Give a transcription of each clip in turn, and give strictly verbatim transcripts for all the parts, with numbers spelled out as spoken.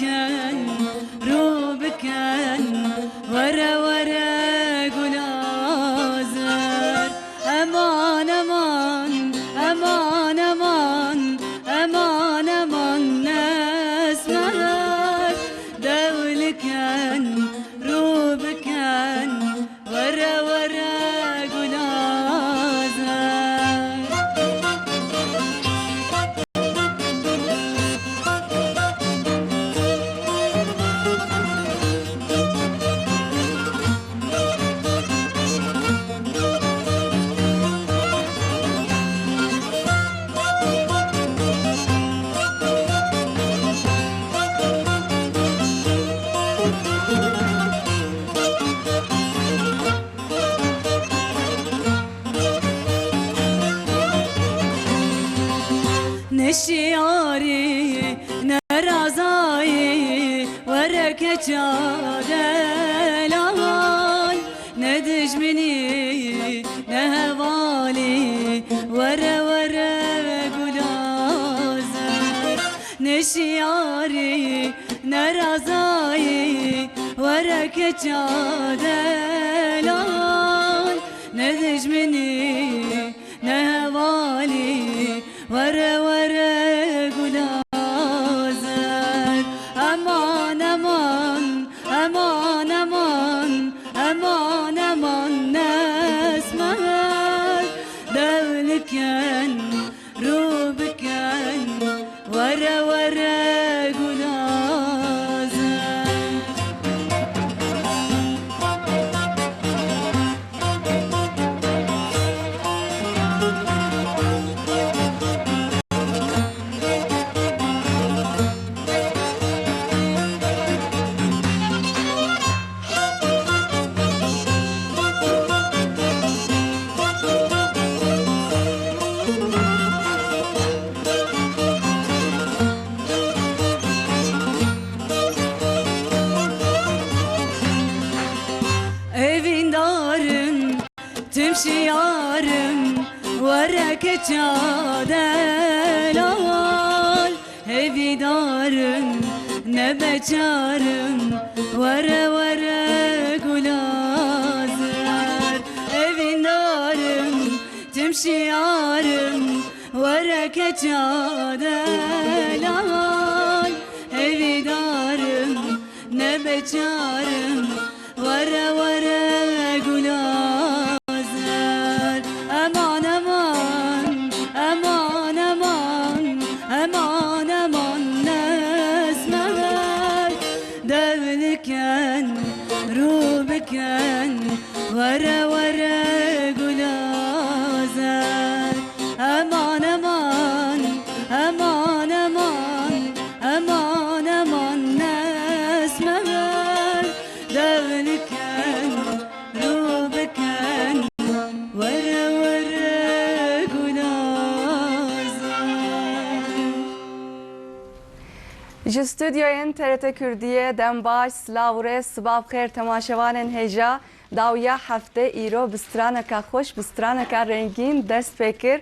bikin, rû bikin, were were Gulazar. Eman, eman, eman, eman, eman, eman, Nesmehar. Dew likin, rû bikin, were were Gulazar. Ne şiyarî, ne razayî, were keça delal. Ne dijminî, ne hevalî, were were Gulazar. Ne şiyarî, ne razayî, were keça delal. Ne dijminî, ne hevalî, were were Gulazar. Eman, eman, eman, eman, eman, eman, Nesmehar. Dew likin, rû bikin, were were Gulazar. Evîndarim, tim şiyarim, were keça delal. Hêvîdarim, nebeçarim, were were Gulazar. Evîndarim, tim şiyarim, were keça delal. Hêvîdarim, nebeçarim, were were Gulazar. Eman, eman, eman, eman, eman, eman, Nesmehar. Dew likin, rû bikin, were were Gulazar. Eman, eman, eman, eman, eman, eman, Nesmehar. Dew likin, rû bikin, were were Gulazar. Ji stûdyoyên T R T Kurdiyê dem baş, silav û rêz, siba bi xêr temaşevanên hêja. Dawiya heftê îro bi straneka xweş, bi straneka rengîn dest pê kir.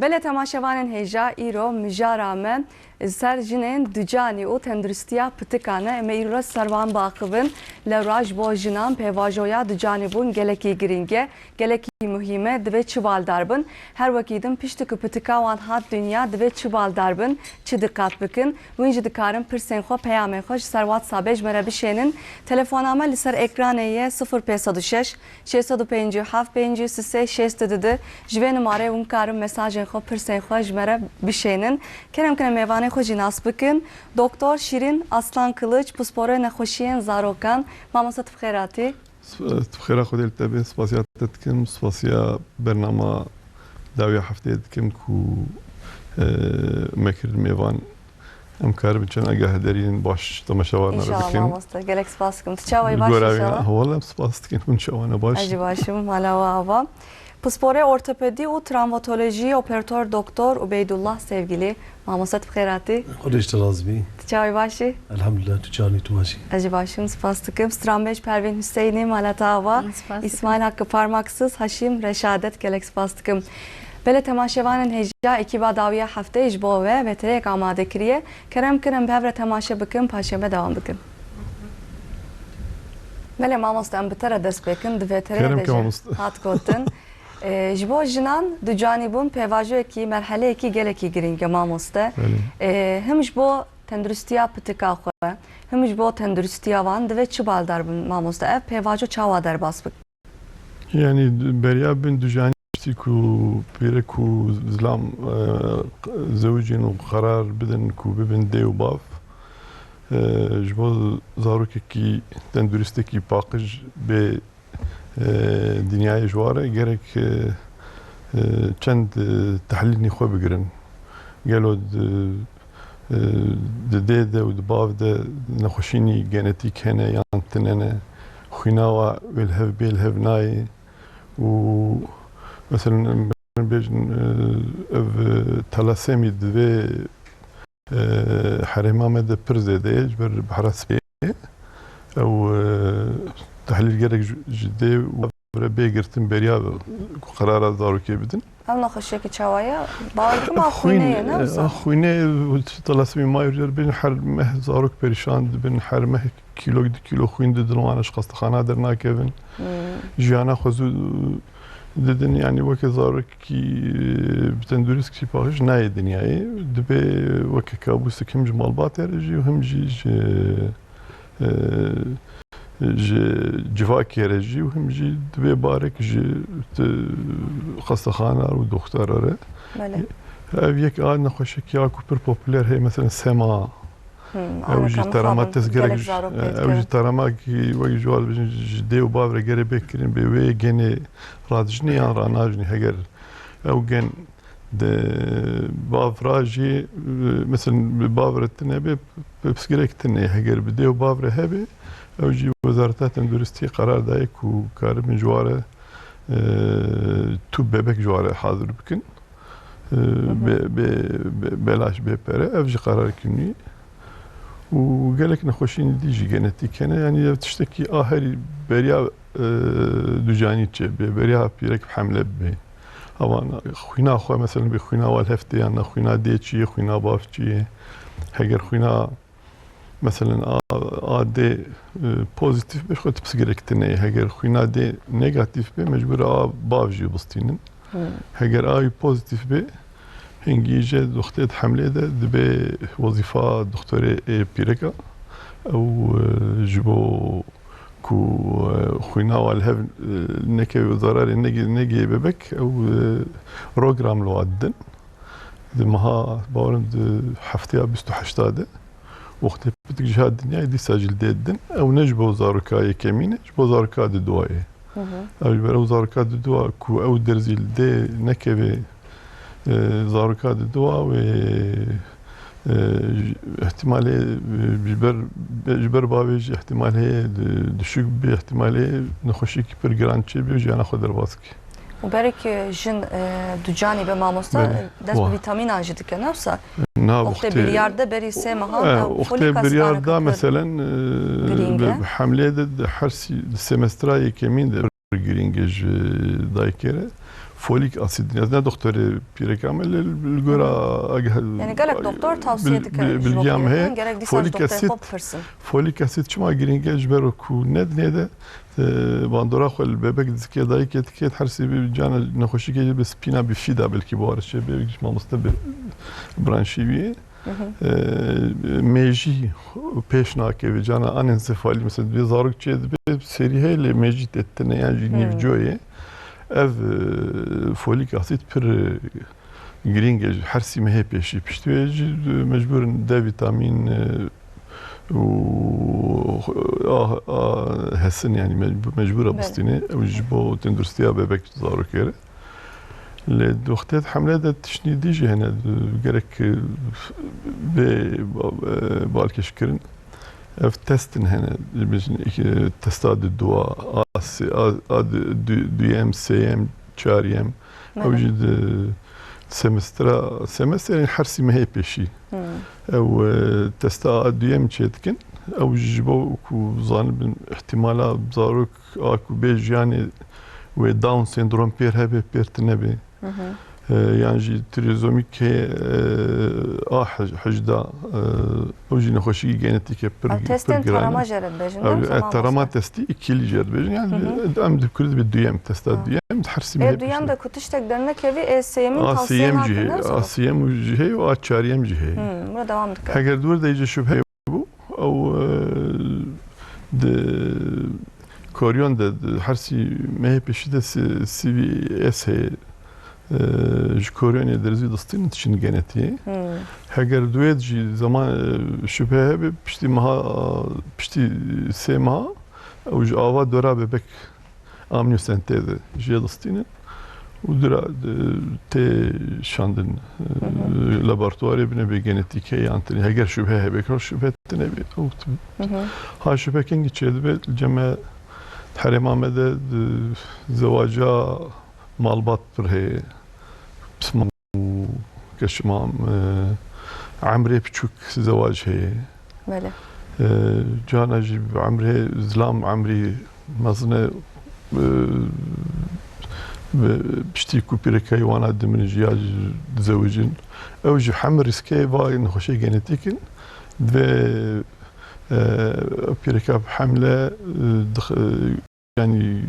Belê temaşevanên hêja, îro mijara me ser jinên ducanî û tenduristiya pitikan e. Em ê îro ser wan biaxivin. Lewra ji bo jinan pêvajoya ducanî bûn gelekî girîng e, gelekî muhîm e. Divê çi baldar bin? Her wekî din piştî ku pitika wan hat dinya, divê çi baldar bin, çi diqat bikin? Hûn jî dikarin pirsên xwe, peyamên xwe ji ser WhatsAppê ji me re bişênin. Telefona me li ser ekranê ye, sifir pênc sed û şeş, şeş sed û pêncî û heft, pêncî û sê, şêst û du. Ji vê nimarê hûn karin mesajên xwe, pirsên xwe ji me re bişênin. Kerem kin em mêvanê xwe jî nas bikin. Doktor Şîrîn Aslan Kiliç, pisporê nexweşiyên zarokan. Mamoste, tu bi xêr hatî. Tu bi xêra Xwedê li te be, spasiya te dikim, spasiya bernama Dawiya Heftê dikim ku, e, me kir mêvan. Em karibin çend agahdariyên baş temaşevan re bikin. Înşallah mamoste. Gelek spas dikim. Tu çawa yî, baş î înşallah? Heval, em spas dikin. Hûn çawa ne, baş? Ez jî baş im. Mala we ava. Pisporê ortopedî û travmatolojiyê operator doktor Ubeydullah Sevgili. Mamoste, tu bi xêr hatî. Xwedê ji te razî bî. Tu çawa yî, baş î? Elhamdulillah, tu çawa yî, tu baş î? Ez jî baş im, spas dikim. Stranbêj Pervîn Hüseyinî, mala te ava. Spas dikim. Îsmaîl Hakkı Parmaksız, Haşîm Reşadet, gelek spas dikim. Belê temaşevanên hêja, ekîba dawiya hefteyê ji bo we vêtireyek amade kiriye. Kerem kirin bi hev re temaşe bikin, paşê me dewam bikin. Belê mamoste, em bi te re dest pê kin, di vêtireyê Kerem de ke jî mamoste. Hat gotin. Ee, ji bo jinan ducanîbûn pêvajoyekî, merheleyekî gelekî girîng e mamoste. Belê. Ee, him ji bo tenduristiya pitika xwe, him ji bo tenduristiya wan divê çi baldar bin mamoste? Ev pêvajo çawa derbas bikin? Yanî beriya bin ducanî piştî ku pîrek û zilam, e, zewicîn û qerar bidin ku bibin dê û bav, e, ji bo zarokekî tendurîstekî paqij bê, e, dinyayê ji wa re gerek, e, e, çend, e, tehlîlî xwe bigirin. Gelo di, e, di dê de û di bav de nexweşînî genetîk hene yan tune ne? Xwîna wa wê li hev bê, li hev nayê? Û, meselen, em bêjin, e, ev, e, talasemî di vê, e, herêma me de pir zêde ye, ji ber Behra Spê ye. Ew, e, tehlîl gerek ji, ji dê û re bê girtin beriya ku qerara zarokê bidin. Ev nexweşiyekî çawa ye? Bawer dikim a xwînê ye, ne wisa? Xwînê, talasemî mayî jê re bêjin, her meh zarok perîşan dibin, her meh kîlok, du kîlo xwîn didin wan, ji xestexana dernakevin. Hmm. Jiyana xwe zû didin, yanî weke zarokî, e, bi tendurîstkî paqij nayê dinyayê. Dibe weke kabûsek him ji malbatê re jî û him jî ji, e, ji civakê re jî û him jî dibe barek ji, e, xestexana û doxtora re. Belê. Ev yek a nexweşekî ya ku pir popûler heye, mesela sema. Hmm, Ew jî aneka terema mixabin, test gerek gelek ji, zarok pê ew dike. Jî terema ki wek ji wal bijin ji dê û bav re gere bê kirin, bê wê genê radijinê yan ranajinê, heger ew gen de bav ra jî, e, mesela bi bav re tine bê, bi pirsgirêk tine, heger bi dê û bav re hebe, ew jî Wezareta Tenduristiyê qerar daye ku karibin ji wa re, e, tû bebek ji wa re hazir bikin. E, Hı hı. be-, be-, be-, belaş bê pere, ev jî qerarek nû ye. Û gelek nexweşînî dî jî genetîk hene. Yanî ev tiştekî a herî beriya, e, ducanî çêbe, beriya pîrek bi hemle bibe. Ama xwîna xwe, mesela bê xwîna wa li hev tê yan na, xwîna dê çi ye, xwîna bav çi ye? Heger xwîna, mesela a, a dê, e, pozîtîf be, xwe tu pirsgirêk tune ye. Heger xwîna dê negatîf be, mecbûr a bav jî bistînin. Hmm. Heger a wî pozîtîf be, hingî ji doxtê di hemlê de dibe wezîfa doxtorê ê pîreka. Ew, e, ji bo ku, e, xwîna wa li hev, e, nekeve û zararê negê, negê bebek, ew, e, program li wa didin. Di meha, bawerim di hefteya bîst û heşta de, wextê pitik jî hat dinyayê, dîsa jî li dê didin. Ew ne ji bo zaroka yekemîn e, ji bo zaroka diduwa ye. Hı hı. Ew ji ber ew zaroka diduwa ku ew derzî li dê nekeve, e, zaroka diduwa wê, e, ihtimalê, e, ji ber, ji ber bavê jî ihtimal heye, di-, düşük bi ihtimalê nexweşiyekî pir giran çêbe û jiyana xwe derbas bike. Û berê ku jin, e, ducanî be mamoste, Belê. e, dest bi Wa. vîtamînan jî dike, ne wisa? Na, Wextê wextê, biryar de berî sê mehan, e, e, wextê folik asid biryar aneke da pir meselen, e, girîng bi, e. bi hemlê de, de her sî-, di semestra yekemîn de girîng e ji dayikê re. Folik asid, ez ne doktorê pîreka me, lê li gora Hı hı. agih-, Yani gelek doktor tavsiye bil-, dike bil-, ji bilgiya me wextê heye. Gerek dîsa ji Folik doktorê asid, xwe bipirsin. Folik asid çima girîng e? Ji ber ku ne dinê de E, bandora xwe li bebek dike, dayikê dike, her sê bi cana nexweşîkê jî bi spîna bifîda belkî bi wariş çêbe, mamoste bi branşî wî. Hı hı. E, mêjî pêş nake vê cana anencefalî, mesela, divê zarok çê dibe, serî heye lê mêjî tê tine yan jî Hı. nîvco ye. Ev, e, folik asid pir, e, girîng e, her sî mehê pêşî. Piştî wê jî, e, mecbûr in D vîtamîn, e, û a, a, hesin, yani mecbû-, mecbûr e Belê. bistînê. Ew ji bo tenduristiya bebek zarokê re. Lê di wextê hemle de tiştî dî jî hene, gerek, e, bê ba-, e, balkêş kirin. Ev testin hene, dibêjin, e, testa di dua, a, se-, a, a di, du-, duyem, sêyem, çariyem. Ew Belê. jî di semestra, semesterên her sî mehê pêşî. Hmm. Ew, e, testa a duyem çê dikin. Ew ji bo ku zanibin ihtimala zarok a ku bê jiyanê wê Down sendrom pêr hebe, pêr tine be. Hı hı. e, yan jî triyozomîk heye, e, A hij-, hejda, e, ew jî nexweşîkî genetîk e pir, Ew pir testên giran e. tarama jê re dibêjin, Ew, değil mi, e, tarama mamoste? testî îkilî jê re dibêjin. Yani Hı hı. em di Kurd bi duyem, testa Ha. duyem, her sî Ê mehê duyem pişt de ku tiştek dernekevî, ê sêyemîn A tavsiye sêyem jî nakin, heye, ne A zor? sêyem jî heye û A çaryem jî heye. Hmm, bura devam dike. Heger di wir de jî şubhe bû, ew, e, di koryon de, di her sî mehê pêşî de si-, C V S heye. E, ji koryonê derzî distînin diçin genetiyê. Hmm. Heger duê jî zaman, e, şubhe hebe, piştî meha, piştî sê meha, ew ji ava dora bebek amniyosenteze jê distîne û dira, e, tê şandin, e, Hı hı. laboratuwarê bine bê genetîkê yan tenê. Heger şubhe hebe, ka şubhe tine bê. Ew tu-, Hı hı. ha şubhe kengî çêdibe, li cem me herêma me de, e, zewaca malbat pir heye. Pismam û keşimam, e, emrê piçûk zewac heye. Belê. E, cana jî bi emrê zilam emrî mezin e, e, bi piştî ku pîrekayî wana dimînin jî ya jî dizewicin. Ew jî hem rîskê va nexweşê genetîk in. Divê, e, pîreka bi hemle, e, dix-, e, yani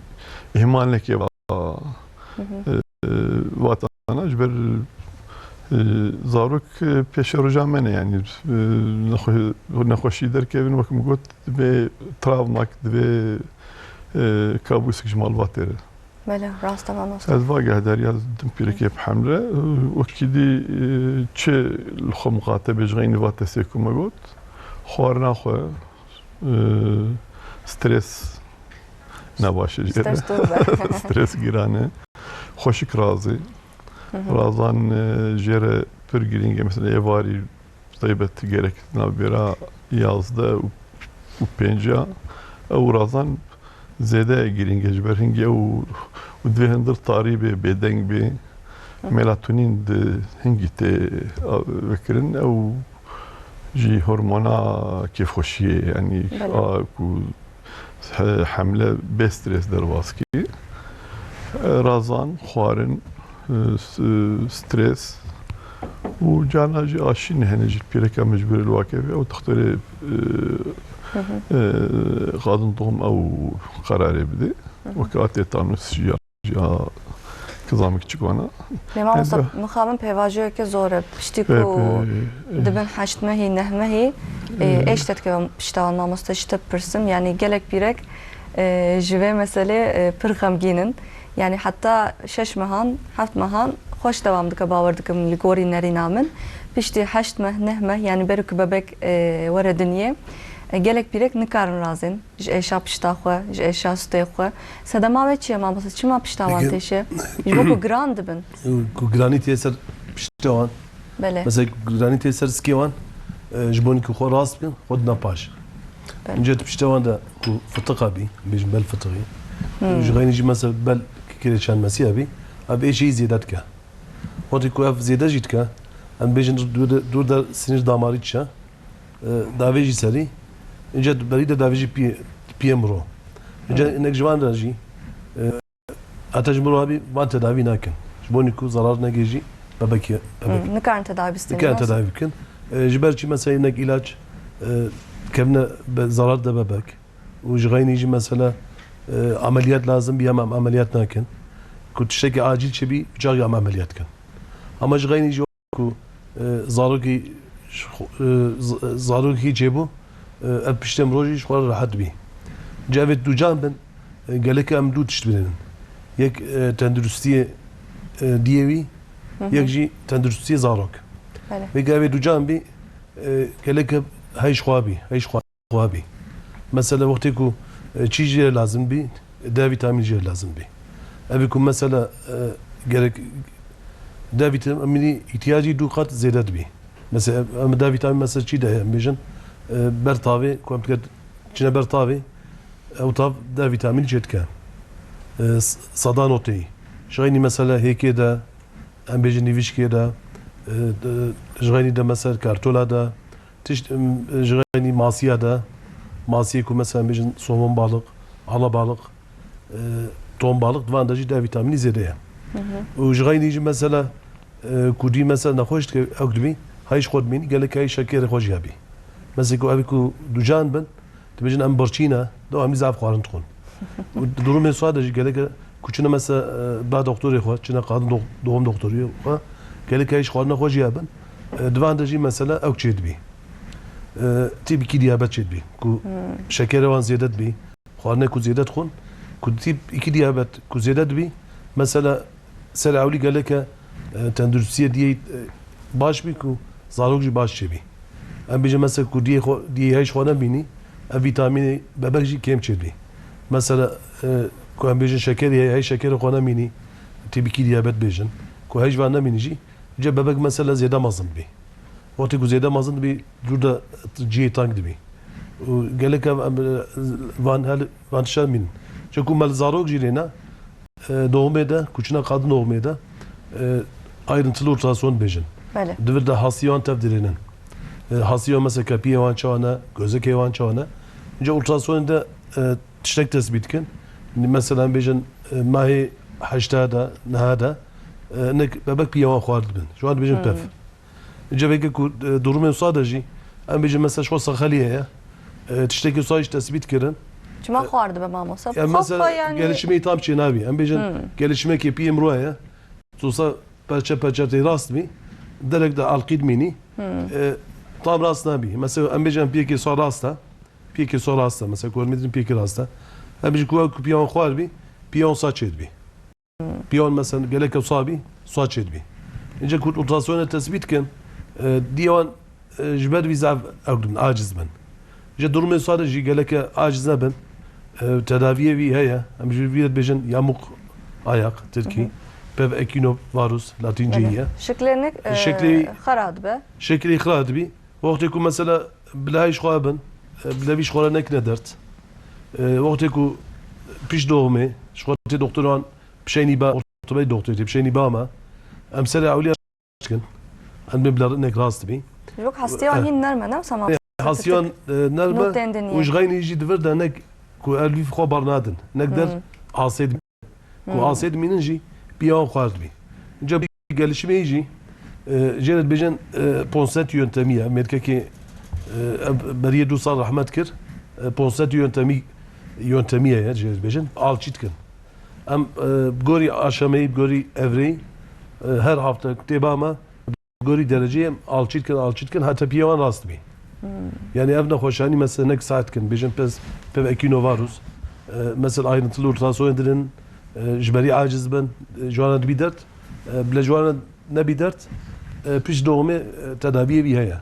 îhmal neke va, Hı hı. e, vatana ji ber, e, zarok, e, pêşeroja me ne yani, e, nexwe-, nexweşî derkevin wek min got divê travmak, divê, e, kabûsek ji malbatê re. Belê, rast e, mamoste. Ez va gehdariya din pîrekê bi hemle, e, wekî dî, e, çi li xwe miqate be ji xeynî va testê ku me got, xwarina xwe, e, stres nebaş e jê re. Stres dûr be. Stres giran e. Xweşik razî. Hı hı. Razan, e, jê re pir girîng e. Mesela êvarî taybet gerek navbêra yazdeh û, û pênca. Ew razan zêde girîng e ji ber hingê ew û divê hindir tarî bê, bêdeng bê. Hı. Melatonin di hingî tê, a, vekirin. Ew jî hormona kêfxweşiyê, yanî Belê. a ku he-, hemle bê stres derbas kir. E, razan, xwarin, e, s-, e, stres û carna jî aşîn hene ji pîreka mecbûrê li wake ve ew dixtorê, e, Hı hı. e, qadin doğum ew qerarê bide. Hı hı. Weke a tetanus jî ya, ya kizamik çik wana. Lê mamosta, Ebe. mixabin pêvajoyeke zor e. Piştî ku Ebe, e. dibin heşt mehî, neh mehî, e, Ebe. ê ji te dikevim pişta wan mamosta, ji te bipirsim. Yani gelek pîrek, e, ji vê meselê, e, pir xemgîn in. Yani heta şeş mehan, heft mehan xweş dewam dike, bawer dikim li gorî nerîna min. Piştî heşt meh, neh meh, yani ber ku bebek, e, were dinyê, e, gelek pîrek nikarin razên. Ji êşa pişta xwe, ji êşa stê xwe. Sedema wê çi ye mamoste? Çima pişta wan Peki. têşe? Ji bo ku giran dibin. Ku giranî tê ser pişta wan. Belê. Mesela giranî tê ser sikê wan, e, ji bo ku xwe rast bikin, xwe dina paş. Belê. Înca tu pişta wan de ku fitiqa bî, bêjin bel fitiqî. Hmm. Ji xeynî jî mesela bel kirê çend mesî hebî, ev êşî zêde dike. Wextê ku ev zêde jî dike, em bêjin dûr de, dûr de sinîr damarî diçe, e, davêjî serî, înca berî de davêjî piyê, piyê miro. Înca Hı. hinek ji van re jî, e, heta ji miro hebî van tedavî nakin. Ji bo ku zarar negêjî bebekê, bebek. Hı, nikarin tedavî bikin. Nikarin tedavî bikin. E, ji ber çi mesela hinek îlaç, e, kevne be, zarar de bebek. Û ji xeynî jî mesela, e, ameliyat lazim bî, em, em ameliyat nakin. Ku tiştekî acîl çêbî, çaxî em ameliyat kin. Ama ji xeynî jî ku, e, zarokî, e, z-, zarokî çêbû, e, ev piştê mirojî ji xwe re rehet bî. Cevê ducan bin, e, gelek em du tişt bînin. Yek, e, tenduristiyê, e, diyê wî, Hı hı. yek jî tenduristiyê zarok. Belê. Vê gavê ducan bî, e, gelek hey ji xwe bî, hey ji xwe. Xwe bî. Mesela wextê ku, e, çî jê re lazim bî, D vîtamîn jê re lazim bî. Evê ku mesela, e, gerek D vîtamînî îhtiyacî du qat zêde dibî. Mesela em D vîtamîn mesela çî de heye, em bêjin, e, ber tavê, ku em diket çine ber tavê, ew tav D vîtamînî çê dike. E, s-, sada noteyî. Ji xeynî mesela hêkê de, em bêjin nîvişkê de, e, de, ji xeynî de mesela kartola de, Tişt, em, ji xeynî masiya de, masiyê ku mesela bêjin somon balık, alabalık, e, ton balık, di van de jî D vîtamînî zêde ye. Hı hı. Û ji xeynî jî mesela, E, ku dî mesela nexweş dike, ew dibî, heyş xwe dimînî, gelek heyş şekerê xwe jî hebî. Mesela ku ev ku ducan bin, dibêjin em birçî ne, dewamî zaf xwarin dixwin. Û di durumê sade jî gelek ku çine mesela, e, ba doktorê xwe, çine qadin do-, doğum doktorê xwe, gelek heyş xwarina xwe jî hebin. E, di van de jî mesela ew çêdibî. E, tîp iki diyabet çêdibî. Ku şekerê wan zêde dibî, xwarine ku zêde dixwin, ku tîp iki diyabet ku zêde dibî, mesela ser ewlî geleke, e, tenduristiyê diyê, e, baş bî ku zarok jî baş çêbî. Em bêjin mesela ku diyê xwe, diyê heyş xwe nebînî, ev vîtamînê bebek jî kêm çêdibî. Mesela, e, ku em bêjin şekerî heye, heyş şekerê xwe nemînî, tîp iki diyabet bêjin, ku heyş van nemînî jî, Ca bebek mesela zêde mezin bî. Wextê ku zêde mezin bî, dûr de cihê teng dibî. Û gelek ev, em, van hel, van tişta mînin. Çeku me li zarok jî lêne, e, doğumê de, ku çine qadin doğumê de, e, ayrıntılı ultrason bêjin. Belê. Di vir de hasiyan tev dirênin. E, hasiyan mesela kepiyê wan çawa ne, gözekê wan çawa ne. Ca ultrasonê de, e, tiştek tesbît kin. Mesela em bêjin, e, mahê heşta de, neha de, e, nek bebek piya wan xwar dibin. Ji wan dibêjin pev. Ceveke ku, e, durumê wisa de jî, em bêjin mesela ji xwe sexelî heye, e, tiştekî wisa jî tesbît kirin. Çima xwar dibe mamoste? Yani mesela gelişimê tam çê nabî. Em bêjin gelişimekê piyê mirov heye. Wisa perçe perçe tê rast bî. Derek de alqî dimînî. E, tam rast nabî. Mesela em bêjin piyekê wisa rast e. Piyekê wisa rast e. Mesela ku em bêjin piyekê rast e. Em bêjin ku ew ku piya wan xwar bî, piya wan wisa çêdibî. Piya wan mesela gelek wisa bî, wisa çêdibî. Înce ku ultrasonê tesbît kin, e, diya wan, e, ji ber vî zaf ew dibin, aciz bin. Ji durumê wisa de jî geleke aciz nebin. E, tedaviyê vî heye. Em ji vî re dibêjin yamuk ayak, tirkî. Pev ekinovarus, latînceyî ye. Şeklê nik, e, xera dibe. Şeklê xera dibî. Wextê ku mesela bila heyş xwe bin, e, bila vî ji xwe re nekine dert. E, wextê ku pişt doğumê, ji xwe tê doktor wan pişeynî ba, ortopedî doktorê tê pişeynî ba me. Em serê ewliya dikin. Em bê bila nek rast dibî. Yok, hestiya wan hîn nerm e, ne wisa ma. E, hestiyan, e, nerm e. Nû tên diniyê. Û ji xeynî jî di vir de nek ku ev lîf xwe bar nadin. Nek der asê dibî. Ku asê dimînin jî piya wan xwar dibî. Înca gelişimê jî, e, jê re dibêjin, e, Ponseti yöntemî ye. Mêrkekê, e, ev beriyê du sal rehmet kir. E, Ponseti yöntemî, yöntemî ye, jê re dibêjin. Alçî dikin. Em, e, bi gorî aşameyî, bi gorî evreyî, e, her hafte tê ba me, gorî dereceyê em alçî dikin, alçî dikin, heta piyê wan rast bî. Yani ev nexweşanî mesela nek saet dikin, bêjin pez, pev ekinovarus, e, mesela ayrıntılı ultrasonê dirin, e, ji berî aciz bin, e, ji wan re dibî dert, e, bile ji wan re nebî dert, e, pişt doğumê, e, tedaviyê vî heye.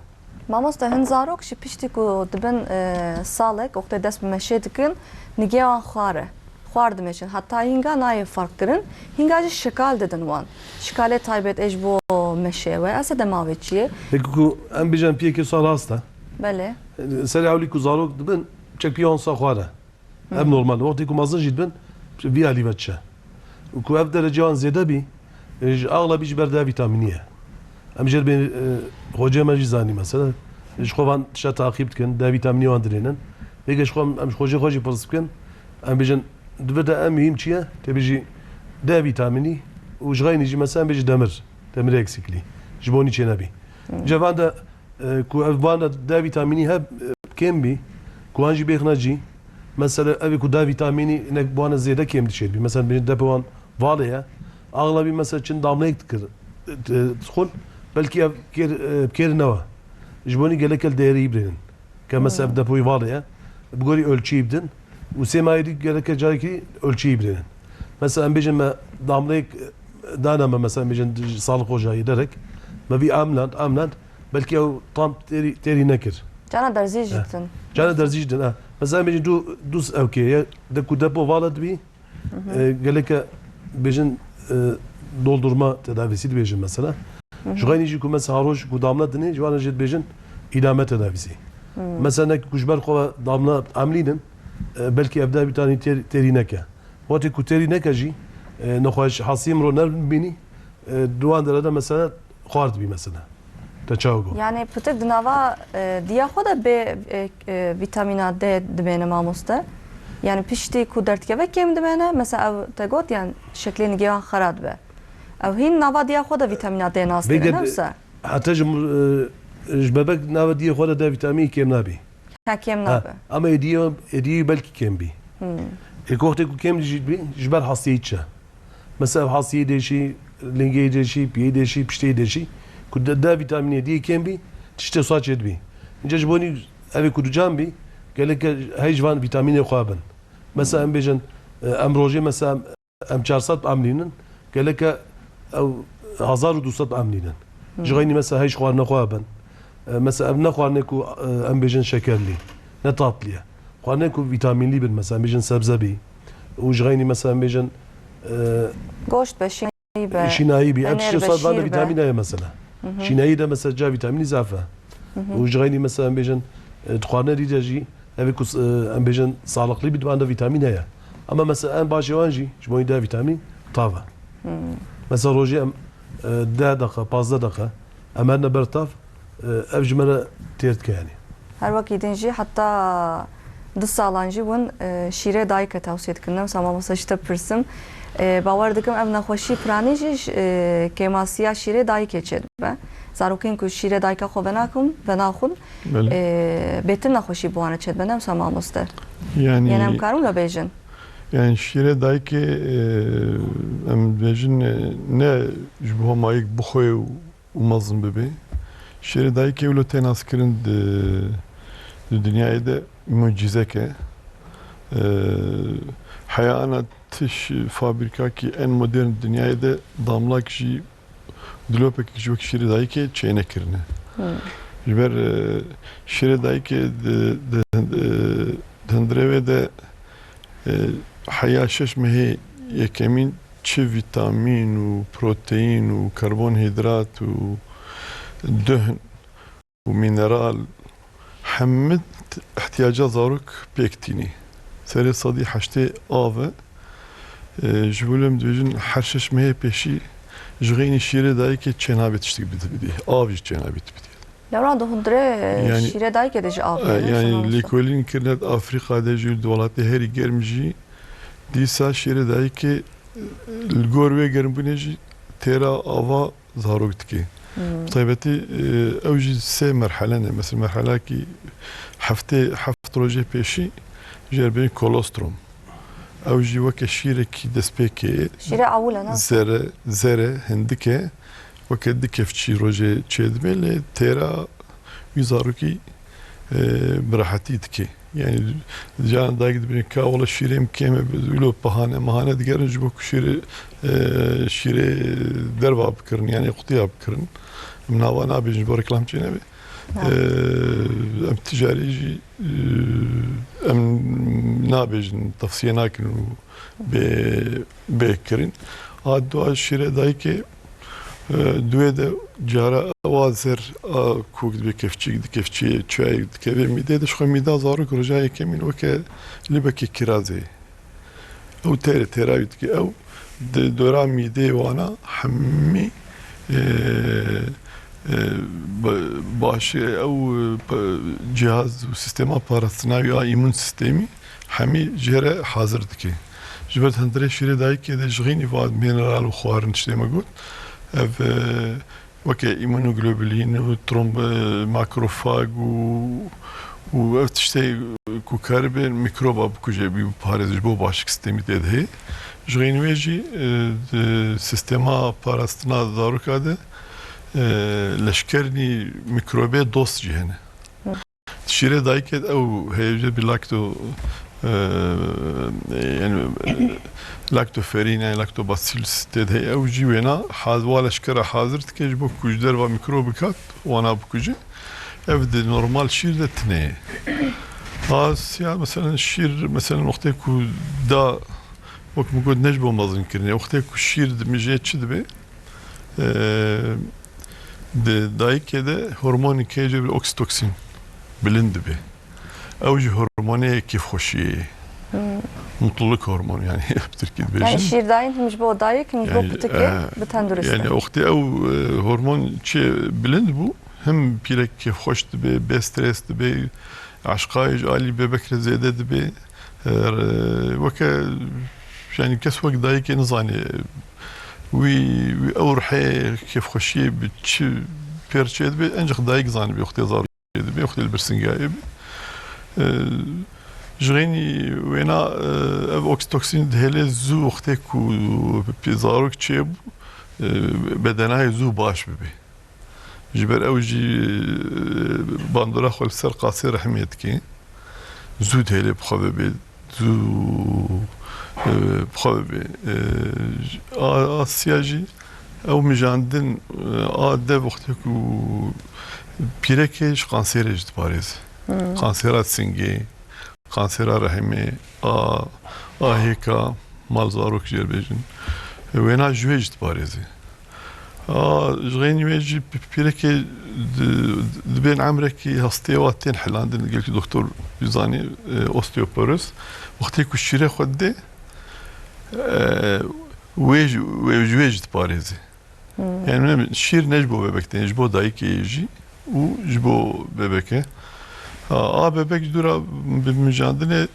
Mamoste, hin zarok jî piştî ku dibin, e, salek, wextê dest bi meşê dikin, nigê wan xwar e. Xwar dimeşin. Heta hînga nayê ferq kirin. Hînga jî şikal didin wan. Şikalê taybet ê ji bo meşê we. Ez ê dema wê çi ye? Peki ku em bêjin piyekê wisa rast e. Belê. Serê ewlî ku zarok dibin, çek piya wan wisa xwar e. Ev normal e. Wextê ku mezin jî dibin, vî alî ve diçe. Û ku ev dereceyan zêde bî, e, ji axlabî ji ber D vîtamînî ye. Em jê re bên, e, xocê me jî zanî mesela. Ji xwe van tişta taqîb dikin, D vîtamînî wan dirênin. Vêge ji xwe em, em ji xocê xwe jî pirs bikin. Em bêjin, di vir de en muhîm çi ye? Tê bêjî D vîtamînî û ji xeynî jî mesela em bêjî demir. Demir eksikliği. Ji bo nî çê nebî. Cevan de E, ku ev van de D vîtamînî heb, e, kêm bî, ku wan jî bêxne cî. Mesela, ev ê ku D vîtamînî hinek bi wan zêde kêm dişêt bî. Mesela, bêjin depê wan valê ye. Axlabî mesela çin damleyek dikir, e, dixwin. Belkî ev kêr, e, kêr newe. Ji bo nî gelek el değerî birênin. Ke mesela ev depoyî valê ye. Bi gorî ölçüyî bidin. Û sê mahê dî geleke carekî ölçüyî birênin. Mesela, em bêjin me damleyek, e, dane me, mesela, em bêjin di sağlık ocayî derek. Me vî amland, amland. Belkî ew tam têrî, têrî nekir. Cana derzî jî ditin. Cana derzî jî din, ha. Mesela em bêjin du, dus ewkê ye, de ku depo vala dibî, e, geleke bêjin, e, doldurma tedavisi dibêjin mesela. Ji xeynî jî ku mesela roj ku damla dinê, ji wan jî dibêjin îdame tedavisi. Mesela nek ku ji ber xwe damla emlînin, e, belkî ev D vîtamînî têr-, têrî neke. Wextê ku têrî neke jî, e, nexweş hesiyê mirov nebînî, e, di wan dere de mesela xwar dibî mesela. Te çawa got? Yani pitik di nava, e, diya xwe de bê, e, e, vîtamîna D dimêne mamoste. Yani piştî ku derdkeve kêm dimêne. Mesela ew te got yani şeklê nigê wan xera dibe. Ew hîn nava diya xwe de vîtamîna D nas dide, Vêge ne wisa? Heta ji, e, ji bebek nava diyê xwe de D vîtamînî kêm nabî. Ha, kêm Ha, nabe. Ama êdiyê, êdiyê belkî kêm bî. Hmm. Ê ku wextê ku kêm jî bî, ji ber hastiyê çi? Mesela ev hastiyê deşî, lingê deşî, piyê deşî, piştê deşî. Ku de, D vîtamînê diyê kêm bî, tiştê saçê dibî. Înca ji bo nî evê ku ducan bî, geleke hey ji van vîtamînê xwe bin. Mesela em bêjin, e, em rojê mesela em çar sed amlînin, geleke ew hezar û du sed amlînin. Ji Hmm. xeynî mesela hey ji xwarine xwe bin. E, mesela ev ne xwarine ku, e, em bêjin şekerlî, ne tatlî ye. Xwarine ku vîtamînlî bin, mesela em bêjin sebze bî. Û ji xeynî mesela em bêjin, e, Goşt be, şînayî be, şînayî bî. Ev peynîr tiştê be, sar van de şîr be. Vîtamîn heye mesela. Hı hı. Şînayî de mesela ca vîtamînî zaf e. Hı hı. Û ji xeynî mesela em bêjin, e, di xwarine dî de jî, ev ê ku, e, em bêjin sağlıklı bî, di van de vîtamîn heye. Ama mesela en başê wan jî, ji bo D vîtamîn, tav e. Hmm. Mesela rojê em, e, deh deqe, pazdeh deqe, em herine ber tav, e, ev ji me re têr dike yanî. Her wekî din jî heta du salan jî hûn, e, şîrê dayike tewsiye dikin. Ne wisa mamoste ji te bipirsim. E, bawer dikim ev nexweşî piranî jî, e, kêmasiya şîrê dayikê çêdibe. Zarokên ku şîrê dayika xwe venaxwin, venaxwin, Belê. e, bêtir nexweşî bi wan re çêdibe. Ne wisa mamoste? Yanî Yanî em karin wilo bêjin? Yani şîrê dayikê, e, em dibêjin, e, ne ji bo mayîk bixwe û û mezin bibe. Şêrê dayikê wilo tê naskirin di, di dinyayê de mucîzek e. Ee, heya ana tiş fabrîkakî en modern dinyayê de damlak jî, dilopek jî wek şêrê dayikê çênekirine. Hmm. Ji ber, e, şêrê dayikê di, di, di, di hundirê wê de, e, heya şeş mehê yekemîn çi vîtamîn û proteîn û karbonhîdrat û duhn û mîneral hemî ihtiyaca zarok pêk tînî. Serê sedî heştê av e. E, ji bo lê em dibêjin her şeş mehê pêşî ji xeynî şîrê dayikê çênabê tiştik bidî. Av jî çênabê tu bidî. Lewra di hundirê Yani, şîrê dayikê de jî av e, heye, yani şema wisa. Lêkolîn kirine di Afrîka de jî, di welatê herî germ jî, dîsa şîrê dayikê, e, li gor wê germbûnê jî têra ava zarok dike. Hmm. Bi taybetî, e, ew jî sê merhele ne. Mesela merhelekî heftê, heft rojê pêşî jê re bêjin kolostrum. Ew jî weke şîrekî destpêkê Şîrê ewil e, ne? Zere, zere, hindik e. Weke du kevçî rojê çêdibe, lê têra wî zarokî, e, bi rehetî dike. Yani, caran dayik dibîne ka wele şîrê min kêm e, wilo bahane mahane digerin ji bo ku şîrê, e, şîrê derva bikirin, yani qutuya bikirin. Em nava nabêjin ji bo reklam çênebe. Ha. E, em ticarî jî, e, em nabêjin, tavsiye nakin û bê, bê kirin. A dua şîrê dayikê, e, duê de cara ewa zer a kok dibe, kevçîk di kevçiyê çayê dikeve mîdê de, ji xwe mîda zarok roja yekemîn weke libekê kirazê. Ew têrê têra wî dike. Ew di dora mîdê wana hemî, e, e, ba-, baş ew, e, pa-, cihaz û sîstema parastina wî a îmûn sîstemî hemî jê re hazir dike. Ji ber hundirê şîrê dayikê de ji xeynî va mineral û xwarin tiştê me got. Ev, e, weke îmûnoglobulîn û tromb-, e, makrofag û, û ev tiştê ku karibe mîkroba bikuje, bî biparêze ji bo başik sîstemî tê de heye. Ji xeynî wê jî, e, di sîstema parastina zaroka de, e, leşkerî mîkrobê dost jî hene. Şîrê dayikê de ew heye jê bî lakto, e, yani, e, laktoferîn, yani lactobacillus tê de heye. Ew jî wêna haz-, wa leşkera hazir dike ji bo ku ji derva mîkrob bikat, wana bikuje. Ev di normal şîr de tine ye. Asiya, mesela şîr, mesela wextê ku da, wek min got, ne ji bo mezin kirinê. Wextê ku şîr dimije çi dibe? Ee, di dayikê de hormonê kê jê bir oksitoksin bilind dibe. Ew jî hormonê kêfxweşiyê ye. Hmm. Mutluluk hormonu yani, bi tirkî dibêjin. Yani şîrdayîn him ji bo dayik, him ji bo Yani, pitikê e, bi tendurist yani e. Wextê ew, e, hormon çi bilind bû, him pîrek kêfxweş dibe, bê stres dibe, eşqayê ji alî bebek re zêde dibe. E, weke, yani kes wek dayikê nizane Wî, wî ew ruhê kêfxweşiyê bi çi pêr çêdibe, enceq dayik zanibê wextê zarok çêdibe, wextê li birsingayê be. E, ji xênî wêna, e, ev oksîtoksîn dihêle zû wextê ku pê zarok çêbû, e, bedenayê zû baş bibe. Ji ber ew jî, e, bandora xwe li ser qasê rehmê dike. Zû dihêle bi xwe ve bê, zû, e, bi xwe ve bê. E, a, a siya jî ew mijandin, e, a dev wextê ku pîrekê ji kanserê jî diparêze. Hmm. Kansera singê, kansera rehimê, a, a hêka mal zarok jê re bêjin. Wêna ji wê jî diparêze. A, ji xênî wê jî pi-, pîrekê di-, dibên emrekî hestê wa tên hilandin, gelkî doktor bizanî, e, osteoporoz. Wextê ku şîrê xwe didê, e, wê ji, wê ji wê jî diparêze. Hmm. Yani ne, şîr ne ji bo bebek tên, ji bo dayikê yê jî û ji bo bebek e. A, a bebek ji dûra bi mijandinê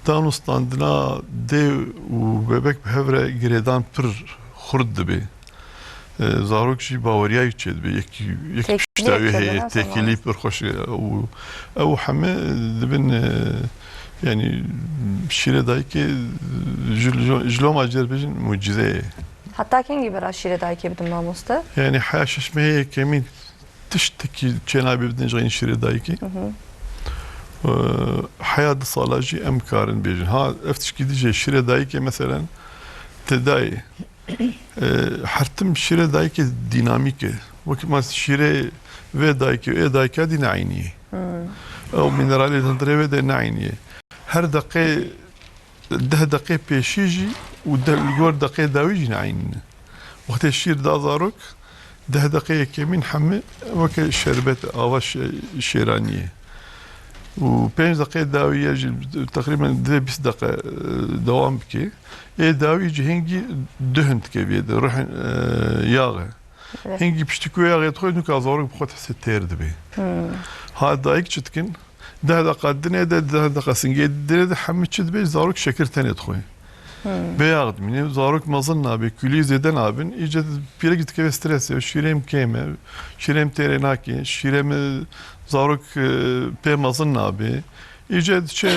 dan û standina dê û bebek bi hev re girêdan pir xurt dibe. E, zarok jî baweriya wî çêdibe, yek, yek Têkilî pişta wê heye, têkilî pir xweş e û ew heme dibin, e, yani şîrê dayikê ji, ji, ji loma cêr bêjin mucîze ye. Heta kengî bera şîrê dayikê bidin mamoste? Yani heya şeş mehê yekemîn tiştekî çênabê bidin ji xênî şîrê dayikê. Hı hı. E, heya du sala jî em karin bêjin. Ha, ev tişkî dî jê şîrê dayikê meselen tedayê. E, her tim şîrê dayikê dînamîk e. Wekî ma şîrê vê dayikê û ê dayika dî ne eynî ye. Hmm. Ew mîneralê di hundirê wê de ne eynî ye. Her deqê, deh deqê pêşî jî û de, li gor deqê dawî jî ne eynî ne. Wextê şîr da zarok, deh deqê yekemîn hemî weke şerbet, ava şe-, şêraniyê. Û pênc deqê dawî ye jî teqrîben divê bîst deqe, e, dewam bike. Ê dawî jî hingî duhin dike vê de, ruhin, e, yax e. Evet. Hingî piştî ku yaxê dixwe, nuka zarok bi xwe dihese têr dibe. Hmm. Ha dayik çi dikin? Deh deqa dinê de, deh deqa singê dinê de hemî çi dibe? Zarok şekir tenê dixwe. Hmm. Bê yax dimîne, zarok mezin nabe, kulî zêde nabin. Îce pîrek dikeve stresê, şîrê min kêm e, şîrê min têrê nake, şîrê min zarok, e, pê mezin nabe. Îce diçe, e,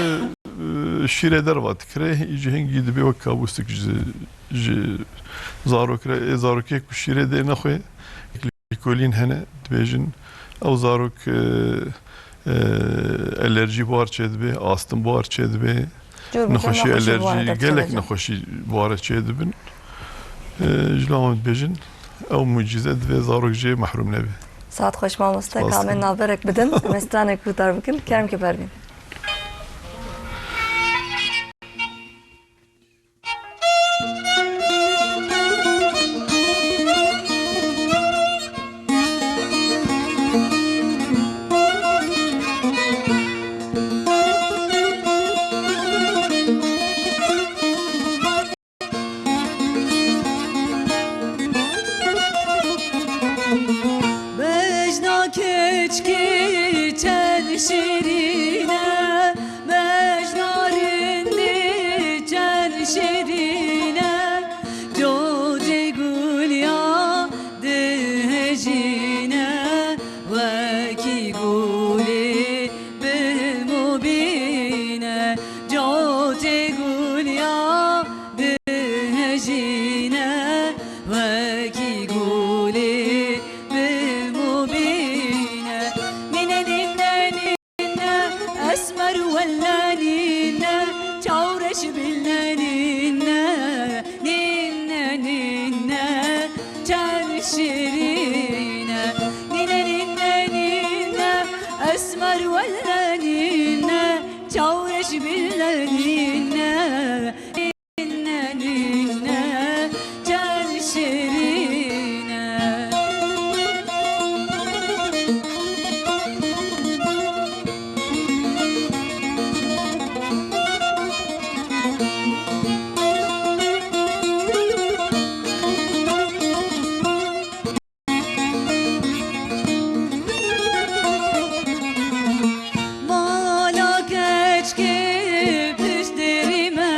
şîrê derva dikire, îce hingî dibe wek kabûsik ji, ji zarok re. Ê zarokê ku şîrê dê nexwe, lîkolîn hene, dibêjin, ew zarok, e, e, alerjî buhar çêdibe, astim buhar çêdibe, Cûr bi cûr nexweşî, nexweşî buhar alerjî, de gelek çêdibin. Nexweşî buhar çêdibin. E, ji lama dibêjin, ew mucîze divê zarok jê mehrûm nebe. Saet xweş mamoste, Spas ka me dikim. Navberek bidin, em ê stranek guhdar bikin, kerem ke Pervîn. Bejna keçkê çend şirîn e, bejna rindê çend şirîn e, cotê gul ya dihejîne, wekî gulê bimobîne, cotê gul ya dihejîne, wekî gulê bimobîne. Nîne, nîne, nîne, esmer welle nîne, çawreş bille nîne, nîne, nîne, çend şirîne. Nîne, nîne, nîne, esmer welle nîne, çawreş bille nîne. Nîne, nîne, çend şirîne. Mala keçkê pişt derî me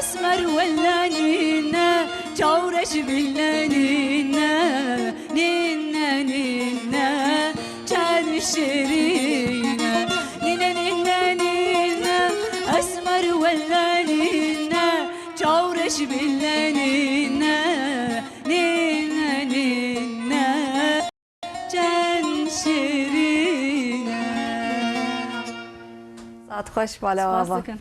Esmer welle nîne, çawreş bille nîne, nîne, nîne, çend şirîne. Nîne, nîne, nîne, esmer welle nîne, çawreş bille nîne, nîne, nîne, çend şirîne. Saet xweş, bala Spas ava. dikim.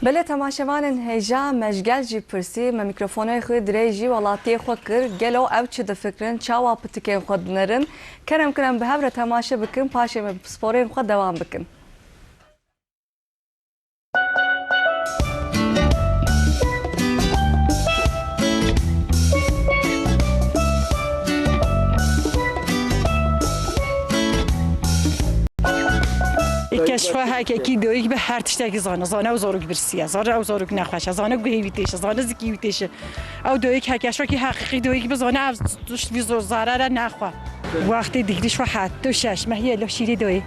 Belê temaşevanên hêja, me ji gel jî pirsî, me mîkrofonê xwe dirêj jî welatiyê xwe kir, gelo ew çi difikirin, çawa pitikên xwe dinerin? Kerem kin em bi hev re temaşe bikin, paşê me bi pisporên xwe dewam bikin. Keşfa hekekî doyik bi her tiştekî zane. Zane ew zarok birsiye. Zane ew zarok nexweşe. Zane guhê wî têşe. Zane zikî wî têşe. Ew doyik her keşfekî heqîqî doyik bi zane ev tişt vî zor zarara nexwe. Wextê digirîş xwe heft û şeş mehî ye lo şîrê doyê.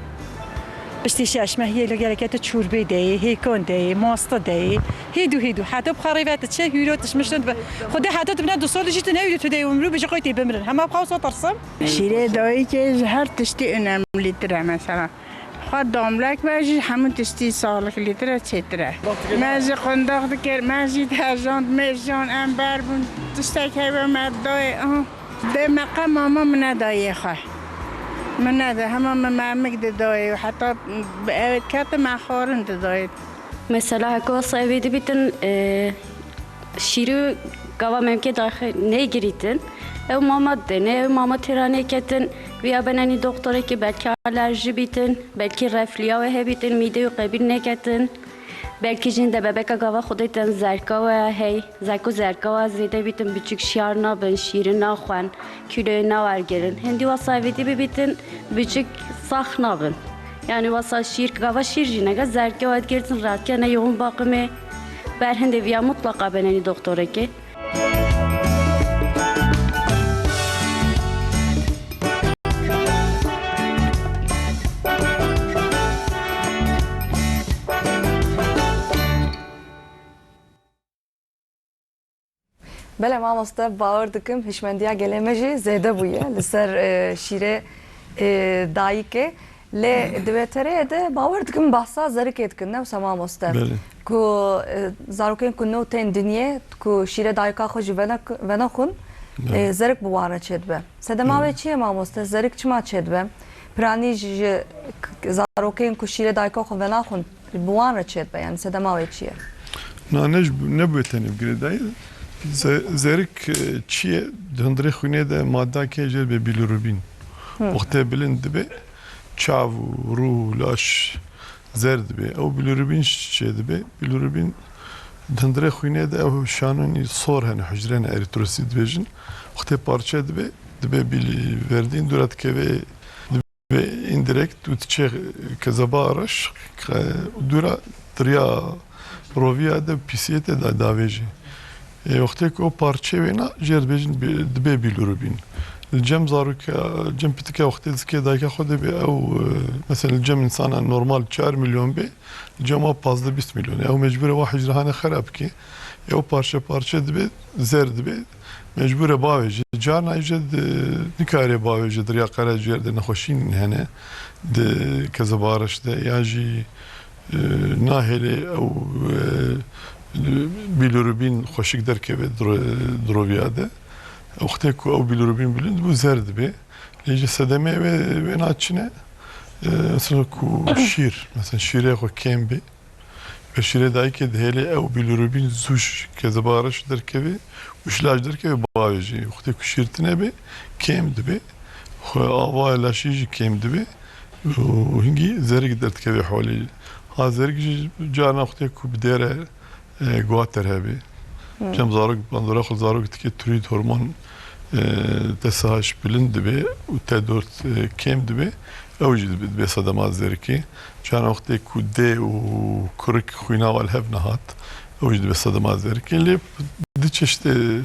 Piştî şeş mehî ye lo gereke tu çûrbê deyê, hêkon deyê, mastı deyê. Hêdû hêdû. Heta bi xwe rêve tu çi hûro tişmiştin bi. Xwedê heta tu bine du sal jî tu newî tu deyê umrû bi ji qoy tê bimirin. Hema bi xwe wisa tirsim. Şîrê dayikê ji her tiştî önemlîtir e mesela. Xwe damlek be jî hemû tiştî sağlıklîtir e, çêtir e. Me jî qundax dikir, me jî derjand, mêrjan, em ber bûn, tiştek heye me dayê, aha. Dê me qe mama min nedayê xwe. Min nede, hema min memik didayê û heta bi ew dikete me xwarin didayê. Mesela heko wasa evê dibîtin, e, şîrû gava memkê daxê nêgirîtin. Ew mama dene, ew mama têra nêketin. Viya benenî doktorekê belkî alerjî bîtin, belkî refliya wê hebîtin, mîdê wî qebîl nêketin. Belkî jî hinde bebeka gava xwedê ten zerka we hey. Zeko zerka we zêde bîtin, biçûk şiyar nabin, şîrin naxwen, kîloyê nawergirin. Hindî wasa evêdî bibîtin, biçûk sax nabin. Yani wasa şîr, gava şîr jî nege zerke we digirtin, rahatke ne yoğun bakımê. Ber hindê viya mutlaqa benenî doktorekê. Belê mamoste, bawer dikim hişmendiya gelê me jî zêde bûye li ser, e, şîrê, e, dayikê. Lê di wê tereyê de bawer dikim bahsa zerikê dikin, ne wisa mamoste? Belê. Ku, e, zarokên ku nû tên dinyê, ku şîrê dayika xwe jî vena-, venaxwin, Belê. e, zerik bi wan re çêdibe. Sedema Belê. wê çi ye mamoste? Zerik çima çêdibe? Piranî ji k-, zarokên ku şîrê dayika xwe venaxwin, bi wan re çêdibe, yani sedema wê çi ye? Na, ne ji, ne bi wê tenê bi girêdayî. Ze-, zerik, e, çi ye? Di hundirê xwînê de madde ke jê dibe bilirubin. Hı. Wextê bilind dibe, çav û rû, laş zer dibe. Ew bilirubin çê dibe? Bilirubin di hundirê xwînê de ew şanonî sor hene, hucrên eritrosit dibêjin. Wextê parçe dibe, dibe bilî verdîn, dûra dikeve Ve indirekt û diçe kezeba reş, ke dûra diriya roviya de pîsiyete de davêjî. Ê, wextê ku o parçe wêna, jê dibêjin bi-, dibe bilirubin. Li cem zarokê, cem pitike wextê zikê dayika xwe de be ew, e, mesela li cem insana normal çar milyon be, li cem wa pazdeh bîst milyon. Ew mecbûr e wa hicrehane xera bike. Ew parçe parçe dibe, zer dibe. Mecbûr e bavêje. Carna jî di-, nikare bavêje, di riya qereciyê de nexweşîn hene, di kezeba reş de, ya jî, e, nahêlê ew, e, bilirubin xweşik derkeve di ro-, di roviya de. Wextê ku ew bilirubin bilind bû, zer dibe. Lê jî sedemê wê, wê naçine, e, mesela ku şîr, mesela şîrê xwe kêm be, Ve şîrê dayikê dihêlê ew bilirubin zû ji kezeba reş derkeve û ji laş derkeve bavêje. Wextê ku şîr tune be, kêm dibe. Xwe ava laşî jî kêm dibe. Û hingî zerik derdikeve holê. Ha zerik jî carna wextê ku bi dêre, e, guater hebe. Hmm. Cem zarok, bandora xwe zarok dike tiroîd hormon, e, T S H bilind dibe û T dört, e, kêm dibe. Ew jî dibe, dibe sedema zerikê. Çaran wextê ku dê û kurik xwîna wan li hev nehat, ew jî dibe sedema zerikê. Lê du çeşitê,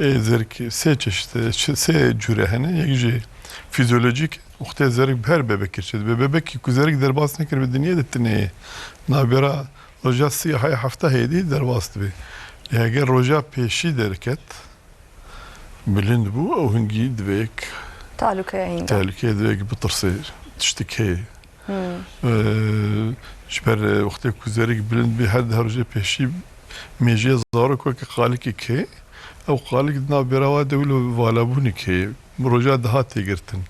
e, zerikê, sê çeşitê, çi-, sê cûre hene. Yek jî fîzyolojîk, wextê zerik bi her bebekê çêdibe. Bebekî ku zerik derbas nekiribe dinyê de tune ye. Navbera Roja sî haya hefta hêdî derbas dibe. Lê heger roja pêşî derket, bilind bû, ew hingî divê yek Tahlûkeya hîn de. Tehlûkeyê divê yek bitirsê, tiştik heye. Hmm. Ee, ji ber, e, wextê ku zerik bilind bê, her deh rojê pêşî mêjê zarok weke qalikek heye. Ew qalik di nav bêra wa de wilo valabûnê keye. Roja diha tê girtin.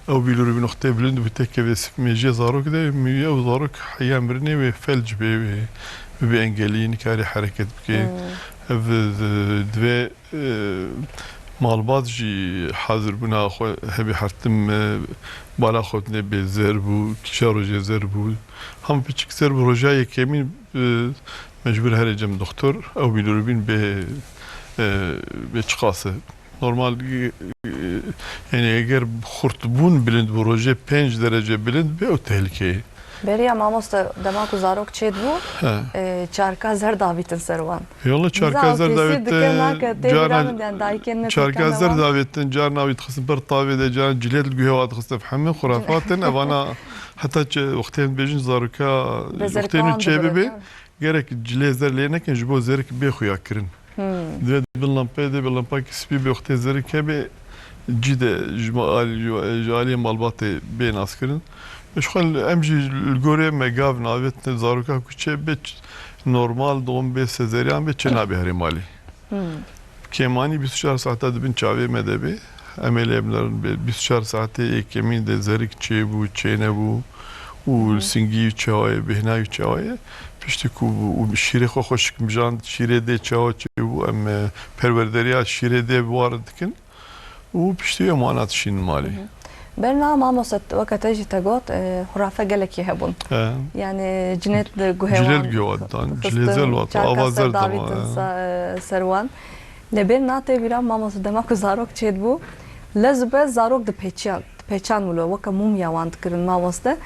Ew bîlorûbîn wextê bilind bû têkeve sif mêjê zarok de, mî-, ew zarok heya mirinê wê felc bê, wê, wê bê engelî, nikarî hereket bike. Hmm. Ev, e, divê, e, malbat jî hazir bûna xwe hebî hertim, e, bala xwe bê zer bû, kîşa rojê zer bû. Hema piçik zer bû, roja yekemîn, e, mecbûr here cem doktor, ew bîlorûbîn bê, e, bê çiqas e. Normal, e, e, yani eger xurtbûn bilind bû, rojê pênc derece bilind bê, ew tehlike ye. Beriya mamoste, dema ku zarok çêdibû, He. e, çarka zer davîtin ser wan. Yolla çarka zer davîtin, dike nake, tê carna bîra min de, yani dayikên me çarka zer davîtin, carna wî dixistin ber tavê de, carna cilê li guhê wa dixistin, hemî xurafatin, evana heta çi wextên bêjin zaroka, wextên çê bibe, gerek cilê zer lê nekin, ji bo zerik bê xuya kirin. Hmm. Divê di bin lampeyê de, bin lampayekî spî bê, wextê zerik hebe, cî de ji ma-, al-, ji aliyê malbatê bê naskirin. Ji xwe em jî li gorê me gav navêtin zaroka ku çê bê ç-, normal doğum bê sezeryan bê çê nabê herê malê. Hmm. Kêmanî bîst û çar saeta di bin çavê me de bê. Em ê lê binerin bê bîst û çar saetê yekemîn de zerik çêbû, çênebû û Hı hı. singî çawa ye, bêhna wî çawa ye. Piştî ku û şîrê xwe xweşik mijand, şîrê dê çawa çêbû, em, e, perwerderiya şîrê dê bi war dikin û piştî em wana dişînin malê. Hı hı. Berna mamoste, weke te jî te got, e, xurafe gelekî hebûn. He. Yani cinêt li guhê Cilê wan li guhê wan didan, dixistin, cilê zer wan, çarka ava zer zer davîtin dama, he. sa-, e, ser wan. Lê bêrna tê bîra mamoste, dema ku zarok çêdibû, lez û bez zarok dipêçiyan, dipêçan wilo, weke mûmya wan dikirin mamoste.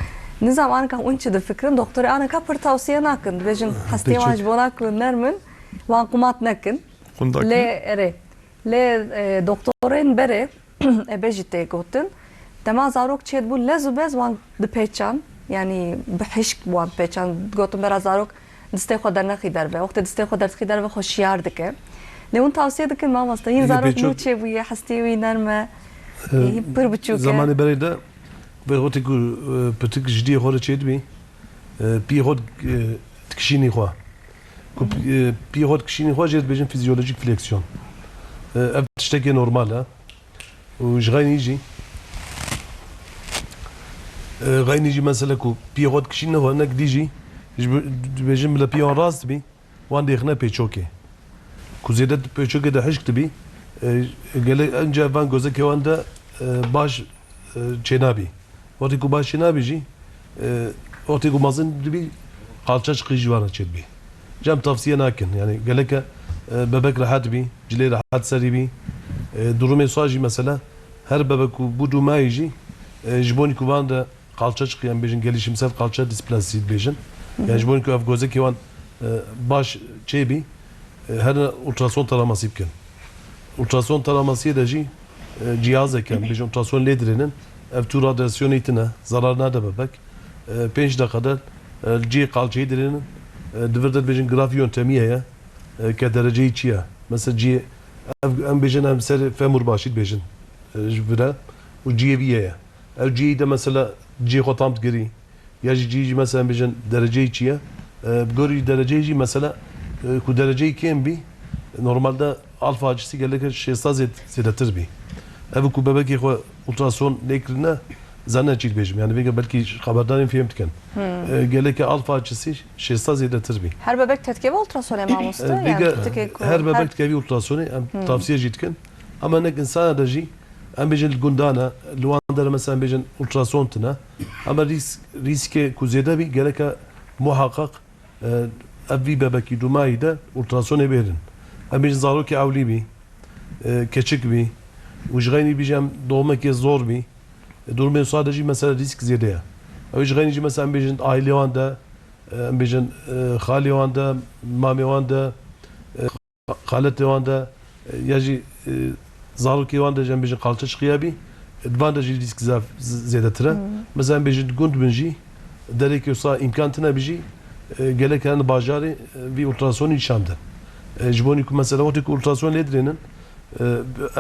Nizam anka hûn çi difikirin, doktorê anka pir tawsiye nakin. Dibêjin hestiyê wan Pêçek. ji bona ku nerm in, wan qumat nekin. Qundak Lê in. erê, lê, e, doktorên berê, ebe jî tê gotin. Dema zarok çêdibû, lez û bez wan dipêçan, yanî bi hişk wan dipêçan. Digotin bera zarok distê xwe dernexî derve. Wextê distê xwe derdixî derve xwe şiyar dike. Lê hûn tawsiye dikin mamoste, hîn Yê zarok pêçok nû çêbûye, hestiyê wî nerm e, E, hîn pir biçûk e. Zamanê berê de vê wextê ku, e, pitik ji diyê xwe re çêdibî, e, piyê xwe, e, dikişînî xwe. Ku, e, piyê xwe dikişînî xwe jê dibêjin fizyolojik fleksiyon. E, ev tiştekê normal e. Û ji xeynî jî, e, xeynî jî mesela ku piyê xwe dikişîne xwe, nek dî jî, ji bi-, dibêjin bila piyê wan rast dibî, wan dêxine pêçokê. Ku zêde pêçokê de hişk dibî, e, gelek enca van gozekê wan de, e, baş, e, çênabî. Wextê ku baş çênabî jî, e, wextê ku mezin dibî, qalçe çiqî ji wan re çêdibî. Cem tavsiye nakin. Yani geleke, e, bebek rehet bî, cilê rehet serî bî. E, durumê sa jî mesela her bebek ku bû dûmayî jî, e, ji bonî ku van de qalçe çiqî, em bêjin gelişimsel qalçe displasî dibêjin. Hı hı. Yani ji bonî ku ev gozekê wan, e, baş çêbî, e, her ultrason taramasî bikin. Ultrason taramasiyê de jî, e, cihazeke, em bêjin ultrason lê dirênin. Ev tu radyasyonê tine, zarar nade bebek. E, pênc deqa de, e, cihê qalçeyê dirênin. E, di vir de dibêjin graf yöntemi heye, e, ke dereceyê çi ye. Mesela cihê, ev, em bêjin em ser femur başî dibêjin, e, ji vire û cihê vî ye. Ev cihê de mesela cihê xwe tam digirî, ya jî cihê jî mesela em bêjin dereceyê çi ye. E, bi gorî dereceyê jî mesela, e, ku dereceyê kêm bî, normalde alfa açısı geleke şêsta zêd-, zêdetir bî. Ev ku bebekê xwe ultrason lê kirine, zanin çî dibêjim. Yani vêga belkî xeberdarên fêm dikin. Hmm. E, geleke alfa açısı şêsta zêdetir bî. Her bebek tetkeve ultrasonê mamoste? E, Yani vêga tikê ku her bebek her dikevî ultrasonê, em Hmm. tavsiye jî dikin. Ama nek insana de jî, em bêjin li gundan e, li wan dere mesela em bêjin ultrason tine. Ama rîsk, rîskê ku zêde bî, gereke muhakkak, e, ev vî bebekî dûmayî de ultrasonê bêrin. Em bêjin zarokê ewlî bî, e, keçik bî û ji xeynî bî jî em doğumekê zor bî. E, durumê wisa de jî mesela rîsk zêde ye. Ew ji xeynî jî mesela em bêjin ailê wan de, e, em bêjin, e, xalê wan de, mamê wan de, e, xaletê wan de, e, ya jî, e, zarokê wan de jî em bêjin qalçe çiqiya bî, e, di van de jî rîsk zaf z-, zêdetir e. Hmm. Mesela em bêjin gund bin jî, derêkê wisa îmkan tine bî jî, E, gelek hene bajarê, e, vî ultrasonî nîşan de. E, ji bo nî ku mesela wextê ku ultrason lê dirênin, e,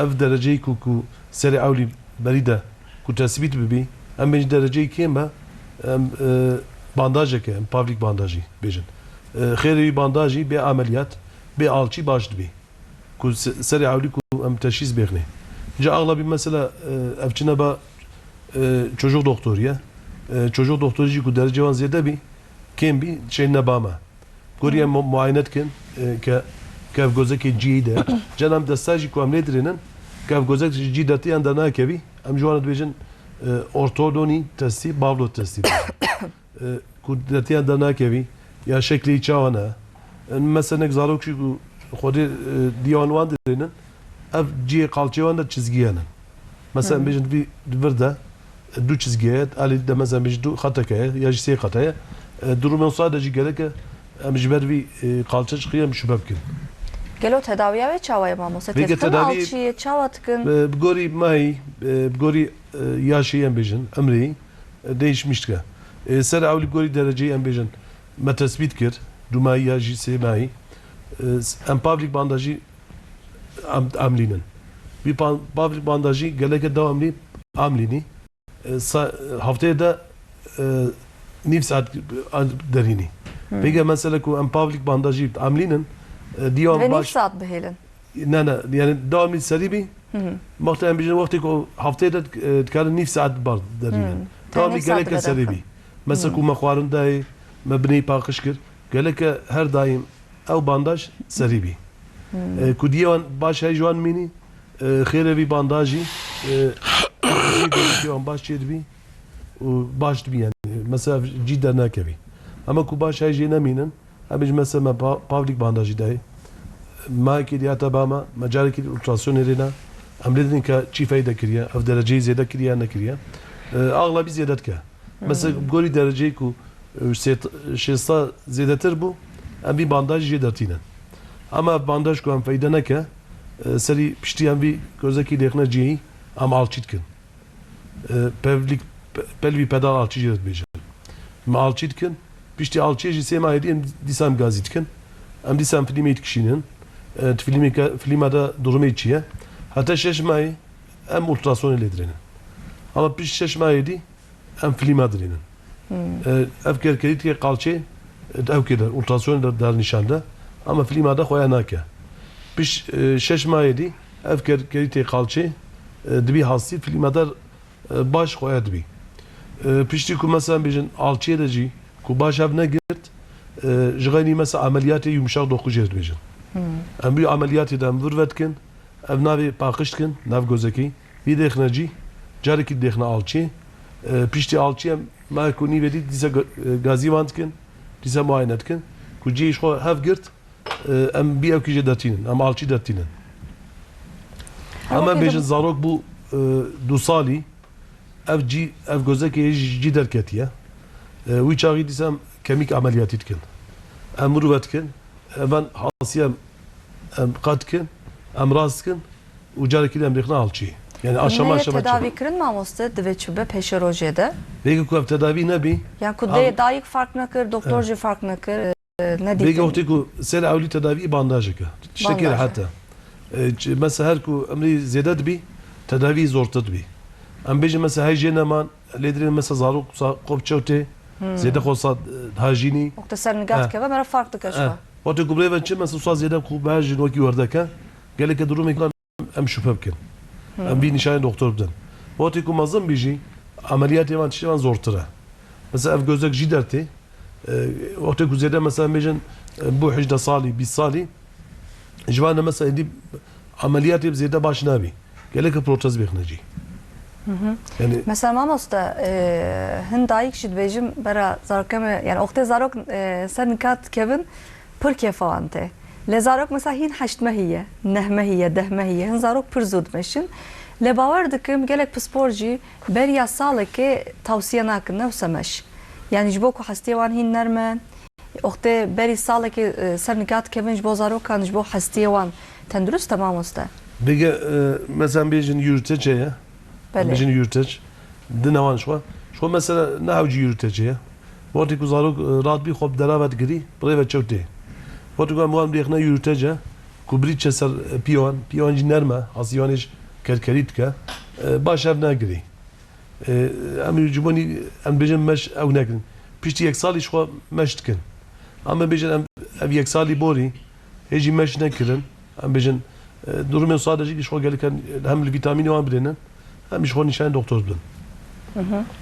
ev dereceyê ku, ku serê ewlî berî de ku tesbît bibî, em bêjin dereceyê kêm e, em, e, bandajeke, em pavlîk bandajî bêjin. E, xêrê wî bandajî bê ameliyat, bê alçî baş dibî. Ku se-, serê ewlî ku em teşhîs bêxinê. Ca axlabî mesela, e, ev çine ba, e, çocuk doktorî ye. E, çocuk doktorî jî ku derecê wan zêde bî, kêm bî, şeyne ba me. Gorî em mu-, muayene dikin, e, ke, ke ev gozekê cihê de. Cen em desta jî ku em lê dirênin, ke ev gozek ji cî dertê yan dernakevî, em ji wan re dibêjin, e, ortodonî testî, bavlo testî. E, ku dertê yan dernakevî, ya şeklê çawa ne. E, mesela nek zarok jî ku xwedê, e, diya wan wan dirênin, ev cihê qalçê wan de çizgî hene. Mesela, Hı. bêjin vî vir de, e, du çizgiye ye, alî de mesela bêjin du xeteke ye, ya jî sê xete ye. E, durumên wisa de jî gerek e, em ji ber vî, e, qalçe çiqî em şupe bikin. Gelo tedawiya wê çawa ye mamoste? Vêge Têdikin tedavî, alçiyê çawa dikin? E, bi gorî mayî, e, bi gorî, e, yaşê em bêjin, emrê, e, değişmiş dike. E, ser ewlî bi gorî dereceyê em bêjin, me tesbît kir, du mayî ya jî sê mayî. E, s-, em pavlîk bandajî em, em lînin. Vî pa-, pavlîk bandajî geleke dewamlî em lînî. E, sa-, hefteyê de, e, nîv saet derînî. Hmm. Pêge mesele ku em pavlîk bandajî em lînin, e, diya Ve nîv baş saet bihêlin. Ne, ne, yani dewamlî serî bî. Hı hı. Wextê em bêjin, wextê ku hefteyê de, e, dikarin nîv saet bar derînin. Hmm. Dewamlî Tenê saet gereke beden serî kan. bî. Mesela Hmm. ku me xwarin dayê, me bineyî paqij kir. Gereke her daîm ew bandaj serî bî. Hmm. E, ku diyê wan baş hey ji wan mînî, e, xêrê vî bandajî, e, jî wan baş çêdibî û baş dibî yani. Mesela cî dernakevî. Ama ku baş hey jê nemînin, Em ji mesela me pa-, pavlîk bandajî dayê. Mayekî diyata ba me, me carekî ultrason êrêne. Em lê didin ke çî feyde kiriye, ev dereceyî zêde kiriye, nekiriye. E, axlabî zêde dike. Mesela Hmm. gorî dereceyê ku, e, sê-, şêsta zêdetir bû, em vî bandajî jê dertînin. Ama ev bandaj ku em feyde neke, e, serî piştî em vî gozekî lêxine cihî, em alçî dikin. E, pevlîk, pe-, pelvî pedal alçî jê re dibêjin. Me alçî dikin. Piştî alçiyê jî sê mahê dî em dîsa em gazî dikin. Em dîsa em filîmê dikişînin. E, di filîmê ke-, filîma de durumê çi ye? Heta şeş mahê em ultrasonê lê dirênin. Ama pişt şeş mahê dî em filîma dirênin. Hmm. E, ev kerkerîtê qalçê, e, ew kê de ultrasonê de dernîşan de. Ama filîma de xweya nake. Pişt, e, şeş mahê dî ev kerkerîtê qalçê, e, dibî hastî filîma de e, baş xweya dibî. E, piştî ku mesela bêjin alçiyê de jî ku baş hev negirt, e, ji xeynî mesela emeliyatê yumuşak doku jê re dibêjin. Hmm. Em wî emeliyatê de em vir vedikin, ev navê paqij dikin, nav gozekî, vî dêxine cî, carekî dêxine alçiyê. E, piştî alçiyê em me ku nîvê dî dîsa ga-, e, gazî wan dikin, dîsa muayene dikin. Ku cihê ji xwe hev girt, E, em bî ew kî jê dertînin, em alçî dertînin. Ama Ama bêjin pêdim- zarok bû, e, du salî, ev cî, ev gozekê ji cî derketiye. E, wî çaxî dîsa em kemîk emeliyatî dikin. Em mirove dikin, evan hasiye em, em qat dikin, em rast dikin û carekî de em rêxine alçî. Yani aşama Hûn heye aşama çi? Tedavî kirin mamoste, divê çi be pêşerojê de? Vêga ku ev tedavî nebî, Yan ku dê dayik fark nekir, doktor He. jî fark nekir. Nedîtin. Bêgê wextê ku ser ewlî tedavî bandajeke. Tiştekê Bandaj e. rehet e. E, ç-, mesela her ku emrî zêde dibî, tedavî zortir dibî. Em bêjin mesela hey jê neman, lê dirê mesela zarok sa-, qop çewtê, Hmm. zêde xwe sa, e, dihajînî. Wextê ser nigah Eh. dikeve, mera fark dike ji Eh. xwe. Wextê ku birêve çi, mesela sa zêde ku bihajîn wekî werdeke, geleke durumê em şüphe bikin. Hmm. Em vî nîşanê doktor bidin. Wextê ku mezin bî jî, emeliyatê van tiştê van zortir e. Mesela ev gözek jî dertê, e, wextê ku zêde mesela bêjin, e, bû hejdeh salî, bîst salî, ji van de mesela êdî emeliyatê bi zêde baş nabî. Geleke protez bêxine cî. Hı hı. Yani Mesela mamoste, e, hin dayik jî dibêjim bera zarokê me, yani wextê zarok, e, ser nika dikevin, pir kêfa wan tê. Lê zarok mesela hîn heşt mehî ye, neh mehî ye, deh mehî ye. Hin zarok pir zû dimeşin. Lê bawer dikim gelek pispor jî beriya salekê tawsiye nakin, ne wisa meş. Yani ji bo ku hestiyê wan hîn nerm e, wextê berî salekê, e, ser nika dikevin ji bo zarokan, ji bo hestiyê wan tendurist e mamoste. Bêge, e, mesela bêjin yürüteç heye. Belê. Bêjin yürüteç. Dine wan ji xwe. Ji xwe mesela ne hewcî yürüteç heye. Wextê ku zarok, e, rahat bî, xwe bi dera ve digirî, bi rê ve çew tê. Wextê ku em wan rêxine yûrûte ce, ku birî çe ser, e, pîya wan, pîya wan jî nerm e, asî wan ê ji kerkerî dike, e, baş ev negirî. E, em ji bo nî, em bêjin meş ew nekirin. Piştî yek salî ji xwe meş dikin. Em bêjin em, ev yek salî borî, hê jî meş nekirin. Em bêjin, e, durumên sade jî ji xwe gelek hem li vîtamînê wan bidênin, hem ji xwe nîşanên doktor bidin.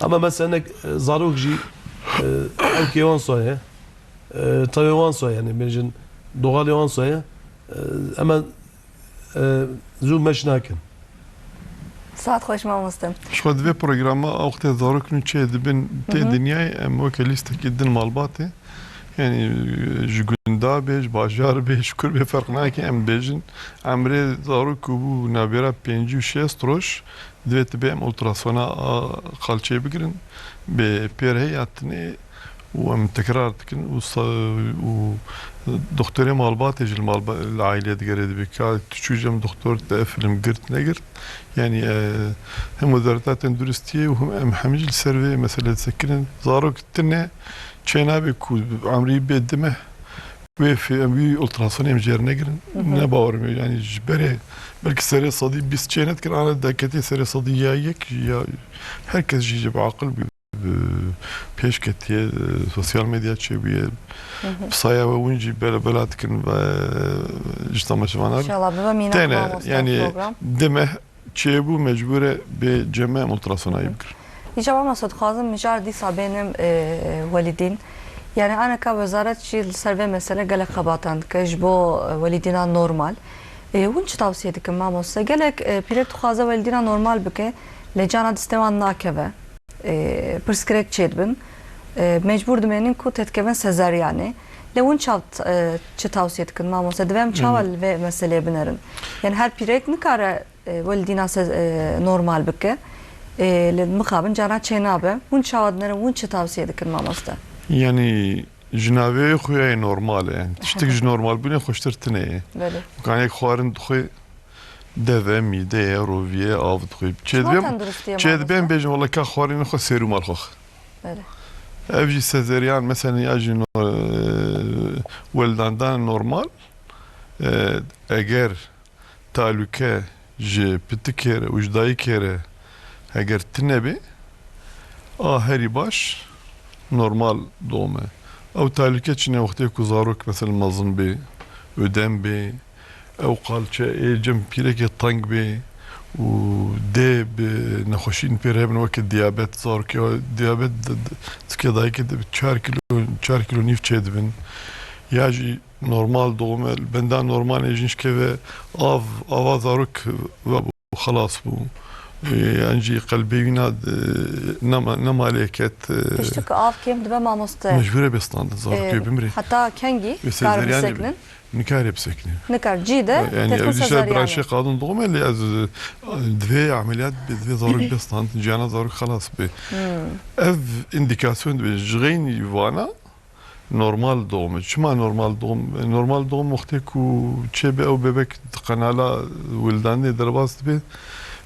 Ama mesela nek, e, zarok jî, e, ewkê wan soye, e, tewê wan soye, yani bêjin doğalê wan soye, e, em e, zû meş nakin. Saet xweş mamoste. Ji xwe di vê programa a wextê zarok nû çê dibin tê dinyayê, em weke lîstekî din malbatê. Yani, e, ji gunda bê, ji bajar bê, ji kur bê ferq nake, em bêjin. Emrê zarok ku bû navbera pêncî û şêst roj, divê tibê em ultrasona a xalçê bigirin. Bê pêr heye ya tinê û em tekrar dikin û sa-, û doktorê malbatê jî li malba-, li aîlê digere dibê ka tu çû cem doktor te film girt negirt. Yani, e, hem Wezareta Tenduristiyê û hem em hemî jî li ser vê mesele disekirin. Zarok tine çênabê ku emrî bê di meh wê fi-, em wî ultrasonê em jê re negirin. Ne bawer im, yani ji berê belkî serê sedî bîst çê nedikin, ana deketê serê sedî ya yek ya herkes jî ji bi aqil bû. Pêş ketiye, e, sosyal medya çêbûye. Bi saya we hûn jî bela, bela dikin ve ji temaşevanan. İnşallah bibe mînak Têne, mamoste yani program. Di meh çêbû mecbûr e bê cem me em ultrasonayî bikirin. Îca mamoste dixwazim mijar dîsa bênim, e, welîdîn. Yani aneka wezaret jî li ser vê mesele gelek xebatan dike ji bo, e, welîdîna normal. E, hûn çi tavsiye dikin mamoste? Gelek, e, pîrek dixwaze welîdîna normal bike, lê cana distê wan nakeve. E, pirsgirêk çêdibin. E, mecbûr dimênin ku têdikevin sezeryanê. Lê hûn çav, e, çi tavsiye dikin mamoste? Divê em çawa li vê meseleyê binerin? Yani her pîrek nikare, e, welîdîna se-, e, normal bike. E, lê mixabin cana çê nabe. Hûn çawa dinerin? Hûn çi tavsiye dikin mamoste? Yani ji navê xwe ya normal e. Yani tiştek ji normal bûnê xweştir tine ye. Belê. Kanê xwarin dixwe Deve, mîde ye, rovî ye, av dixwe. Çêdibêm, çêdibêm bêjin wele ka xwarînê xwe sêrû mal xwe. Belê. Ev jî sezeryan, mesela ya jî no-, e, weldandana normal, e, eger talûke ji pitikê re û ji dayikê re eger tune bê, a herî baş normal doğum e. Ew talûke çine wextê ku zarok, mesela mezin bê, ödem bê, Ew qalçe ê cem pîrekê teng bê û dê bi nexweşîn pê re hebin weke diyabet, zarokê diyabet di, di, dike dayikê de bi çar kilo, çar kilo nîv çê dibin. Ya jî normal doğum e, benda normal ê jin şikeve av, ava zarok vebû, xelas bû. Yan jî qelbê wîna, e, nema, nemalê ket, e, Tiştê ku av kêm dibe mamoste. Mecbûr e bê standin, zarokê, e, bimrê. Heta kengî kar bisekinin? Nikare bisekine. Nikar, cî de, yani, têdike ev dişe sezaryen e. Branşê qadin doğum e, lê ez, e, divê ameliyat bê, divê zarok bê stand, ciyana zarok xelas bê. Ev indikasyon dibe, ji xeynî vana normal doğum e. Çima normal doğum? E, normal doğum wextê ku çê be ew bebek di qenala wildanê derbas dibe,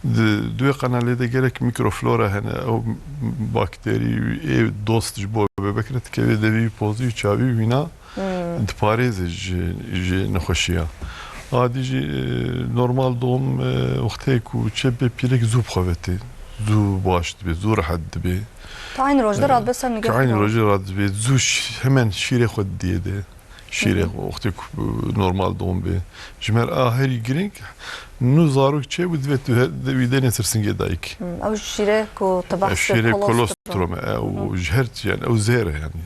di, di wê qenalê de gelek mikroflora hene, ew bakterî ê dost ji bo bebek re dikeve devî pozî û çavî wîna diparêze ji, ji nexweşiya. Adî jî, e, normal doğum, e, wextê ku çê bê pîrek zû bixwevete, zû baş dibe, zû rehet dibe. Ti aynî roj de, e, radibe ser nigeh. Ti aynî roj de radibe, zû ş-, hemen şîrê xwe didiyê de. Şîrê xwe, wextê ku, e, normal doğum bê. Ji me re a herî girîng, nû zarok çê bû, divê tu he-, de-, wî denê ser singê dayik. Ew şîrê ku tu behsê şîrê kolostrum e, ew ji her, yani, ew zêr e, yani.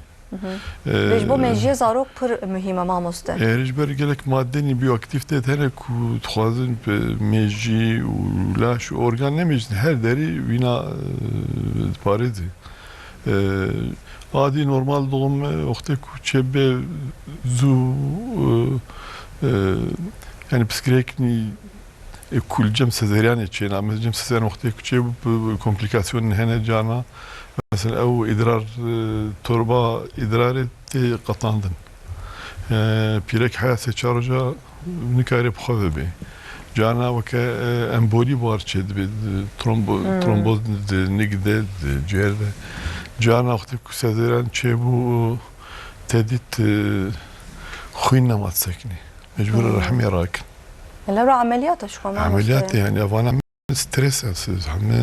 Lê ji bo mejiyê zarok pir muhîm e, mamoste. Êrî ji ber gelek madenî biyoaktîf tê hene ku dixwazin bi mejî û laş û organ nemêjin, her derî wîna, e, diparêzî. E, adî normal doğum, e, wextê ku çêbe zû, e, e, yani piskirêknî E, ku li cem sezeryanê çêna, me cem sezeryan wextê ku çê bû, komplîkasyonên hene cana. Mesela ew îdrar, e, torba îdrarê tê qetandin. E, pîrek heya sê çar roja nikare bi xwe ve bê. Cana weke, e, embolî bar çê dibe, trombo-, tromboz di nig de, di ciyêr de. Carna wextê ku sezeryan çêbû, te dît, e, xwîn nema disekinî. Mecbûr e Hmm. rehmê rakin. Lewra emeliyat e ji xwe, mamoste. Emeliyat e yani, evana stres e, siz heme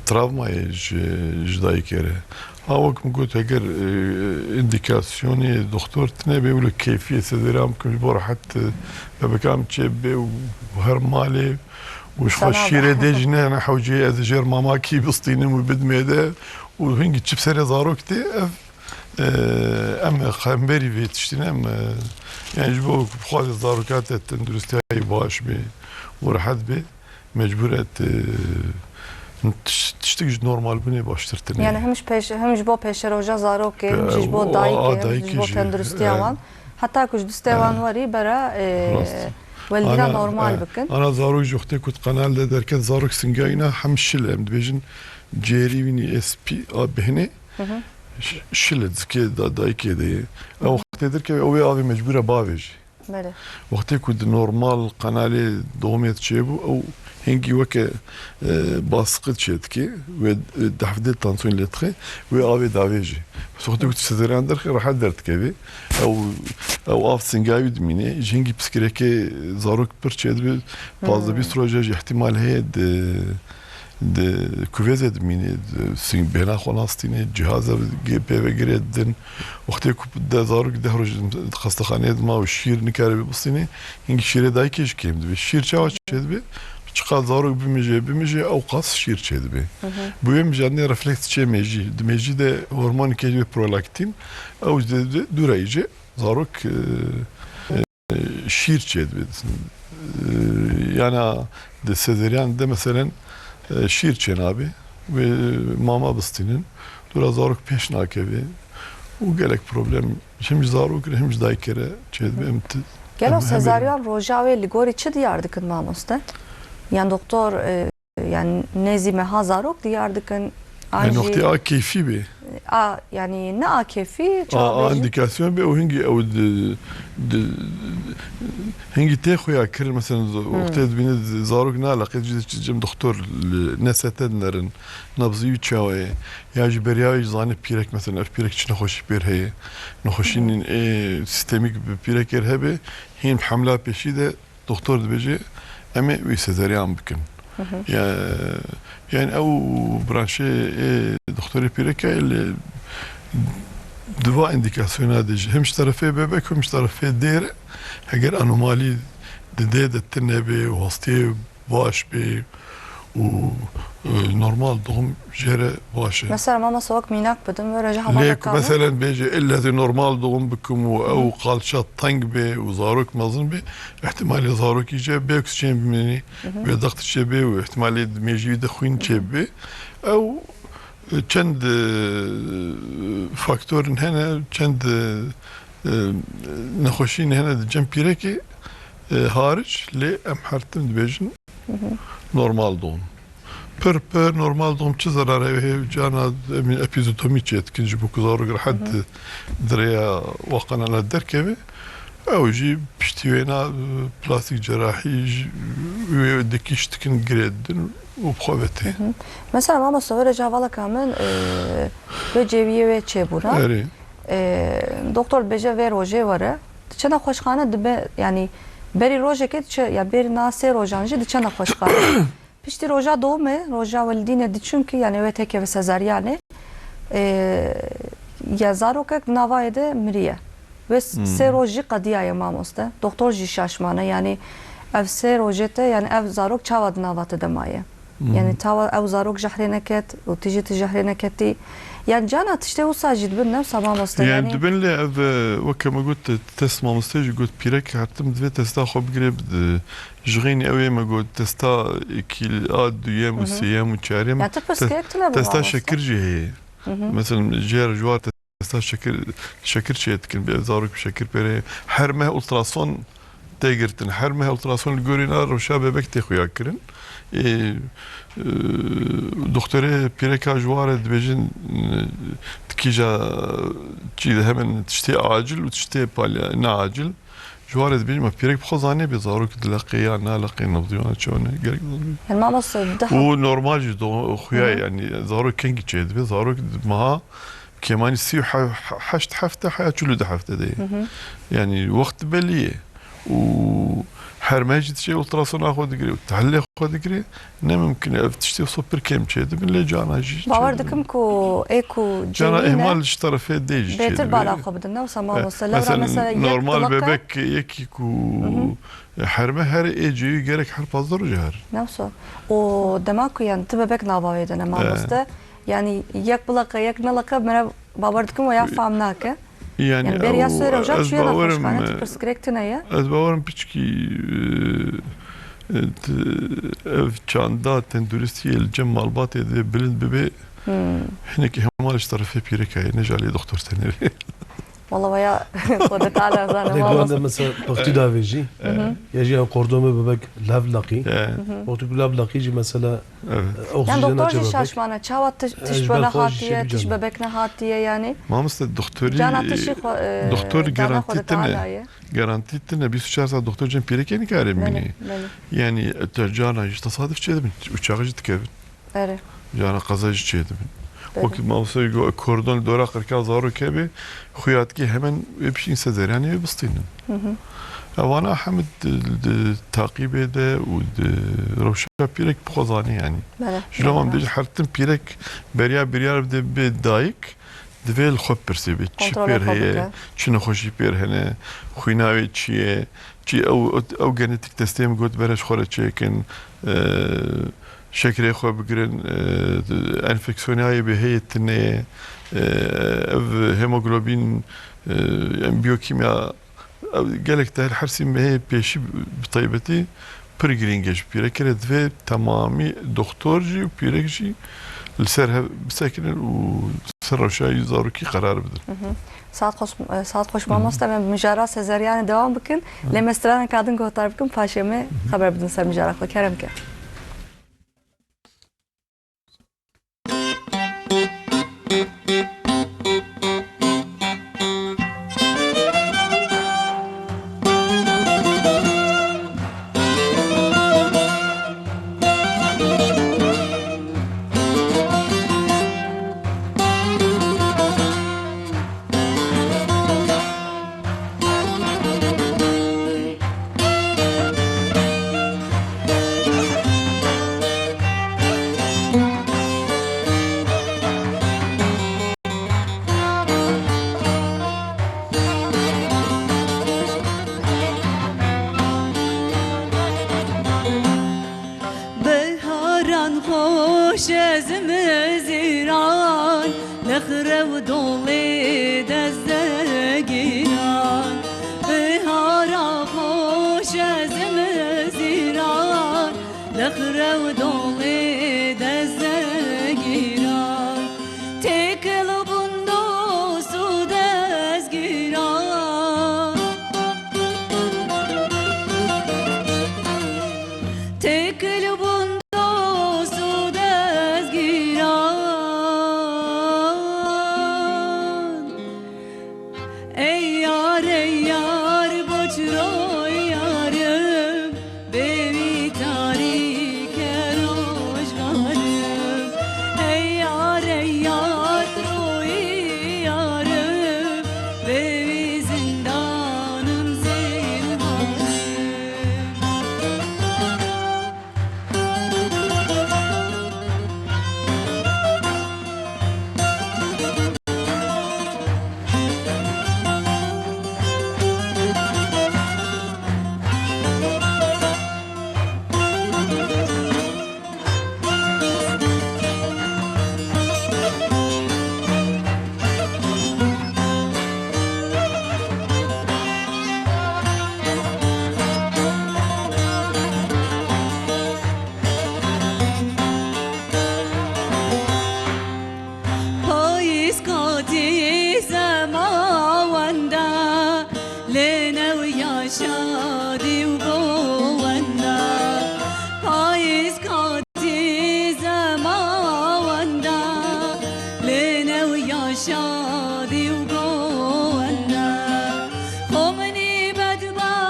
travmayê ji, ji dayikê re. Ha, wek min got, eger, e, îndîkasyonê doktor tine bê, wilo keyfiyê sezeryan bikim ji bo rehet, e, bebekam çêbibe û her malê û ji xwe Sana şîrê dê zehmet. Jî ne, ne hewceyê ez jêr mamakî bistînim û bidimê de û hingî çi bi serê zarok tê, ev, e, em xemberî vê tiştî ne, em, e, yani ji bo ku bixwaze zaroka te tenduristiya wî baş bê û rehet bê, mecbûr e te, tiş-, tiştik ji normalbûnê baştir tine. Yani him ji pêş-, him ji bo pêşeroja zarokê, him jî ji bo a, a dayikê, him jî ji bo jî, tenduristiya e, wan. Heta ku ji distê wan werî bera, e, Rast. Welidîna Ana, normal e, bikin. Ana zarok ji wextê ku di qenal de derket, zarok singayîna hem şil e. Em dibêjin cêrî wînî S P a bêhnê Hı hı. ş-, şil e, zikê da-, dayikê de ye. Hı hı. Ew wextê derkeve, ew ê avê mecbûr e bavêjî. Belê. Wextê ku di normal qenalê doğumê çêbû, ew hingî weke, e, basqi çê dike, wê, e, dehfdê tansiyon lê dixe, wê avê davêjî. Wextê ku tu sezeryan derxe, rehet derdikevê. Ew, ew av singayî dimîne. Ji hingî piskirêkê zarok pir çêdibe. Pazdeh bîst Hmm. roja jî ihtimal heye di, di kuvêzê dimîne, di sing-, bêhna xwe nastîne, cihaza ge-, pê ve girê didin. Wextê ku de zarok deh roj di xestexaneyê dima û şîr nikaribe bistîne, hingî şîrê dayikê jî kêm dibe. Şîr çawa çêdibe? Çiqas zarok bimije, bimije, ew qas şîr çêdibe. Hı hı. Bi wê mijandinê refleks çê mêjî. Di mêjî de hormonekê jî prolaktin, ew ji de, de dû re îce zarok, e, e, şîr çêdibe. E, yana di sezeryan de meselen, e, şîr çênabe. Wê mama bistînin. Dûra zarok pêş nakeve. Û gelek problem hem ji zarok re hem ji dayikê re çêdibe. Em ti-, Gelo em hemberî sezaryan roja wê li gorî çi diyar dikin, mamoste? Yan doktor, e, yani nêzî meha zarok diyar dikin, an Em jî wextê a keyfî bê. A, yani ne a keyfî, A, çawa a bêjin? Îndîkasyon bê û hingî ew di, di, hingî tê xuya kirin, mesela, Hmm. wextê dibîne zarok ne eleqê, cî cem doktor li, ne sete dinerin, nabzî wî çawa ye, ya jî beriya wî zane pîrek, mesela, ev pîrek çi nexweşî pêr heye, nexweşînên Hmm. ê sîstemîk bi pîrekê re hebe, hîn hemla pêşî de Doktor dibêje, em ê wî sezeryan bikin. Hı hı. Ya, yani ew branşê ê doktorê pîreke li di va îndîkasyona de jî hem ji terefê bebek hem ji terefê dêr, heger anomalî di dê de tune bê û hastiyê baş bê û, e, normal doğum jê re baş e. Mesela mama sawak mînak bidim, were ji hema Lê ku veka min. Meselen bêje, ille ez ê normal doğum bikim û Hı hı. ew qalça teng bê û zarok mezin bê, ihtimalê zarokî jê bê oksîjen bimînî, Hı hı. wê daxt çê bê û ihtimalê di mêjî de xwîn Hı hı. çê bê. Ew, e, çend, e, faktorên hene, çend, e, e, nexweşîn hene di cem pîrekê, e, hariç, lê em her tim dibêjin Hı hı. normal doğum. Pir pir normal doğum çi zerarê heye? Carna em epizotomî çê dikin ji bo ku zarok rehet Hı hı. di, di rêya wa qenala derkeve. Ew jî piştî wêna, e, plastîk cerahî jî wê dikişt dikin, girê didin û bi xwe ve tê. Hı hı. Mesela mamoste, were ji hevaleka min, e, wê cêwiyê wê çêbûna. Erê. E, doktor dibêje vê rojê were. Diçe nexweşxane dibe, yani berî rojekê diçe, ya berî na sê rojan jî diçe nexweşxane. Piştî roja dowimê, roja welidînê diçûn ki, yani wê têkeve sezaryanê, e, ya zarokek di navayê de miriye. Wê s-, Hmm. sê roj jî qediyaye mamoste. Doktor jî şaş mane, yani ev sê rojê te, yani ev zarok çawa di nava te de maye? Hmm. Yani tawa ew zarok jehrê neket û tu jî tu jehrê neketî. Yani cana tiştê wisa jî dibin, ne wisa mamoste, Yani yani dibin lê ev, e, weke me got, test mamoste jî got, pîrek her tim divê testa xwe bigire, bi-, Ji xeynî ew ê me got testa kîl a duyem û Hı hı. sêyem û çarem. Ya tu pirsgirêk tune bi Testa mamoste. Şekir jî heye. Hı hı. Mesela jê re ji war testa şekir, şekir çê dikin, bê zarok bi şekir pêre. Her meh ultrason tê girtin. Her meh ultrason li gorî na rewşa bebek tê xuya kirin. Ê, e, doktorê pîreka ji war e dibêjin, e, di kîja çî de hemen tiştê acil û tiştê palya ne acil. ji warê dibêjim, pîrek bi xwe zanê bê zarok dileqê ya naleqê, nabziya çawa ne, gerek zanê. Yani mamoste, daha Û normal jî do-, xuya, yani zarok kengî çêdibe, zarok meha kêmanî sî û heşt hefte heya çil û du hefte de ye. Yani wext belî ye. Û her meh jî dişê ultrasona xwe digire û tehlilê xwe digire. Ne mimkun e, ev tiştê wisa pir kêm çêdibin, lê cana jî Bawer çêdibin. dikim ku ê ku Cana cênî ne, ihmal ji terefê dê jî bêtir çêdibin. bala xwe bidin, ne wisa E, mamoste? Lewra mesela, mesela yek normal dileqe bebek yekî ku her meh here ê cêwî gerek her pazdeh roj here. Ne wisa. Û dema ku yani ti bebek nava wê de ne mamoste, yani yek bileqe, yek neleqe, mere bawer dikim we ya fam nake. Yani Yani beriya ew, sê roja ez çûye bawerim, nexweşxane, e, tu pirsgirêk tune ye? ez bawerim piçkî, e, e, t-, ev çanda tenduristiyê li cem malbatê de bilind bibe, Hmm. hinek ihmal ji terefê pîreka ye, ne ji alî doktor tenê re. Wala waya Xwedê Teala zane, Lê mamoste. Guhande mesela pixtî davêjî, ya jî ew kordon bebek lev leqî. He. Wextî ku lev leqî jî mesela Evet. Yan oksîjen doktor jî naçe bebek. Şaşmane, çawa tiş, tiş ji ber xwe jî hatiye, tiş bebek nehatiye yani. Mamoste, doktorî, Cana tişî xwe, e, doktor cana garantî xwe tine. Garantî tine, bîst û çar saet doktor cem pîrekê nikare bimîne. Belê, belê. Yani, e, te cana jî tesadif çêdibin, uçaxa jî dikevin. Erê. Cana qeza jî çêdibin. Belê. Wekî mamoste got, kordon li dora qirka zarok hebe, xuya dikê hemen wê bişîn sezeryanê wê bistînin. Hı hı. Ewana hemî di, di taqîbê de û di rewşa pîrek bi xwe zanî, yanî. Belê, Ji lo belê, me rast. Bêje her tim pîrek beriya biryar bide bi dayik, divê li xwe pirsê bê. Çi Kontrolê pêr xwe heye, bike. Çi nexweşî pêr hene, xwîna wê çi ye, çi ew, ew genetik testê min got bere ji xwe re çêkin, e, şekerê xwe bigirin, e, enfeksiyonê bê heye tune ye, e, ev hemoglobîn, e, em biyokîmya Ew gelek te her sî mehê pêşî bi taybetî pir girîng e ji pîrekê re. Divê temamî doxtor jî û pîrek jî li ser hev bisekinin û ser rewşa zarokî qerar bidin. Mhm. Saet xweş, e, saet xweş mamoste, em mijara sezeryanê dewam bikin. Lê me straneka din guhdar bikin, paşê me xeber bidin ser mijara xwe. Kerem ke. Biharan xweş e zimziran, nexre û dolê dezegîran. Bihara xweş e zimziran, nexre û dolê dezegîran. Têkil bûn dost û dezgîran. Têkil bûn dost û dezgîran. Ey yar, ey yar, boçro yarim, bê wî tarîk e rojgarim. Ey yar, ey yar, royî yarim, bê wî zindanim zinharim. Payîz katî zema wenda, lê new ya şadî û bo wenda. Payîz katî zema wenda, lê new ya şadî û bo wenda. Xo minî bedbaxt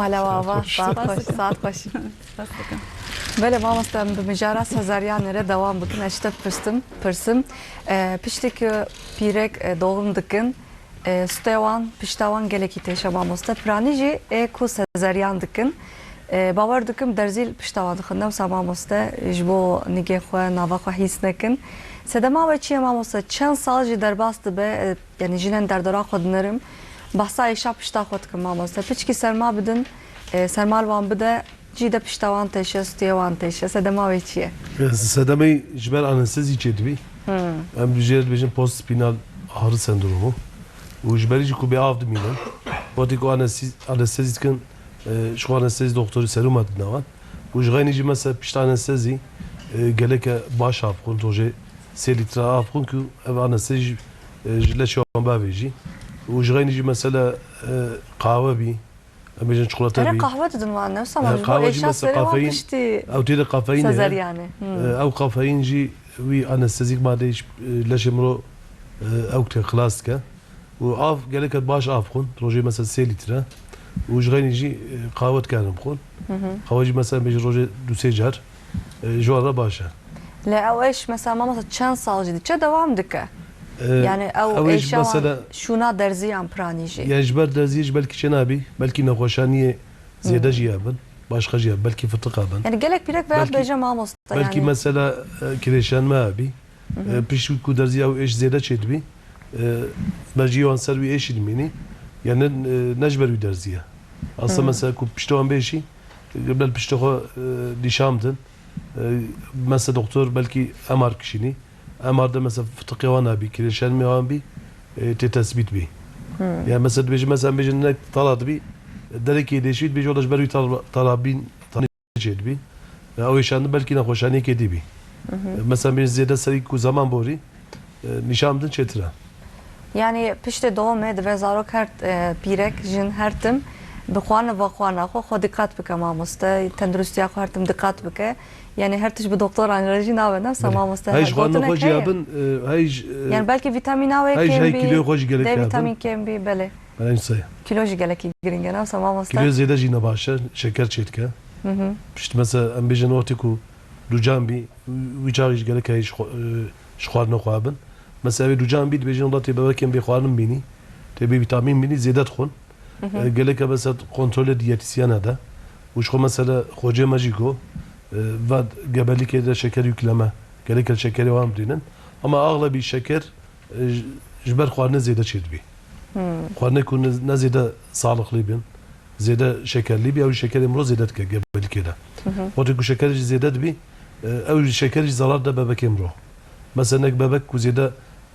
Mala we ava, saet xweş, saet xweş. Belê mamoste, em bi mijara sezaryanê re dewam bikin. Ez ji te pirsim, pirsim. E, piştî ku pîrek, e, doğum dikin, e, stûyê wan, pişta wan gelekî têşe mamoste. Piranî jî ê ku sezaryan dikin, e, bawer dikim derzî li pişta wan dixin. Ne wisa mamoste, ji bo nîgê xwe, nava xwe hîs nekin. Sedema we çi ye mamoste? Çend sal jî derbas dibe, e, Yanî jinên derdora xwe dinerim. Behsa êşa pişta xwe dikim mamoste. Piçkî serma bidin, e, serma li wan bide, cî de pişta wan têşe, stûyê wan têşe. Sedema wê çi ye? Sedemê ji ber anestezî çêdibî. Hmm. Em jê re dibêjin post spinal ağrı sendromu. Û ji berî jî ku bê av dimînin. Wextê ku anestezî, anestezî dikin, e, ji xwe anestezî doktorî seruma didin wan. Û ji xeynî jî mesela pişta anestezî, e, geleke baş av xwin, rojê sê lître av xwin ku ev anestezî ji, e, ji leşê wan bavêjî. Û ji xeynî jî mesela, e, qahwe bî, em bêjin çikolata Erê bî. Qahwe didin wan, ne wisa E, ji bo qahwe jî êşa mesela serê wan kafeîn, piştî ew tê de kafeîn e. Sezeryanê. Hmm. E, ew kafeîn jî wî anestezîk madeyê ji, e, leşê mirov, e, ew tê xilas dike. Û av gelek baş av xwin, rojê mesela sê lître. Û ji xeynî jî, e, qahwe dikarin bixwin. Hı hı. Qahwe jî mesela bêjin rojê du sê car, e, ji wan re baş e. Lê ew êş mesela mamoste çend sal jî diçe dewam dike? E, Yani ew ew êş êşa wan mesela şûna derziyan piranî jî. Yani ji ber derziyê jî belkî çênabî, belkî nexweşaniyê zêde Hmm. jî hebin, başqa jî hebin, belkî fitiqa bin. Yani gelek pîrek veya Belkî, dibêje mamoste belkî yani. mesela, e, kirêşenme hebî. Hı hı. E, piştî ku derziya ew êş zêde çêdibî, e, berjiyê wan ser wî êşî dimînî. Yani, e, ne ji ber wî derziye. Aslında Hmm. mesela ku piştê wan bêşî, e, bel piştê xwe, e, nîşan bidin. E, mesela doktor belkî M R kişînî. M R de mesela fitiqê wan hebî, kirêşenmê wan bî, e, tê tesbît bî. Hmm. Yani mesela dibêjin, mesela em bêjin nek tala dibî, derekê dêşî dibêjin, wela ji ber wî tala, tala bîn, çêdibî. Ya, ew êşandin belkî nexweşaniyekê dî bî. Mhm. Mesela, bêjin zêde serî ku zeman borî, e, nîşan bidin çêtir e. Yani, piştê doğumê divê zarok her, e, pîrek, jin her tim bi xwarina, vexwarina xwe, xwe diqat bike mamoste, tenduristiya xwe her tim diqat bike. Yani, her tişt bi doktoran re jî nabe, ne wisa Belê. mamoste? Hey, ji xwarina xwe jî hebin, e, hey ji, e, Yani, belkî vîtamîn A wê hey ji kêm hey bî, kîloyê xwe jî gelek D hebin. vîtamîn kêm bî, belê. Belê, wisa ye. Kîlo jî gelekî giring e, ne wisa mamoste? Kîloyê zêde jî ne baş e, şeker çêdike. Hı hı. Pişt mesela em bêjin wextê ku ducan bî, wî çaxî jî gelek heye ji xwe, e, ji xwarina xwe bin. Mesela wê ducan bî dibêjin wela tê bebekên bê xwarin bînî, tê bê vîtamîn bînî, zêde dixwin. Hı hı. E, gelek e mesela kontrolê diyetisyene de. Û ji xwe mesela xocê me jî got, e, va gebelîkê de şeker yükleme, gelek e şekerê wan bidînin. Ama axlebî şeker e, ji, ji ber xwarine zêde çêdibî. Hmm. Xwarine ku ne, ne zêde saxlixlî bin, zêde şekerlî bî, ew jî şekerê mirov zêde dike gebelîkê de. Hı hı. Wextê ku şekerê jî zêde dibî, e, ew jî şekerê jî zarar de bebekê mirov. Mesela nek bebek ku zêde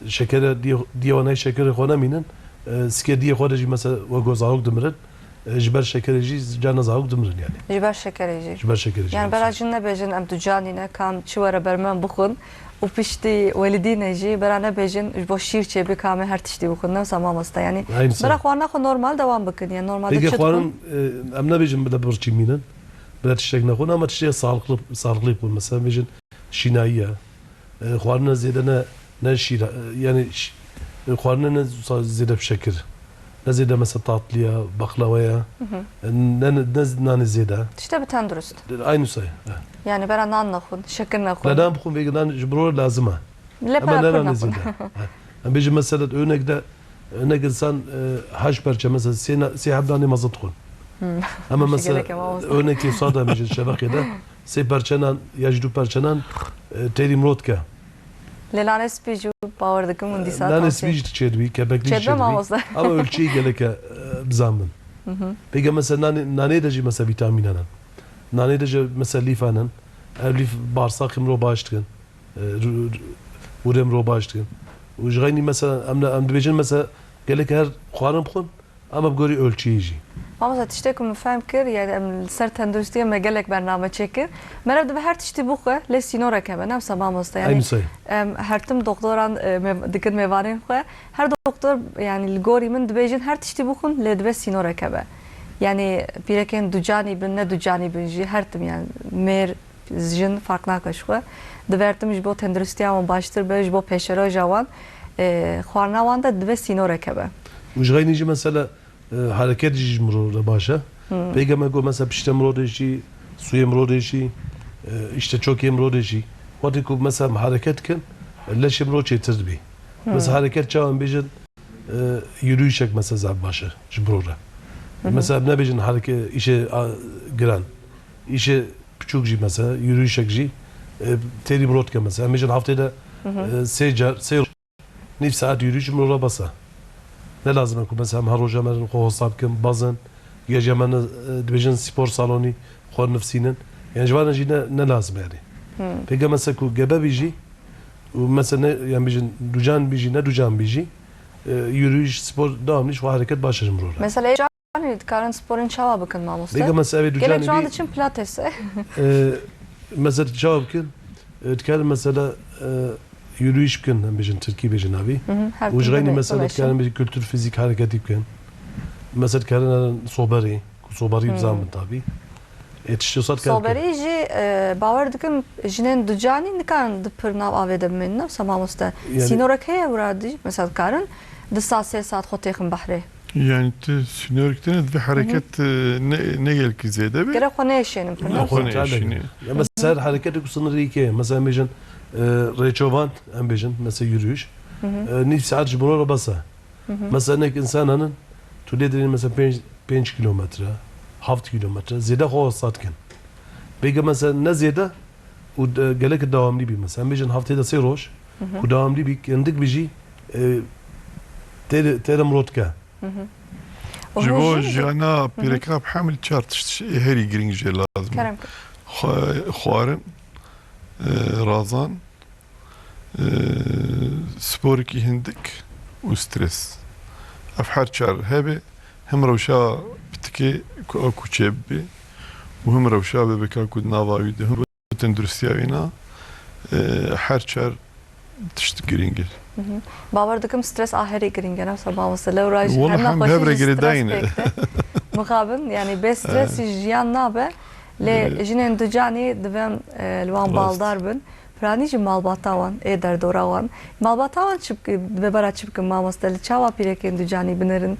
şekere diye, diye wan hey şekerê xwe nemînin, e, sikê diye xwe de jî mesela wek zarok dimirin, e, ji ber şekerê jî carna zarok dimirin yani. Ji ber şekerê jî. Ji ber şekerê jî. Yani bera jin nebêjin em tu canî ne, kam çi were ber me em bixwin û piştî welidîne jî bera nebêjin ji bo şîr çêbî, kamê her tiştî bixwin, ne wisa mamoste? Yani Aynı bera şey. xwarina xwe normal dewam bikin, yani normalde Peki çi xwarin, dixwin? e, em nebêjin bide birçî mînin, bide tiştek nexwin, ama tiştê sağlıklı, sağlıklı bixwin. Mesela bêjin şînayî ye. E, xwarina zêde ne, ne şîra, e, yani ş-, e, xwarina ne sa-, zêde bi şekir. Ne zêde mesela tatliya, baklawaya. Hı hı. E, ne, ne, ne nanê zêde. Tişte bi tendurist. Aynı say. E. Yani bera nan nexwin, şekir nexwin. La nan bixwin vê nan ji bro lazim e. Lê Ama pera ne pir nanê nexwin. zêde. E. Em bêjin mesela örnek de, örnek insan, e, heşt perçe mesela sê na-, sê heb nanê mezin dixwin. Hmm. Ama Hoşe mesela gerek ama olsun. örnekê sade em bêjin şebeqê de sê perçe nan ya jî du perçe nan, e, têrî mirov dike. Lê nanê spî jî bawer dikim hûn dîsa Nanê tavsiye spî jî çêdibî, kepeklî jî Çêdibe çêdibî. mamoste. Ama ölçüyê geleke, e, bizanbin. Hı hı. Peki mesela nanê, nanê de jî mesela vîtamîn henin. Nanê de jî mesela lîf henin. Ev lîf bağırsakê mirov baş dikin. E, ru-, ru-, hûrê mirov baş dikin. Û ji xeynî mesela em, em dibêjin mesela gelek her xwarin bixwin, Ama bi gorî ölçüyê jî. Mamoste, tiştê ku min fehm kir, yani em li ser tenduristiya me gelek bername çêkir. Meriv dibe her tiştî bixwe, lê sînorek hebe, ne wisa mamoste? Yani Aynı şey. em her tim doktoran, e, me-, dikin mêvanên xwe. Her doktor, yani li gorî min dibêjin her tiştî bixwin, lê dibe sînorek hebe. Yani pîrekên ducanî bin, ne ducanî bin jî, her tim yani mêr, jin fark nake ji xwe. Dibe her tim ji bo tenduristiya wan baştir be, ji bo pêşeroja wan, e, xwarina wan de dibe sînorek hebe. Û ji xeynî jî mesela, e, hereket jî ji mirov re baş e. Pêge me got, mesela piştê mirodê jî, sûyê mirodê jî, e, işte çokê mirodê jî. Wextê ku mesela em hereket kin, leşê miro çêtir dibî. Mesela hereket çawa em bêjin, e, yürüyüşek mesela zaf baş e ji miro re. Mesela em nebêjin hereke-, îşê, a, giran. Îşê piçûk jî mesela, yürüyüşek jî, e, têrî miro dike mesela. Em bêjin heftê de, e, sê car, sê Nîv saet yürüyüş miro re bes e. Ne lazim e ku mesela em her roja me re xwe hosta bikin, bezin, ya jî em e, dibêjin spor salonî xwe nivîsînin. Yani ji van re jî ne, ne lazim e yani. Pêke mesela ku gebe bî jî, û mesela ne, yani bêjin ducan bî jî, ne ducan bî jî, e, yürüyüş, spor, devamlı ji xwe hereket baş e ji miro re. Mesela Yanî dikarin sporên çawa bikin mamoste? Bêke mesela evê Gelek ducanî ciwan bî, diçin pilatese. E, mesela çawa bikin? E, dikarin mesela, e, yürüyüş bikin, em bêjin tirkî bêjin navî. Hı hı, her Û ji tim xeynî bibe, mesela bimeşin. Dikarin bêjin kültür fizik hareketî bikin. Mesela dikarin herin soberî, ku soberî Hı. bizan bin tabî. E, tiştê wisa dikarin bikin. Soberî jî, e, bawer dikim jinên ducanî nikarin di pir nav avê de bimînin, ne wisa mamoste? Yani Sînorek heye wira dî, mesela dikarin di saet sê saet xwe têxin behrê. Yani tu sînorek tine divê Hı hı. hereket, e, ne, ne gelkî zêde be. Gerek xwe neşênin pir, ne? Xwe Xwe neşînî. Ya mesela her hereketê ku sınırı iki, mesela em bêjin, e, rêçovand, em bêjin, mesela yürüyüş, Hı hı. e, nîv saet ji miro re bes e. Hı hı. Mesela nek insan henin, tu lê dirîn mesela pênc, pênc kilometre, heft kilometre, zêde xwe hosta dikin. Bêke mesela ne zêde, û de-, gelek dewamlî bî. Mesela em bêjin heftê de sê roj, Hı hı. ku dewamlî bî, hindik bî jî, e, têr-, têr miro dike. Hı hı. Ji Û bo hûn jî jiyana Hı hı. pîreka bi hemil çar tişt herî girîng jê lazim e. Kerem. Xwe-, xwarin, e, razan, e, sporekî hindik û stres. Ev her çar hebe, him rewşa pitikê ku ew ku çêbibe û him rewşa bebeka ku di nava wî de him tenduristiya wîna, e, her çar tişt girîng e. Hı hı. Bawer dikim stres a herî girîng e, ne wisa mamoste. Lewra jî Wala her hem nexweşî hev re jî stres girêdayî ne. pêk de. Mixabin, yani bê stresî jiyan nabe. Lê Ee, jinên ducanî divêm, e, li wan Rast. baldar bin. Piranî jî malbata wan, ê derdora wan. Malbata wan çi bik-, dibe bara çi bikin mamoste? Li çawa pîrekên ducanî binerin?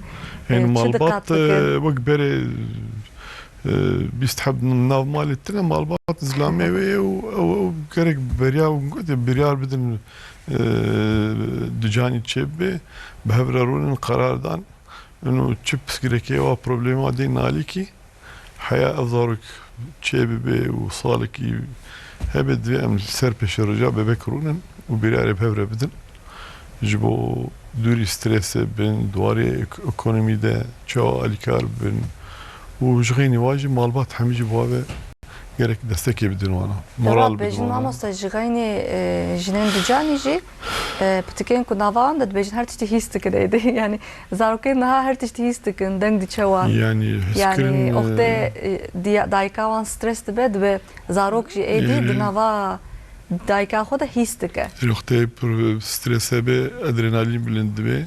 Hên E, çi malbat, diqat bikin? e, wek berê, e, bîst heb nav malê tine malbat zilamê wê ye û ew, ew gerek beriya, gote biryar bidin, e, ducanî çêbibe, bi hev re rûnin qerar dan. Ino çi pirsgirêkê wa problema dê nalîkî. Heya ev zarok çêbibe û salekî hebe divê em li ser pêşeroja bebek rûnin û biryarê bi hev re bidin. Ji bo dûrî stresê bin, di warê ek-, ekonomî de çawa alîkar bin û ji xeynî wa jî malbat hemî jî bi wa ve gerek destekê bidin wana. Moral Moral bidin bêjin wana. Mamoste, ji xeynî, e, jinên ducanî jî, e, pitikên ku nava wan de dibêjin her tiştî hîs dikin êdî. Yani zarokên niha her tiştî hîs dikin, deng diçe wan. Yani hîs Yani kirin, oxtê, e, e, diya-, dayika wan stres dibe, dibe zarok jî êdî Êdî. di nava dayika xwe de hîs dike. Oxtê pir stres hebe, adrenalin bilind dibe. Hı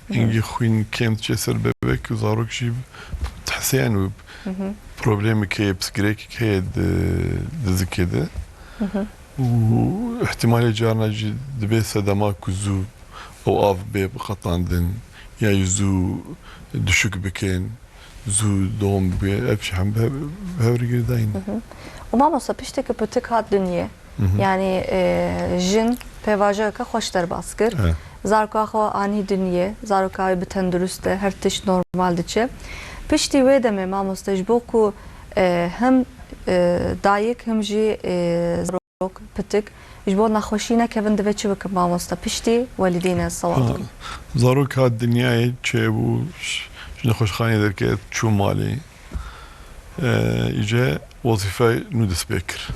hı. Hingî xwîn kêm diçe ser bebek û zarok jî diheseyan û Hı hı. problemek heye, pirsgirêkek heye di, di zikê de. Hı hı. Û ihtimalê carna jî dibe sedema ku zû ew av bê qetandin, ya jî zû düşük bikin, zû dom bibe, ev jî hem bi hev, bi hev re girêdayî ne. Hı hı. Û mamosta, piştî ku pitik hat dinyê, Hı hı. yani, e, jin pêvajoyeke xweş derbas kir. Evet. Zaroka xwe anî dinyê, zaroka wê bi tendurist e, her tişt normal diçe. Piştî wê demê mamoste, ji bo ku, e, him, e, dayik, him jî, e, zarok, pitik, ji bo nexweşî nekevin, divê çi bikin mamoste? Piştî welîdîne sewatî. Ha, zarok hat dinyayê çêbû, ji nexweşxaneyê derket, çû malê. E, îce wezîfeyê nû dest pê kir.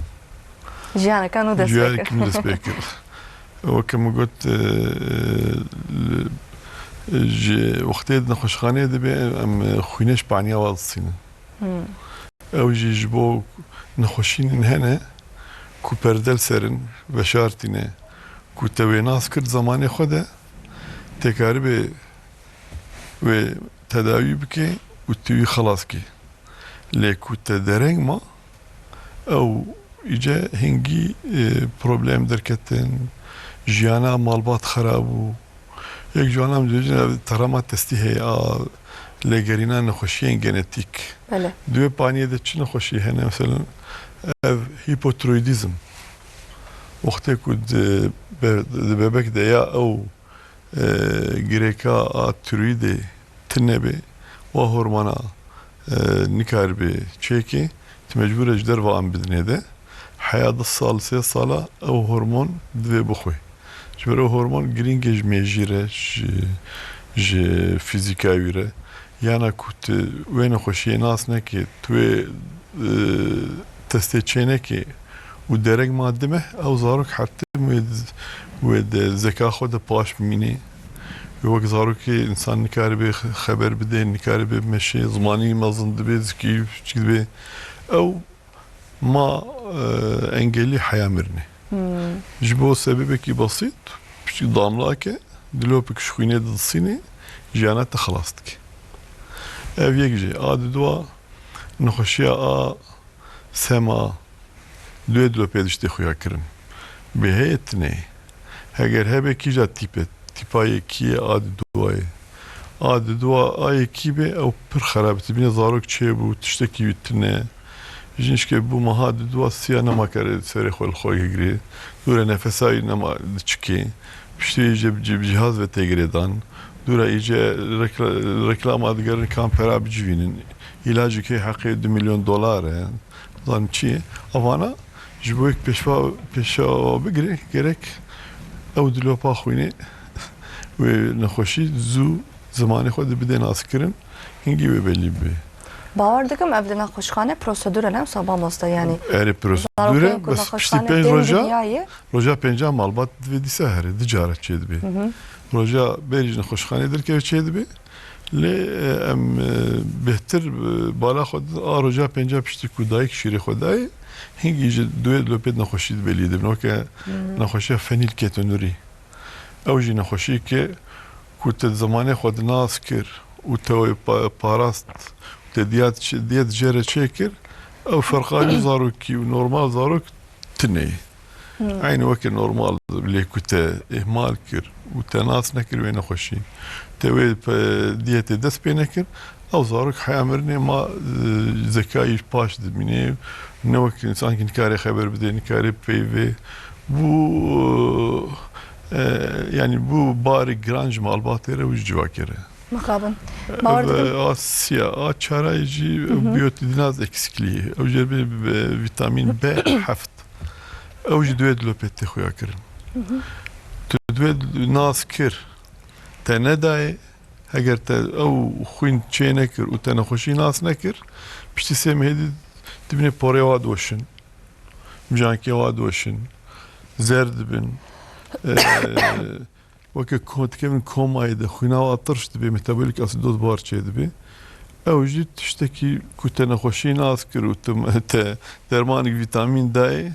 Jiyaneke nû dest pê kir. Jiyaneke nû dest pê kir. Weke min got, e, li, ji wextê di nexweşxaneyê dibe, em xwînê ji paniya wa distînin. Hmm. Ew jî ji bo nexweşînên hene ku perde li ser in, veşartîne, ku te wê nas kir di zemanê xwe de, tê karibê wê tedawî bike û tu wî xelas kî. Lê ku te dereng ma, ew îce hingî, e, problem derketin, jiyana malbat xera bû. Yek ji wana min dibêjin, ev terema testî heye, a, lêgerîna nexweşiyên genetîk. Belê. Di wê paniyê de çi nexweşî hene? Mesela ev hipotiroîdîzm. Wextê ku di be-, di bebek de ya ew, e, girêka a tiroîdê tune be, wa hormona, e, nikaribe çêke, tu mecbûr e ji derve an bidinê de. Heya du sal, sê sala ew hormon divê bixwe. Ji ber ew hormon girîng e ji mêjî re, ji, ji fîzîka wî re. Yana ku tu wê nexweşiyê nas neke, tu wê, e, testê çê neke û dereng ma du meh, ew zarok her tim wê, wê di zeka xwe de paş bimîne. Wê wek zarokê însan nikaribe xeber bide, nikaribe bimeşe, zimanî mezin dibe, zikî biçûk dibe. Ew ma, e, engelî heya mirinê. Hmm. Ji bo sebebekî besît, piçik damlake, dilopek ji xwînê didisînê, jiyana te xilas dike. Ev yek jî. A diduwa, nexweşiya a sema, duê dilopê diştê xuya kirin. Bê heye tine. Heger hebe kîja tîpe, tîpa yekî ye, a diduwa ye. A diduwa a yekî be, ew pir xerab e. Dibîne zarok çêbû, tiştekî wî tune. Jin şikê bû meha diduwa siya nema kare serê xwe li xwe girê. Dûre nefesa wî nema diçikê. Piştî wê îce bi cî-, bi cîhaz ve tê girêdan. Dûre îce rekla-, reklama digerin kan pera bicivînin. Îlacekê heqê du milyon dolar e. Zanim çi ye? Evana ji bo yek pêşva-, pêşewa bigire, gerek ew dilopa xwînê wê nexweşî zû zimanê xwe de bide naskirin, hingî wê belî bibe. Bawer dikim ev di nexweşxane prosedûr e, ne wisa mamoste, yanî? Erê, prosedûr e, zarokên ku bes piştî nexweşxane pênc tên roja, dinyayê. Roja pênca malbat divê dîsa here, du cara çêdibe. Hı hı. Roja berî ji nexweşxanê derkeve çêdibe. Lê, e, em, e, bêhtir, e, bala xwe di a roja pênca piştî ku dayik şîrê xwe dayê, hingî ji duê dilopê nexweşî dibelî dibin. Weke Hmm. nexweşiya fenîlketonurî. Ew jî nexweşiyeke ku te di zimanê xwe de nas kir û te wê pa-, parast û te diyet, diyet jê re çêkir, ew ferqa wî zarokî û normal zarok tune ye. Hmm. Eynî weke normal, lê ku te îhmal kir û te nas nekir wê nexweşî, te wê pe-, diyetê dest pê nekir, ew zarok heya mirinê ma, e, zekayî paş dimîne, ne wek însankî nikare xeber bide, nikare peyvê. Bû, e, yanî bû barê giran ji malbatê re û ji civakê re. Mixabin. Bawer dikim. Ve a siya, a çara jî Hı hı. biyotidinaz eksikliği. Ew jê bi, bi vitamin B heft. Ew jî duê dilopê tê xuya kirin. Hı hı. Tu duê nas kir, te nedayê, heger te ew xwîn çê nekir û te nexweşî nas nekir, piştî sê mehê dî dibînê porê wa diweşin, mijankê wa diweşin, zer dibin. Eee, weke ko-, dikevin komayê de, xwîna wa tirş dibe, metabolik asidoz bar çêdibe. Ew jî tiştekî ku te nexweşî nas kir û tu me-, te dermanek vîtamîn dayê,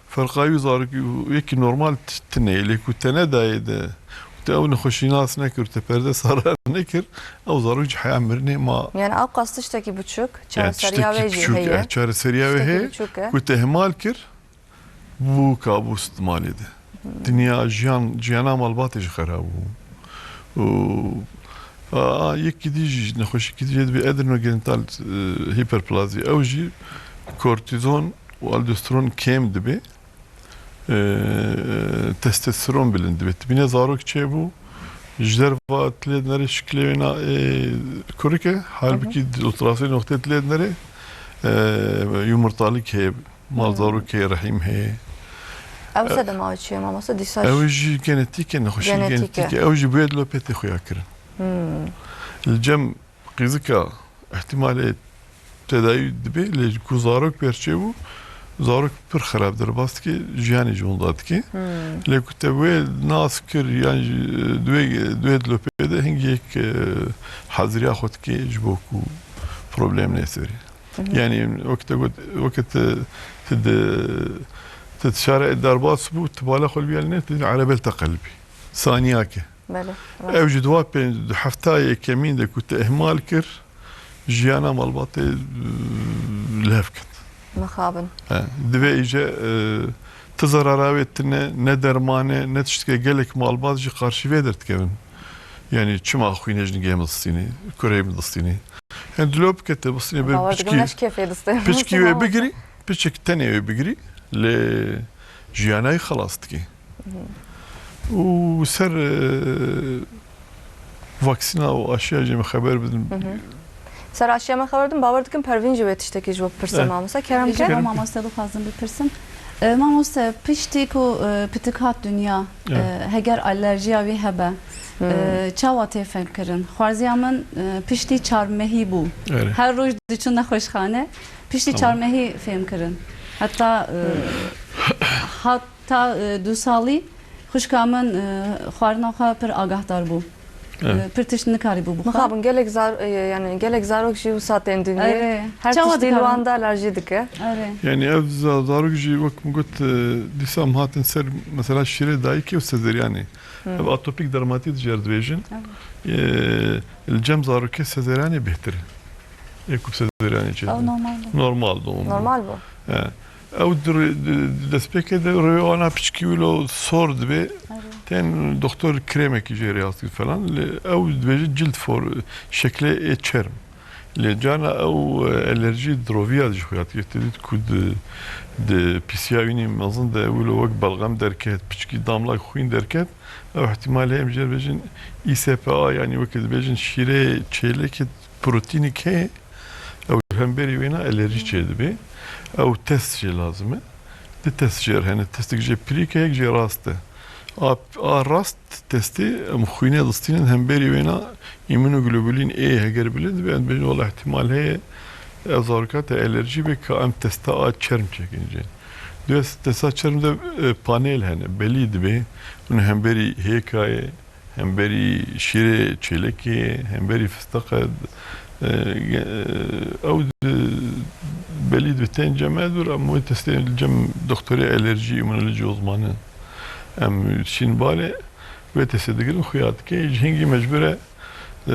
ferqa wî zarokî û yekî normal t-, tune ye. Lê ku te nedayê de, te ew nexweşî nas nekir, te perde sara nekir, ew zarok ji heya mirinê ma. Yani ew qas tiştekî biçûk, Yani çareseriya tiştekî wê jî biçûk, heye. eh, çareseriya wê Tiştekî heye. biçûk e. Ku te ihmal kir, bû kabûs di malê de. Dinya jiyan, jiyana malbatê jî xerab bû. Û, a, a, yekî dî jî, nexweşîkî dî jê dibê adrenogenital, e, hiperplazi. Ew jî kortîzon û aldosteron kêm dibe. E, testosteron bilind dibe. Dibîne zarok çêbû, ji derva tilê dinere şikilê wê na, e, kurik e, halbikî ultrasonê noxtê tilê dinere, e, yumurtalık heye. Mal Hmm. zarokê rehîm heye. Ew E, sedema çi ye, mamoste? Dîsa Ew jî genetîk e, nexweşî Genetîk e. genetîk e. Ew jî bûye dilopê tê xuya kirin. Hmm. Li cem qîzika ihtimalê tedawî dibe, lê ku zarok pêr çêbû, zarok pir xerab derbas dike, jiyanê ji winda dike. Hmm. Lê ku te wê nas kir, yan jî, e, duê, duê dilopê de hingê yek, e, haziriya xwe dike ji bo ku problem nêserê. Hı hı. Yani wek te got, wek te, te de, te dışarı derbas bû, tu bala xwe li bîya nê, tu erebel te qelbî. Saniyake. Belê, rast. Ew ji dua pênc, di hefta yekemîn de ku te ihmal kir, jiyana malbatê, e, li hev ket. Mixabin. He, divê îce, e, ti zerara wê tine, ne dermane, ne tiştike gelek malbat jî qarşî vê derdikevin. Yani çima xwînê jinekê min distînî, kurê min distînî? Yani dilop kete bistînê ber Bawer dikim piçkî, leş kêfê distê. Piçkî wê bigirî, piçek tenê wê bigirî, lê jiyana wî xelas dikî. Û ser, e, vaksîna û aşiya jî min xeber bidin. Ser aşiya me xeber din, bawer dikim Pervîn jî wê tiştekî ji we bipirse, Evet. mamoste. Kerem Ji ke. bo mamoste bixwazim bipirsim. E, mamoste, piştî ku, e, pitik hat dinya, Evet. e, heger alerjiya wî hebe, Hmm. e, çawa tê fêmkirin? Xwarziya min, e, piştî çar mehî bû. Evet. Her roj diçû nexweşxane, piştî Tamam. çar mehî fêmkirin. Heta, e, hat Ta, e, du salî xwişka min, e, xwarina xwe pir agahdar bû. Evet. E, pir tişt nikarîbû bixwe. Mixabin gelek zar-, e, yani gelek zarok jî wisa tên dinyê. Erê. Her Çawa tiştî li dikarin? wan de alerjî dike. Erê. Yani ev za-, zarok jî wek min got, e, dîsa em hatin ser mesela şîrê dayikê û sezeryanê. Hı. Ev atopik dermatît jê re dibêjin. Evet. E, li cem zarokê sezeryanê bêhtir e. Ê ku bi sezeryanê çêdibe. Ew normal e. Normal doğum. Normal bu. He. Ew di, di, di destpêkê de rêwê wana piçkî wilo sor dibe. Evet. Tên doktor krêmekî jê re yaz dike falan. Lê ew dibêje cild for, şeklê ê çerm. Lê cana ew, e, alerjî diroviya jî xuya dike. Tê dît ku di, di pîsiya wînî mezin de wilo wek belxem derket, piçkî damlak xwîn derket. Ew ihtimal heye em jê re bêjin E S P A, yani wekî dibêjin şîrê çêlekê protînik heye, ew hemberî wêna alerjî çêdibe. Ew test jê lazim e. Di test jê re hene. Testek jê pirîk e, yek jê rast e. A, a rast testê em xwînê distînin, hemberî wêna îmûnoglobulîn A heger bilind be, em dibêjin wela ihtimal heye ev zaroka te alerjî be, ka em testa a çerm çêkin jê. Dê testa çerm de, e, panel hene, belî dibe. Hûn hemberî hêkayê, hemberî şîrê çêlekê, hemberî fisteqe, e, e, ew di, belî dibe tên cem ez û em wê testê li cem doktorê alerjî, îmûnolojî uzmanı em şîn balê, wê testê digirin, xuya dike. Ji hingî mecbur e, e,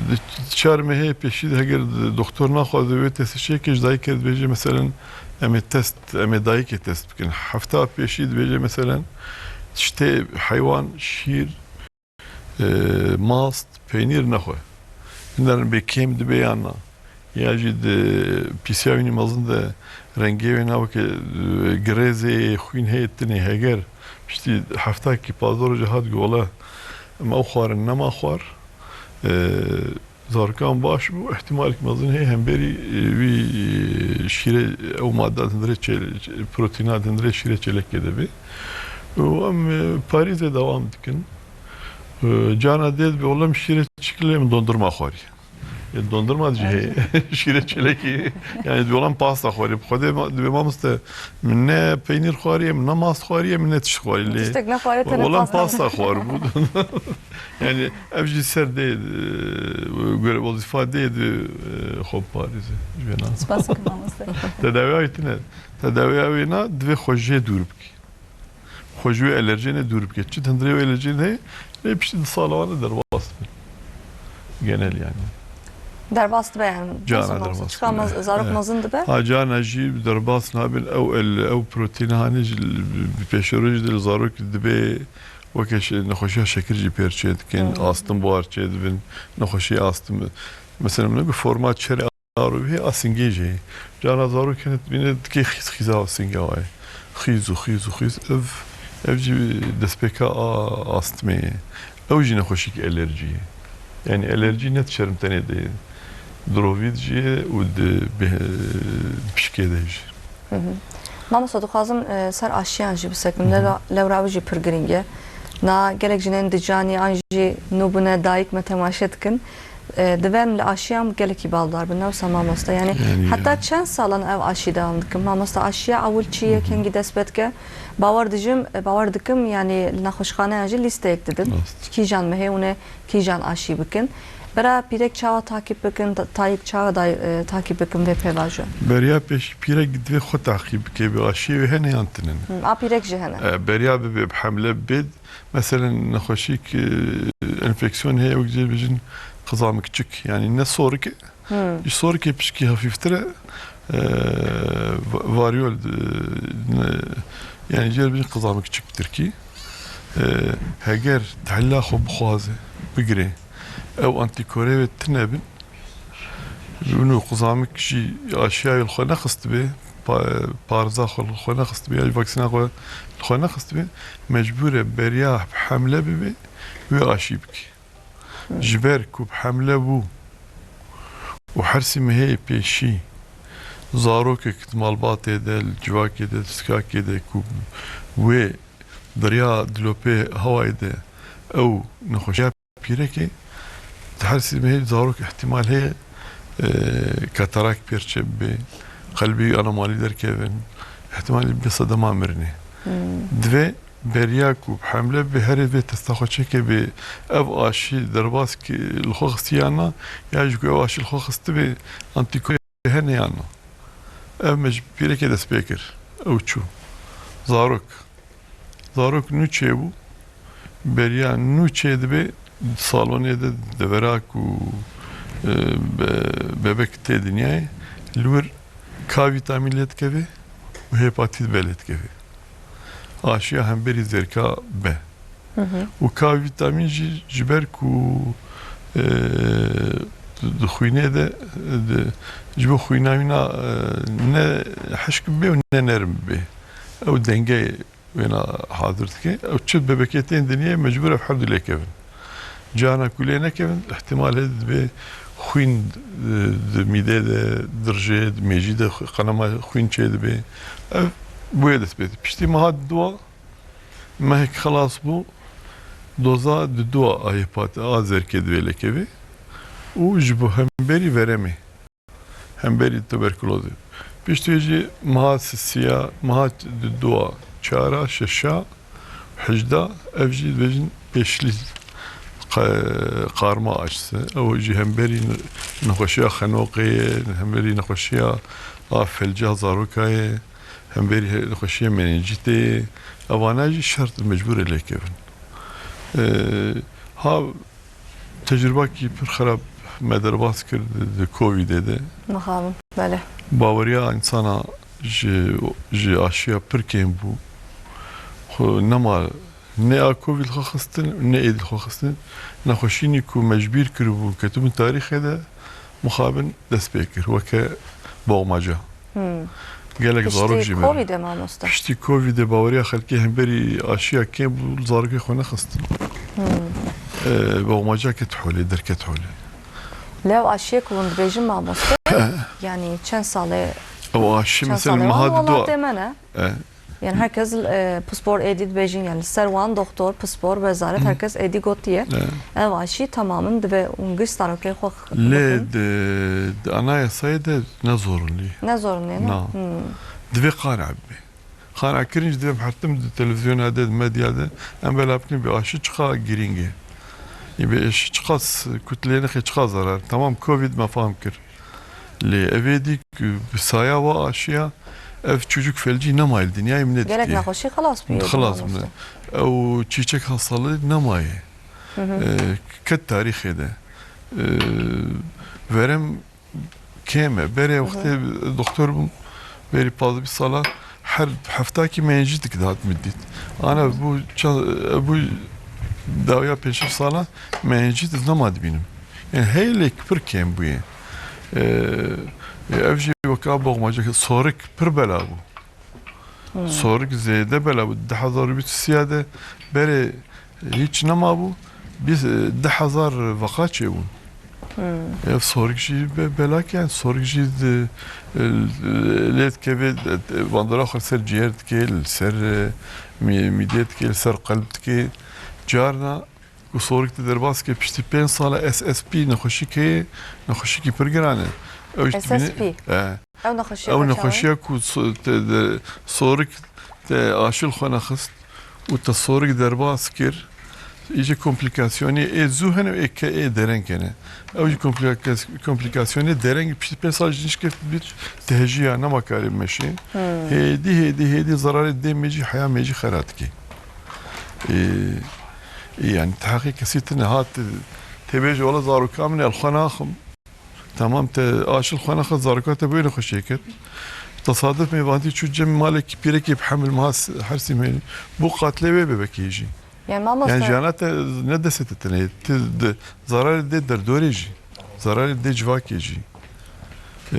di çar mehê pêşî de heger doktor naxwaze wê testê çêke, ji dayikê dibêje, meselen, em ê test, em ê dayikê test bikin. Hefta pêşî dibêje, meselen, tiştê heywan, şîr, e, mast, peynîr nexwe. Hinder bê kêm dibe yan na. Ya jî di pîsiya wînî mezin de rengê wê na weke, e, girêzê xwîn heye, tinê heger. Piştî heftakî pazdeh roje hat got, wela em ew xwarin nema xwar. E, zarokan baş bû, ihtimalek mezin heye hemberî, e, wî, e, şîrê ew madda di hundirê çê-, protîna di hundirê şîrê çêlekê de bê. Û em, e, parîzê dewam dikin. E, cana dê dibe, wela min şîrê çikilê min dondurma xwarî. E, dondurma jî heye. Şîrê çêlekî. Yani dibe, wela min pasta xwarî. Bi Xwedê ma-, dibe, mamoste, min ne peynîr xwariye, min ne mast xwariye, min ne tişt xwarî. Lê Tiştek nexwariye, tenê wela min pasta. pasta xwaribû. Yani ev jî ser dê, e, göre wezîfa dê di, e, xwe biparêze. Ji vê nan. Spas dikim mamoste. Tedawiya wî tune. Tedawiya wê na divê xwe jê dûr bikî. Xwe ji wê alerjênê dûr bike. Çi di hundirê wê alerjên heye, lê piştî di sala wan de derbas dibin. Genel yani. Derbas dibe yani. Cana Nasıl derbas olsa? Çıkan dibe. maz-, zarok Evet. mezin dibe. Ha, cana jî derbas nabin. Ew el, ew proteîna hanê jî bi pêşerojî de zarok dibe weke şe-, nexweşiya şekir jî pêr çê dikin, Hmm. astım buhar çê dibin, nexweşiya astım. Mesela min got forma çerê Zarokê a singê jî. Cana zarok hene dibîne dikê xîz xîza a singa wayê. Xîz û xîz û xîz. Ev, ev jî destpêka a astmê ye. Ew jî nexweşîk alerjî ye. Yani alerjî ne di çermtenê de ye. Di rovî de jî ye û di bih-, pişkê de jî. Hı hı. Mamosta, dixwazim, e, ser aşiyan jî bisekim. Hı hı. Lewra, lewra ew jî pir girîng e. Na gelek jinên di canî an jî nû bûne dayik me temaşe dikin. E, divên li aşiyan gelekî baldar bin, ne wisa mamoste? Yani, Yani, heta yani. çend salan ev aşî dewam dikin? Mamoste, aşiya ewil çi ye, Hı hı. kengî dest pê dike? Bawer dijim, e, bawer dikim, yani li nexweşxaneyan jî lîsteyek didin. Rast. Kîjan mehê hûn ê kîjan aşî bikin? Bira pîrek çawa takîb bikin, ta-, tayik çawa day-, e, takîb bikin vê pêvajo? Beriya pêşî pîrek divê xwe takîb bike, bi aşiyê wê hene yan tinin. Hı, a pîrek jî hene. E, beriya bibe, bi hemle bibe, Meselen, nexweşîk, e, enfeksiyon heye, wek jê bêjin qizamikçik. Yani ne sorik e, Hmm. ji sorikê pişkî hafîftir e, e, va-, varyol, e, ne, yani jê bêjin qizamikçik bi tirkî. E, heger tehla xwe bixwaze, bigire. Ew antîkorê wê tune bin. Û quzamik jî aşiya wê li xwe nexistibê, pa-, parza xwe li xwe nexistibê, ya jî vaksîna xwe li xwe nexistibê, mecbûr e beriya hemle bibe, wê aşî bike. Ji ber ku bi hemle bû û hersî mehê pêşî zarokek di malbatê de, li civakê de, di sikakê de ku wê di riya dilopê hewayê de ew nexweşiya pîrekê, di hersî mehê zarok îhtîmal heye, e, katarak pêr çêbibe, qelbî anomalî derkevin, îhtîmalî bibe sedema mirinê. Divê beriya ku bi hemle bibe herê vê testa xwe çêke bê ev aşî derbas ki li xwe xistiya na, ya jî ku ev aşî li xwe xistibê antîkorê hene yan na. Ev me ji pîrekê dest pê kir. Ew çû. Zarok. Zarok nû çêbû. Beriya nû çêdibe, salonê de devera ku, e, be-, bebek tê dinyayê, li wir K vîtamîn lê dikeve û hepatît B lê dikeve. Aşiya hemberî zêrka B. Û K vîtamîn jî ji ber ku, e, di xwînê de, di, ji bo xwîna wîna, e, ne hişk bibe û ne nerm bibe. Ew dengeyê wêna hazir dike. Ew çi bebekê tên dinyê mecbûr ev her du lê kevin. Carna ku lê nekevin, îhtîmal heye dibe xwîn, e, di mîdê de dirjê, di mêjî de xwe-, qenema xwîn çêdibe. Ev bûye dest pê. Piştî meha dua, mehek xelas bû, doza di dua a hepatît A zêrkê divê lêkevê û ji bo hemberî veremê, hemberî tuberkulozê. Piştî jî meha sisiya, meha di dua, çara, şeşa, hejda, ev jî dibêjin pêşlî qe-, qarma aşisi. Ew jî hemberî nexweşiya xenoqê ye, hemberî nexweşiya a felca zaroka ye, hemberî he-, nexweşiya menenjîtê ye. Evana jî şert mecbûr e lêkevin. E, ha Tecrubakî pir xerab me derbas kir di, di Covidê de. Mixabin, belê. Baweriya însana ji, ji aşiya pir kêm bû. Xwe nema ne a Covid xwe xistin, ne êdî xwe xistin. Nexweşînî ku me ji bîr kiribû, ketibûn tarîxê de, mixabin dest pê kir. Weke boxmaca. Hmm. Gelek zarok jî mirin. Piştî Covidê, mamoste. Piştî Covidê baweriya xelkê hemberî aşiya kêm bû, zarokê xwe nexistin. Hmm. Ee, boxmaca ket holê, derket holê. Lê ew aşiyê ku hûn dibêjin, mamoste, yanî çend salê, ew aşî çend mesela salê meha wan di dua welatê me ne? E. Yani herkes, e, pispor êdî dibêjin, yani li ser wan doktor, pispor, wezaret, herkes êdî gotiye. Ev aşî tamamen divê hûn giş zarokê xwe xi-, Lê bixin. Di, di anayasayê de ne zorunlî. Ne zorunlî, ne? Na. Hmm. Divê qane bibe. Qane kirin jî divê em her tim di televizyona de, di medya de em bela bikin bi aşî çiqa girîng e. Ê bi aşî çiqas kutleyê nexê çiqa zarar. Tamam, Covid me fam kir. Lê ev êdî ku bi saya wa aşiya, ev çocuk felcî nemayê li dinyayê, min nedîtiye. Gelek nexweşî xelas bûye. Xelas bûne. Ew çîçek hastalığı nemayê. Hı hı. E, ket tarîxê de. E, verem kêm e. Berê wextê doktor bûm, berî pazdeh bîst sala, her heftakî menenjîtik dihat min dît. Ana bû ça-, bû dawiya pênc sala menenjît ez nema dibînim. Yani heyelek pir kêm bûye. Ee, ev jî weka boxmaca sorik pir bela bû. Hmm. Sorik zêde bela bû. Di hezar û bîst û sê de berê hiç nema bû. Biz, e, di hezar vaka çêbûn. Hmm. Ev sorik jî be-, belak e, sorik jî di, e, lê dikeve, e, bandora xwe ser ciğer dike, li ser, e, mî-, mîdê dike, li ser qelb dike. Carna Ku sorik te derbas ke piştî pênc sala S S P nexweşîkê, nexweşîkî pir giran e. Ew jî S S P? Dibîne, e. Ew nexweşiya Ew ku çawa? Nexweşiya ku so-, te de, sorik te aşil xwe nexist û te sorik derbas kir, îje komplikasyonê ê zû hene û ê ke ê dereng hene. Ew jî komplikas-, komplikasyonê dereng piştî pênc sal ji nişkef bir tehejiya nema karê meşê. Hmm. Hêdî, hêdî, hêdî zararê dê mecî, heya mecî xera dike. Ê, ê, yani, teheqî kesî tine hat, tê bêje, wela zaroka min e, li xwe naxim. Tamam, te aşil xwe nexist, zaroka te bi wê nexweşiyê ket. Tesaduf mêvantî çû cem malekî pîrekê bi hemil meha s-, her sî mêlî. Bû qatilê wê bebekê jî. Yani mamoste. Yani jiyana te ne destê te tenê. Ti de, zararê dê derdorê jî. Zararê dê civakê jî. Ee,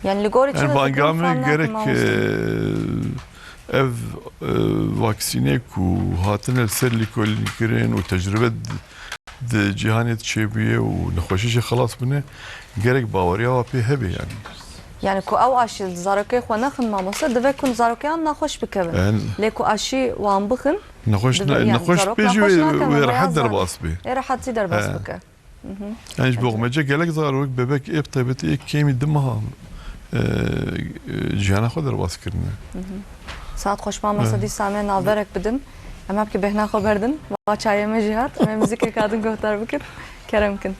Yani li gorî çi yani dizî banga min fam nakin gerek, mamoste. Ee, ev, e, vaksînê ku hatine li ser lîkolîn kirin û tecrube di, di cîhanê de çêbûye û nexweşî jî xelas bûne, gerek baweriya wa pê hebe yani. Yani ku ew aşî zarokê xwe nexin mamoste, divê ku zarokeyan nexweş bikevin. Yani lê ku aşî wan bixin, nexweş dibe, ne-, yani nexweş zarok bê jî nexweş wê, nakin, wê rehet zarok. Ê rehetî derbas bike. Hı hı. Yani ji bo xwe me gelek zarok, bebek ê bi taybetî ê kêmî du meha, e, e, jiyana xwe derbas kirine. Hı hı. Saet xweş mamoste, dîsa em ê navberek bidin. Em hevkî bêhna xwe berdin. Va çayê me jî hat. Em ê muzîkeka din guhdar bikin. Kerem kin.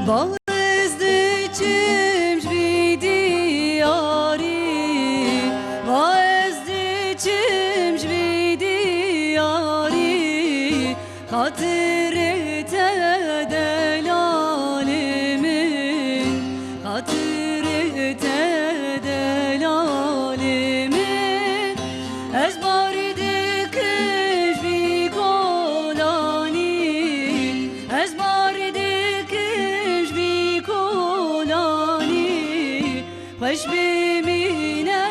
Ba ez diçim ji vî diyarî, ba ez diçim ji vî diyarî, xatirê te delalê min, xatirê te delalê min. Ez bar dikim ji vî kolanî, ez bar dikim ji vî kolanî. Xweş bimîne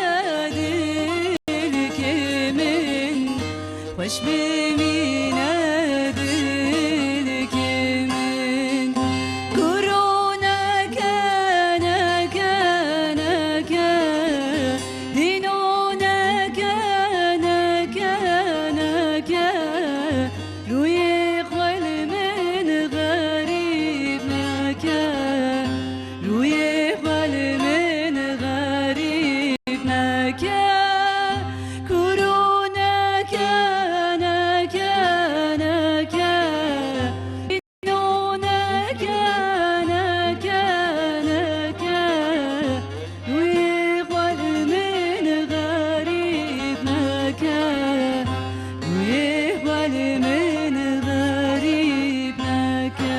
dilkê min, xweş bimîne dilkê min. Kuro neke, neke, neke, dîno neke, neke, neke. Rûyê xwe li min xerîb neke, rûyê xwe li min xerîb neke, kuro neke, neke, neke, dîno neke, neke, neke. Rûyê xwe li min xerîb neke, rûyê xwe li min xerîb neke.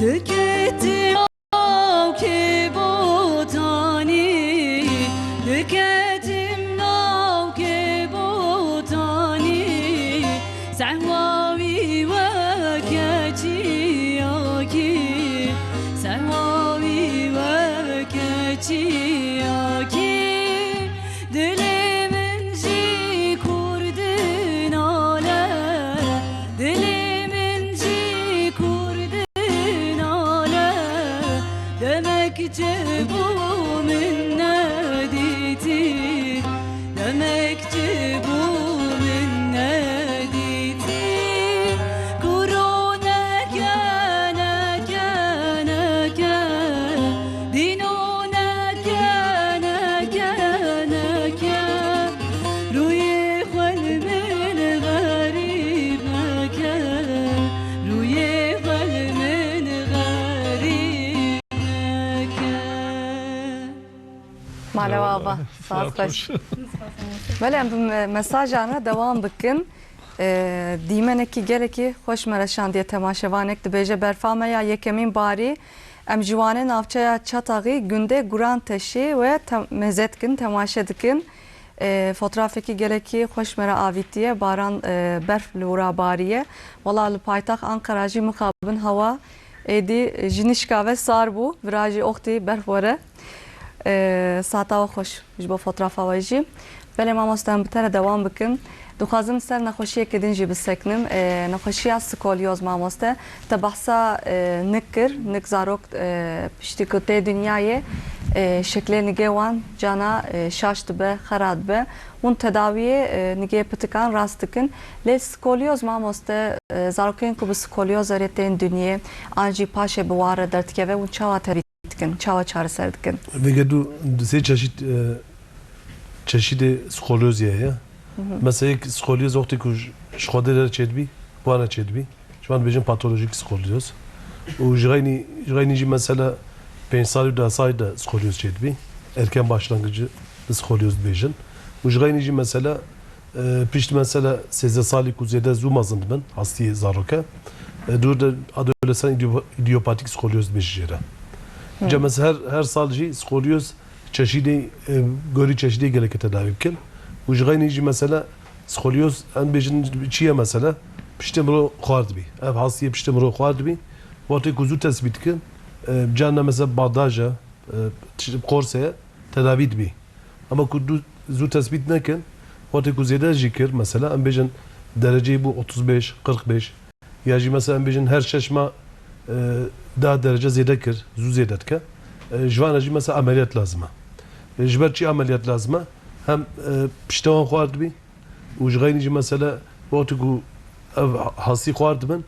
Diketim navkê botanî, diketim navkê botanî. Sehwa wî weke çiyakî, sehwa wî weke çiyakî. Dilê min jî kur dinale, dilê min jî kur dinale. Demek çi bû min nedîtî, demek çi bû min nedîtî. Kuro neke, neke, neke, dîno neke, neke, neke. Rûyê xwe li min xerîb neke, rûyê xwe li min xerîb neke. Mala we ava. Spas xweş. Belê, em bi me-, mesajan re dewam bikin. Ee, dîmenekî gelekî xweş me re şandiye temaşevanek. Dibêje, berfa me ya yekemîn barî, em ji Wanê navçeya Çataxî gundê Guranteşî we tem-, mêze dikin, temaşe dikin. Ee, fotrafekî gelekî xweş me re avîtiye. Baran, e, berf li wira bariye. Wela li paytaxt Ankara jî mixabin hewa êdî ji nişka ve sar bû. Vira jî oxtî berf were. Ee, saeta we xweş ji bo fotrafa we jî. Belê mamoste, em bi te re dewam bikin. Dixwazim ser nexweşiyeke din jî biseknim. Ee, nexweşiya skolyoz, mamoste. Te behsa, e, nik kir. Nik zarok, e, piştî ku tê dinyayê, e, şeklê nigê wan cana, e, şaş dibe, xera dibe. Hûn tedawiyê, e, nigê pitikan rast dikin. Lê skolyoz, mamoste, e, zarokên ku bi skolyoz re tên dinyê, an jî paşê bi wan re derdikeve, hûn çawa tedawî dikin, çawa çareser dikin? Vêge du, du sê çeşît, e, çeşîdê skolyoz heye. Hı hı. Mesela yek skolyoz wextê ku ji, ji Xwedê re çêdibî, wana çêdibî. Ji wan dibêjin patolojik skolyoz. Û ji xeynî, ji xeynî jî mesela pênc salî û deh salî de skolyoz çêdibî. Erken başlangıcı skolyoz dibêjin. Û ji xeynî jî mesela E, pişt mesela sêzdeh salî ku zêde zû mezin dibin, hastiyê zaroke. E, dûr de adolesan idiopatik skolyoz dibêje jê re. Ca mesela her, her sal jî skolyoz çeşîdê, e, gorî çeşîdê gelekê tedawî bikin. Û ji xeynî jî mesela skolyoz, em bêjin çi ye mesela? Piştê miro xwar dibî. Ev hastiyê piştê miro xwar dibî. Wextê ku zû tespît dikin, e, carna mesela bandaja, e, tişt-, qorse ye, tedawî dibî. Ama ku du-, zû tespît nekin, wextê ku zêde jî kir, mesela, em bêjin dereceyê bû otuz beş, qirq beş, ya jî, mesela, em bêjin her şeş ma, e, deh derece zêde kir, zû zêde dike. E, ji vana jî, mesela, ameliyat lazim e. E, ji ber çi ameliyat lazim e? Hem, e, piştewan xwar dibî, û ji xeynî jî mesela wextê ku ev hastî xwar dibin,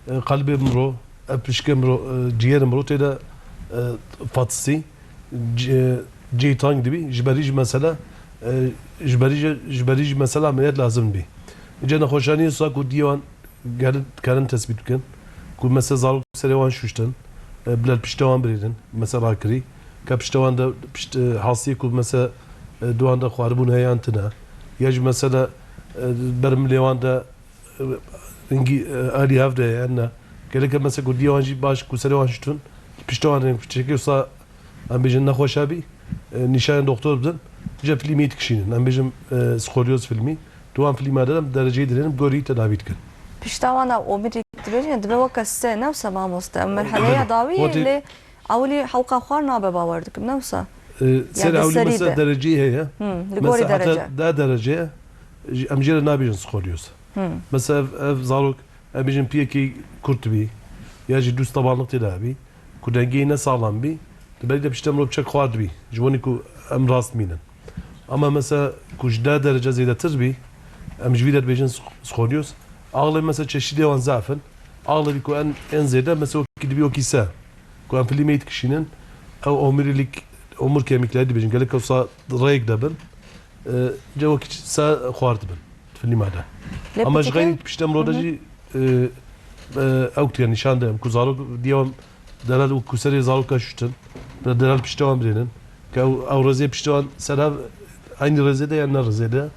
e, qelbê miro, ev pişkê miro, e, ciyerê miro tê de, e, fatisî, c-, cihê tang dibî, ji berî jî mesela, e, ji berî jî, ji berî jî mesela ameliyat lazim dibî. Îca nexweşaniyê wisa ku diyê wan gerin, dikarin tespît bikin. Ku mesela zarok serê wan şuştin, e, bila li pişta wan birênin, mesela rakirî. Ka pişta wan de pişt, e, hastiyê ku mesela, e, di wan de xwaribûn heye yan tune. Ya jî mesela, e, ber milê wan de, e, hingî, e, alî hev de ye yan ne. Gelek e mesela ku diyê wan jî baş ku serê wan şuştin, pişta wan rênin, çekê wisa em bêjin nexweşa bî, e, nîşanên doktor bidin, îca filmê dikişînin. Em bêjin, e, skolyoz filmî. Di wan filma de em dereceyê dirênin, gorî tedavî dikin. Pişta wan ew omirî dibêjin, dibe weke sê, ne wisa mamoste? Ew merheleya dawî ye, lê ewilî hewqa xwar nabe, bawer dikim, ne wisa? E, ser ewilî mesela dereceyê heye. Hı, li gorî derece. Mesela heta deh derece, em jê re nabêjin skolyoz. Hı. Mesela ev, ev zarok, em bêjin piyekî kurt bî, ya jî dûst tabanlik tê de hebî, ku dengê ne saxlem bî, di berî de pişte mirov çek xwar dibî, ji bo ku em rast mînin. Ama mesela ku ji deh derece zêdetir bî, em ji vî re dibêjin sk-, skolyoz. Axlê mesela çeşîdê wan zaf in. Axlê bî ku en, en zêde mesela wekî dibî wekî se. Ku em filmê dikişînin, ew omurilik, omur kemikleri dibêjin. Gelek wisa rêyek de bin. E, ce wekî se xwar dibin. Filma de. Ama ji xeynî pişte mirov de jî, e, e, ew tîya nîşan de, ku zarok diya delal û ku serê zaroka şuştin, bi delal pişte wan birênin, ke ew, ew rêzê pişte wan ser hev, eynî rêzê de yan ne rêzê de,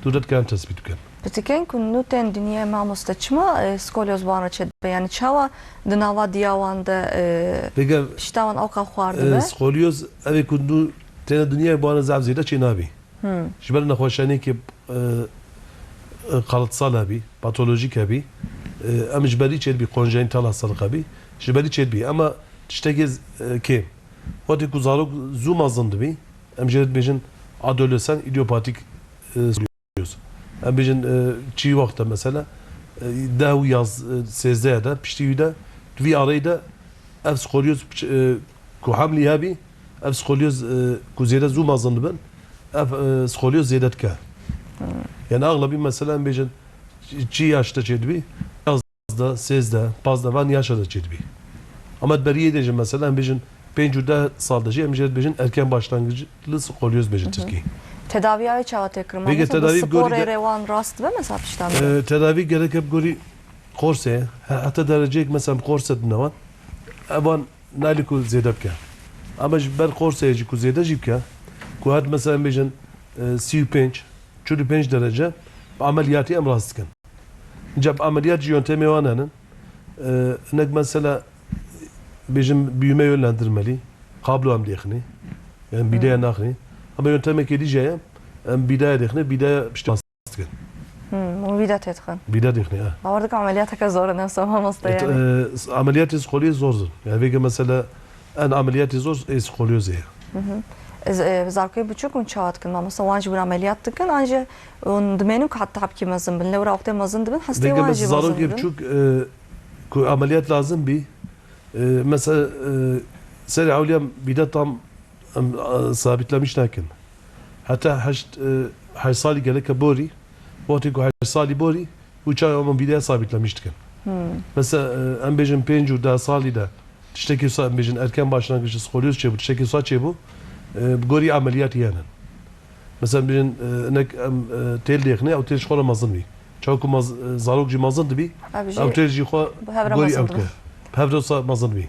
tu de dikarin tespît bikin. Pitikên ku nû tên dinyayê, mamoste, çima, e, skolyoz wan re çêdibe? Yani çawa di nava diya wan de, e, pişta wan awka xwar dibe? E, skolyoz, ev ê ku nû têne dinyayê, bi wan re zaf zêde çê nabî. Hmm. Ji ber nexweşaniyekê, e, e, kalıtsal hebî, patolojîk hebî, e, em ji berî çêdibî, konjenital hastalık hebî, ji berî çêdibî. Ama tiştekê z-, e, kêm. Wextê ku zarok zû mezin dibî, em jê re dibêjin adolesan idiopatik, e, skolyoz. Em bêjin, e, çi wexte mesela, e, deh û yaz, e, sêzdeh de, piştî wî de, di vî areyê de ev skolyoz, e, ku hemlî hebî, ev skolyoz, e, ku zêde zû mezin dibin, ev, e, skolyoz zêde dike. Hmm. Yani axlebî mesela em bêjin çi yaş de çêdibî? Yazdeh, sêzdeh, pazdeh van yaşa de çêdibî. Ama di beriyê de jî mesela em bêjin pênc û deh sal de jî em jê re dibêjin erken başlangıçlı skolyoz dibêjin tirkî. Tedaviya wê çawa tê kirin? Peki mamoste, tedavi sporê rê wan rast dibe mesela pişta mirov? E, tedavi gerek hep gorî qorse, he-, heta dereceyek mesela qorse dine wan. Evan nalî ku zêde bike. Ama ji ber qorseyê jî ku zêde jî bike, ku hat mesela em bêjin e, sî û pênc, çil û pênc derece, bi ameliyatî em rast dikin. Înca bi ameliyat jî yöntemê wan hene. E, hinek mesela bêjin büyüme yönlendirmeli, kablo em dêxinê, yani bîdaya naxinê. Ama yöntemekê dî jî heye, em bîdaya dêxinê, bîdaya piştê rast dikin. Hmm, hûn vî de têdixin. Vî de dêxinê, ha. Bawer dikim ameliyateke zor in, ew mamoste, yani. E, ameliyatê skolyoz zor zor. Yani vêke mesela en ameliyatê zor ê skolyoz heye. Hı hı. Ez, e, zarokê biçûk hûn çawa dikin? Mamoste, wan jî hûn ameliyat dikin, an jî hûn dimênin ku heta hebkî mezin bin? Lewra wextê mezin dibin, hestê wan jî mezin bin. Zarokê biçûk, e, ku ameliyat lazim bî, e, mesela, e, serê ewliya vî de tam em, e, sabitlemiş nakin. Heta heşt, e, heşt salî geleke borî, wextê ku heşt salî borî, û çawa em vî de sabitlemiş dikin. Hmm. Mesela, e, em bêjin pênc û deh salî de tiştekî wisa, em bêjin erken başlangıcı skolyoz çêbû, tiştekî wisa çêbû, e, bi gorî ameliyatî hene. Mesela em bêjin, e, hinek em, e, têl dêxinê, ew têl ji xwe re mezin bî. Çawa ku mez-, e, zarok jî mezin dibî, ev jî ew têl jî xwe bi hev re gorî mezin ew dibin. Dike. Bi hev re wisa mezin bî.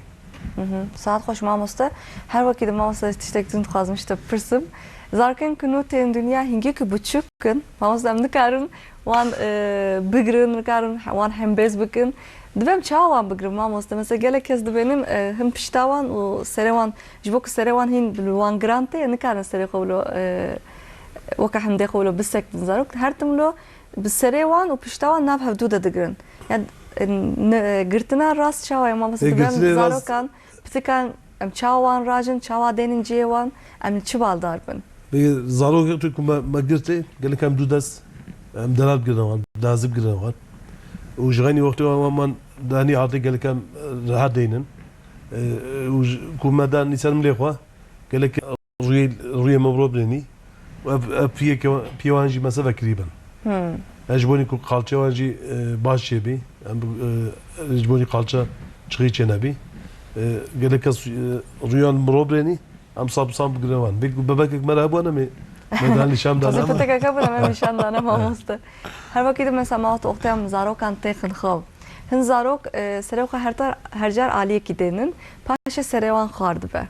Hı hı. Saet xweş mamoste. Her wekî de mamoste, tiştek din dixwazim ji te bipirsim. Zarokên ku nû tên dinya hingî ku biçûk in, mamoste, em nikarin wan, e, bigirin, nikarin wan hembêz bikin. Divê em çawa wan bigirin mamoste? Mesela gelek kes dibênin, e, hin pişta wan û serê wan, ji bo ku serê wan hîn li wan giran tê, nikarin serê xwe wilo, e, weke hindê xwe wilo bisektin zarok. Her tim wilo bi serê wan û pişta wan nav hevdû de digirin. Ya, e, ne, girtina rast çawa ye mamoste? Ê, dibem girtinê rast zarokan, pitikan, em çawa wan rajin, çawa dênin cihê wan, em li çi baldar bin? Ê, zarok tu ku me, me girtê, gelek em dû dest, em delal bigirine wan, dazî bigirine wan. Û ji xeynî wextê wan, wan, wan danî ardê gelek em, e, rehet deynin. E, û ji, ku me danî ser milê xwe, gelek rûyê, rûyê me bi ro birênî. Ev, ev piyê ke-, piyê wan jî mesela vekirî bin. Hmm. Ez ji bonî ku qalçê wan jî, e, baş çêbî. Em, e, ji bonî qalça çixî çênebî. E, gelek kes, e, rûyan bi ro birênî. Em sab sab bigire wan. Bek, bebekek me re hebû ne me, me dan nîşan dane. Tazî pitekeke bûne me nîşan dane mamoste. Her wekî de mesela ma wextê em zarokan têxin xew. Hin zarok, e, serê xwe her tar, her car aliyekî tênin, paşê serê wan xwar dibe.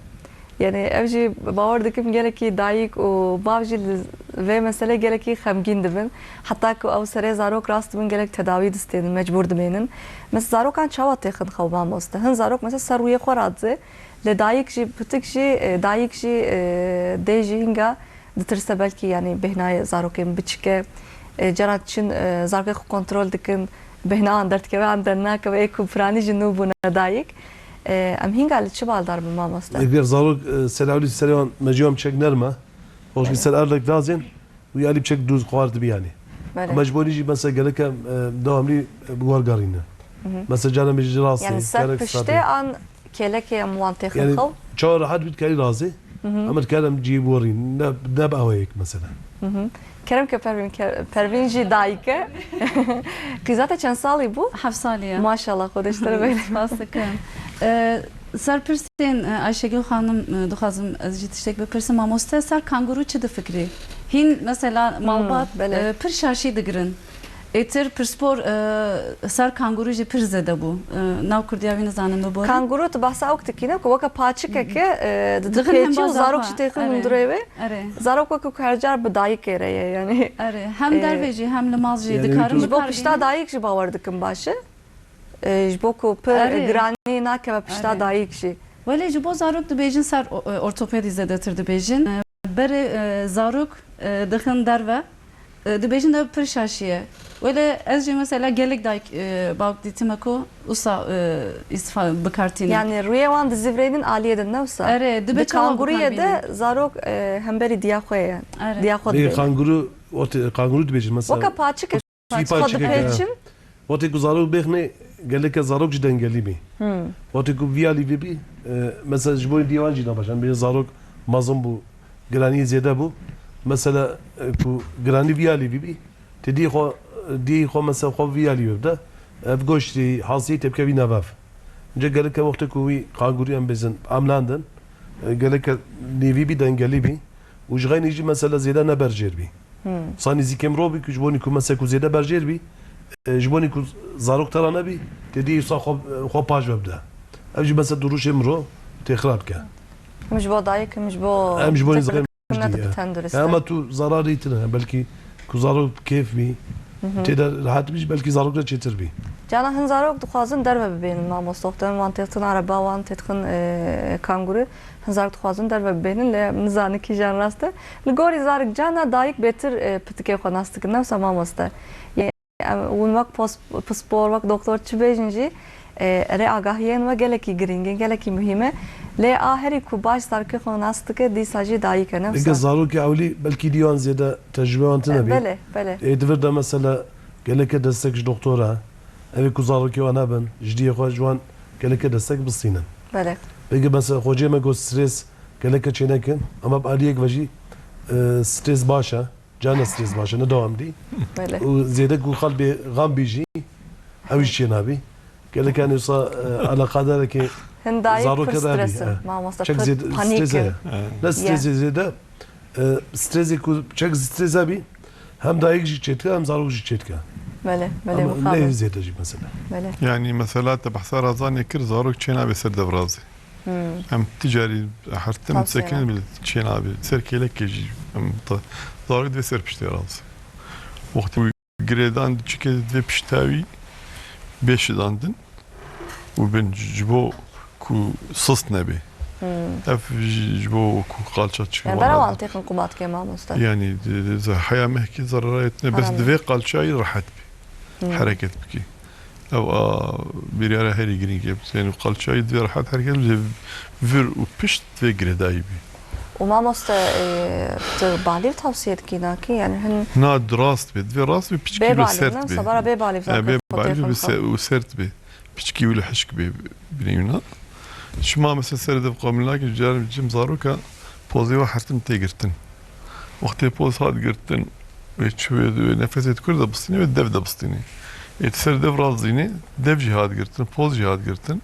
Yani ev jî bawer dikim gelekî dayik û bav jî li vê meselê gelekî xemgîn dibin. Heta ku ew serê zarok rast dibin, gelek tedawî distênin, mecbûr dimênin. Mesela zarokan çawa têxin xew mamoste? Hin zarok mesela ser rûyê xwe radizê, lê dayik jî, pitik jî, e, dayik jî, e, dê jî hinga ditirse belkî, yani bêhnayê zarokên biçik e. E, cara çin, e, zarokê xwe kontrol dikin, bêhna an derdikeve an dernakeve, ê ku piranî jî nû bûne dayik. E, em hînga li çi baldar bin mamoste? Eger zarok, e, ser ewlî serê wan mecî wan çek nerm e, hoş bir ser erdek dazên, wî alî çek dûz xwar dibi yani. Belê. Ama ji bo nî jî mesela gelek em, e, dewamlî, e, bi war garîne. Hı hı. Mesela cara me jî rastê, yani ser gerek piştê sade. An Kêlekê em wan têxin xew. Yani çawa rehet bî dikarî razê. Hı hı. Em dikarî em cihê borîn. Ne, ne bi awayek mesela. Hı hı. Kerem ke Pervîn, Ke-, Pervîn jî dayik e. Qîza te çend salî bû? Heft salî ye. Maşallah, Xwedê ji te re bêne. Spas dikim. E, ser pirsên, e, Ayşegül Xanim, e, dixwazim ez jî tiştek bipirsim. Mamoste, ser kanguru çi difikirî? Hîn mesela malbat, belê, e, pir şaşî digirin. Êtir pirspor, e, ser kanguru jî pir zêde bû. E, nav kurdiya wî nizanim biborin. Kanguru tu behsa ew dikî ne ku weke paçikeke, e, di, dixin pêçî û hembaza zarok xwe, jî têxin hundirê wê. Erê. Zarok weke ku her car bi dayikê re ye, yani. Erê. Hem, e, dervê jî hem li mal jî, yani, dikarin ji bo pişta dayik jî bawer dikim baş e. E, ji bo ku pir giranî nakeve pişta dayik jî. Erê. Welê ji bo zarok dibêjin ser o-, e, ortopedî zêdetir dibêjin. E, berê, e, zarok, e, dixin derve. E, dibêjin de pir şaşî ye. Wele ez jî mesela gelek dayik, e, bawk dîtime ku usa, e, îstifa bi kar tînin. Yani rûyê wan dizivrênin aliyê de ne wisa? Erê, dibe çawa bi kar bînin? Di kanguruyê de zarok, e, hemberî diya xwe ye. Erê. Diya xwe dibêjin. Kanguru, ortê, kanguru dibêjin mesela. Weke paçik e. Paçik, paçik, paçik e. Wextê ku zarok bêxne, geleke zarok jî dengelî bî. Hmm. Wextê ku vî alî vê bî, e, mesela ji bo diyê wan jî nabaş. Em bêjin zarok mezin bû, giranî zêde bû. Mesela, e, ku giranî vî alî vê bî, tê diyê xwe, diyê xwe mesela xwe vî alî vê bide. Ev goştê, hasiyê tê bike vî nevev. Înca geleke wextê ku wî kangurî em bêjin amlandin, e, geleke nêvî bî, dengelî bî. Û ji xeynî jî mesela zêde ne berjêr bî. Hmm. Sa nêzîkê mirov bî ku ji bo nî ku mesela ku zêde berjêr bî, e, ji bo nî ku zarok tera nebî, tê dî sa xwe, xwe paş ve bide. Ev jî mesela duruşê mirov tê xirab ke. Him ji bo dayik, him ji bo... Em ji bo nî ne dibe tendurist. Ama tu zararî tine, belkî ku zarok bi kêf bî, tê de rehet bî, belkî zarok de çêtir bî. Cana hin zarok dixwazin derve bibênin, mamoste, wextê wan têxtin araba, wan têxtin, e, kanguru, hin zarok dixwazin derve bibênin, lê nizane kîjan rast e. Li gorî zarok cana dayik bêtir, e, pitikê xwe nas dikin, ne wisa mamoste? Em, hûn wek pos-, pispor, wek doktor çi bêjin jî, e, erê agahiyên we gelekî girîng in, gelekî muhîm e. Lê a herî ku baş zarokê xwe nas dike, dîsa jî dayik e, ne wisa? Eke zarokê ewlî belkî dî wan zêde tecrûbe wan tune bî. Belê, belê. Ê di vir de mesela geleke destek ji doktor e. Ev ê ku zarokê wan hebin, ji diyê xwe ji wan geleke destek bistînin. Belê. Peki mesela xocê me got stres geleke çê nekin, ama bi aliyek ve jî, e, stres baş e. Cana stres baş e, ne dewam dî. Belê. Û zêde ku xal bê, xam bî jî, ew jî çê nabî. Gelek, yani, wisa, e, alaqadareke zarokê pir de stres bî, e. Mamoste, çek pir zêde panîk stres e. Ne stresê zêde, e, stresê ku çek stres e bî, hem dayik jî çêdike, hem zarok jî çêdike. Belê, belê. Ama ne zêde jî mesela. Belê. Yani, mesela te behsa razanê kir, zarok çê nabê ser devrazê. Hmm. Em ti carî her tim sekin bile çê nabê. Ser kêlekê jî em ta-, zarok divê ser piştê razê. Wextê girêdan diçike divê pişta wî bê şidandin û bin ji bo ku sist nebê. Hmm. Ev ji, ji bo ku qalça çike. Yani bera wan têxin qubatkê, mamoste. Yani, de, de, ze-, heya mehkê zerarayê tine, bes divê qalçayî rehet bê. Hmm. Hereket bikî. Ew a biryara herî girîng e. Yani qalçayî divê rehet hereket bê, vir û pişt divê girêdayî bî. Û mamoste, e, tu balîv tavsiye dikî, nakî? Yani hin... Na, rast bê, divê rast bê, piçkî wilo sert bê. Bê balîv, ne? Sabara bê balîv, e, zaten bê balîv bê se-, û sert bê. Piçkî wilo hişk bê, binê wina. Çima mesela ser dev qamil nakî, carim cim zaroka pozê wa hertim tê girtin. Wextê poz hat girtin, wê çi wê, wê nefesê dikur de bistînê, wê dev de bistînê. Ê, tu ser dev razînê, dev jî hat girtin, poz jî hat girtin.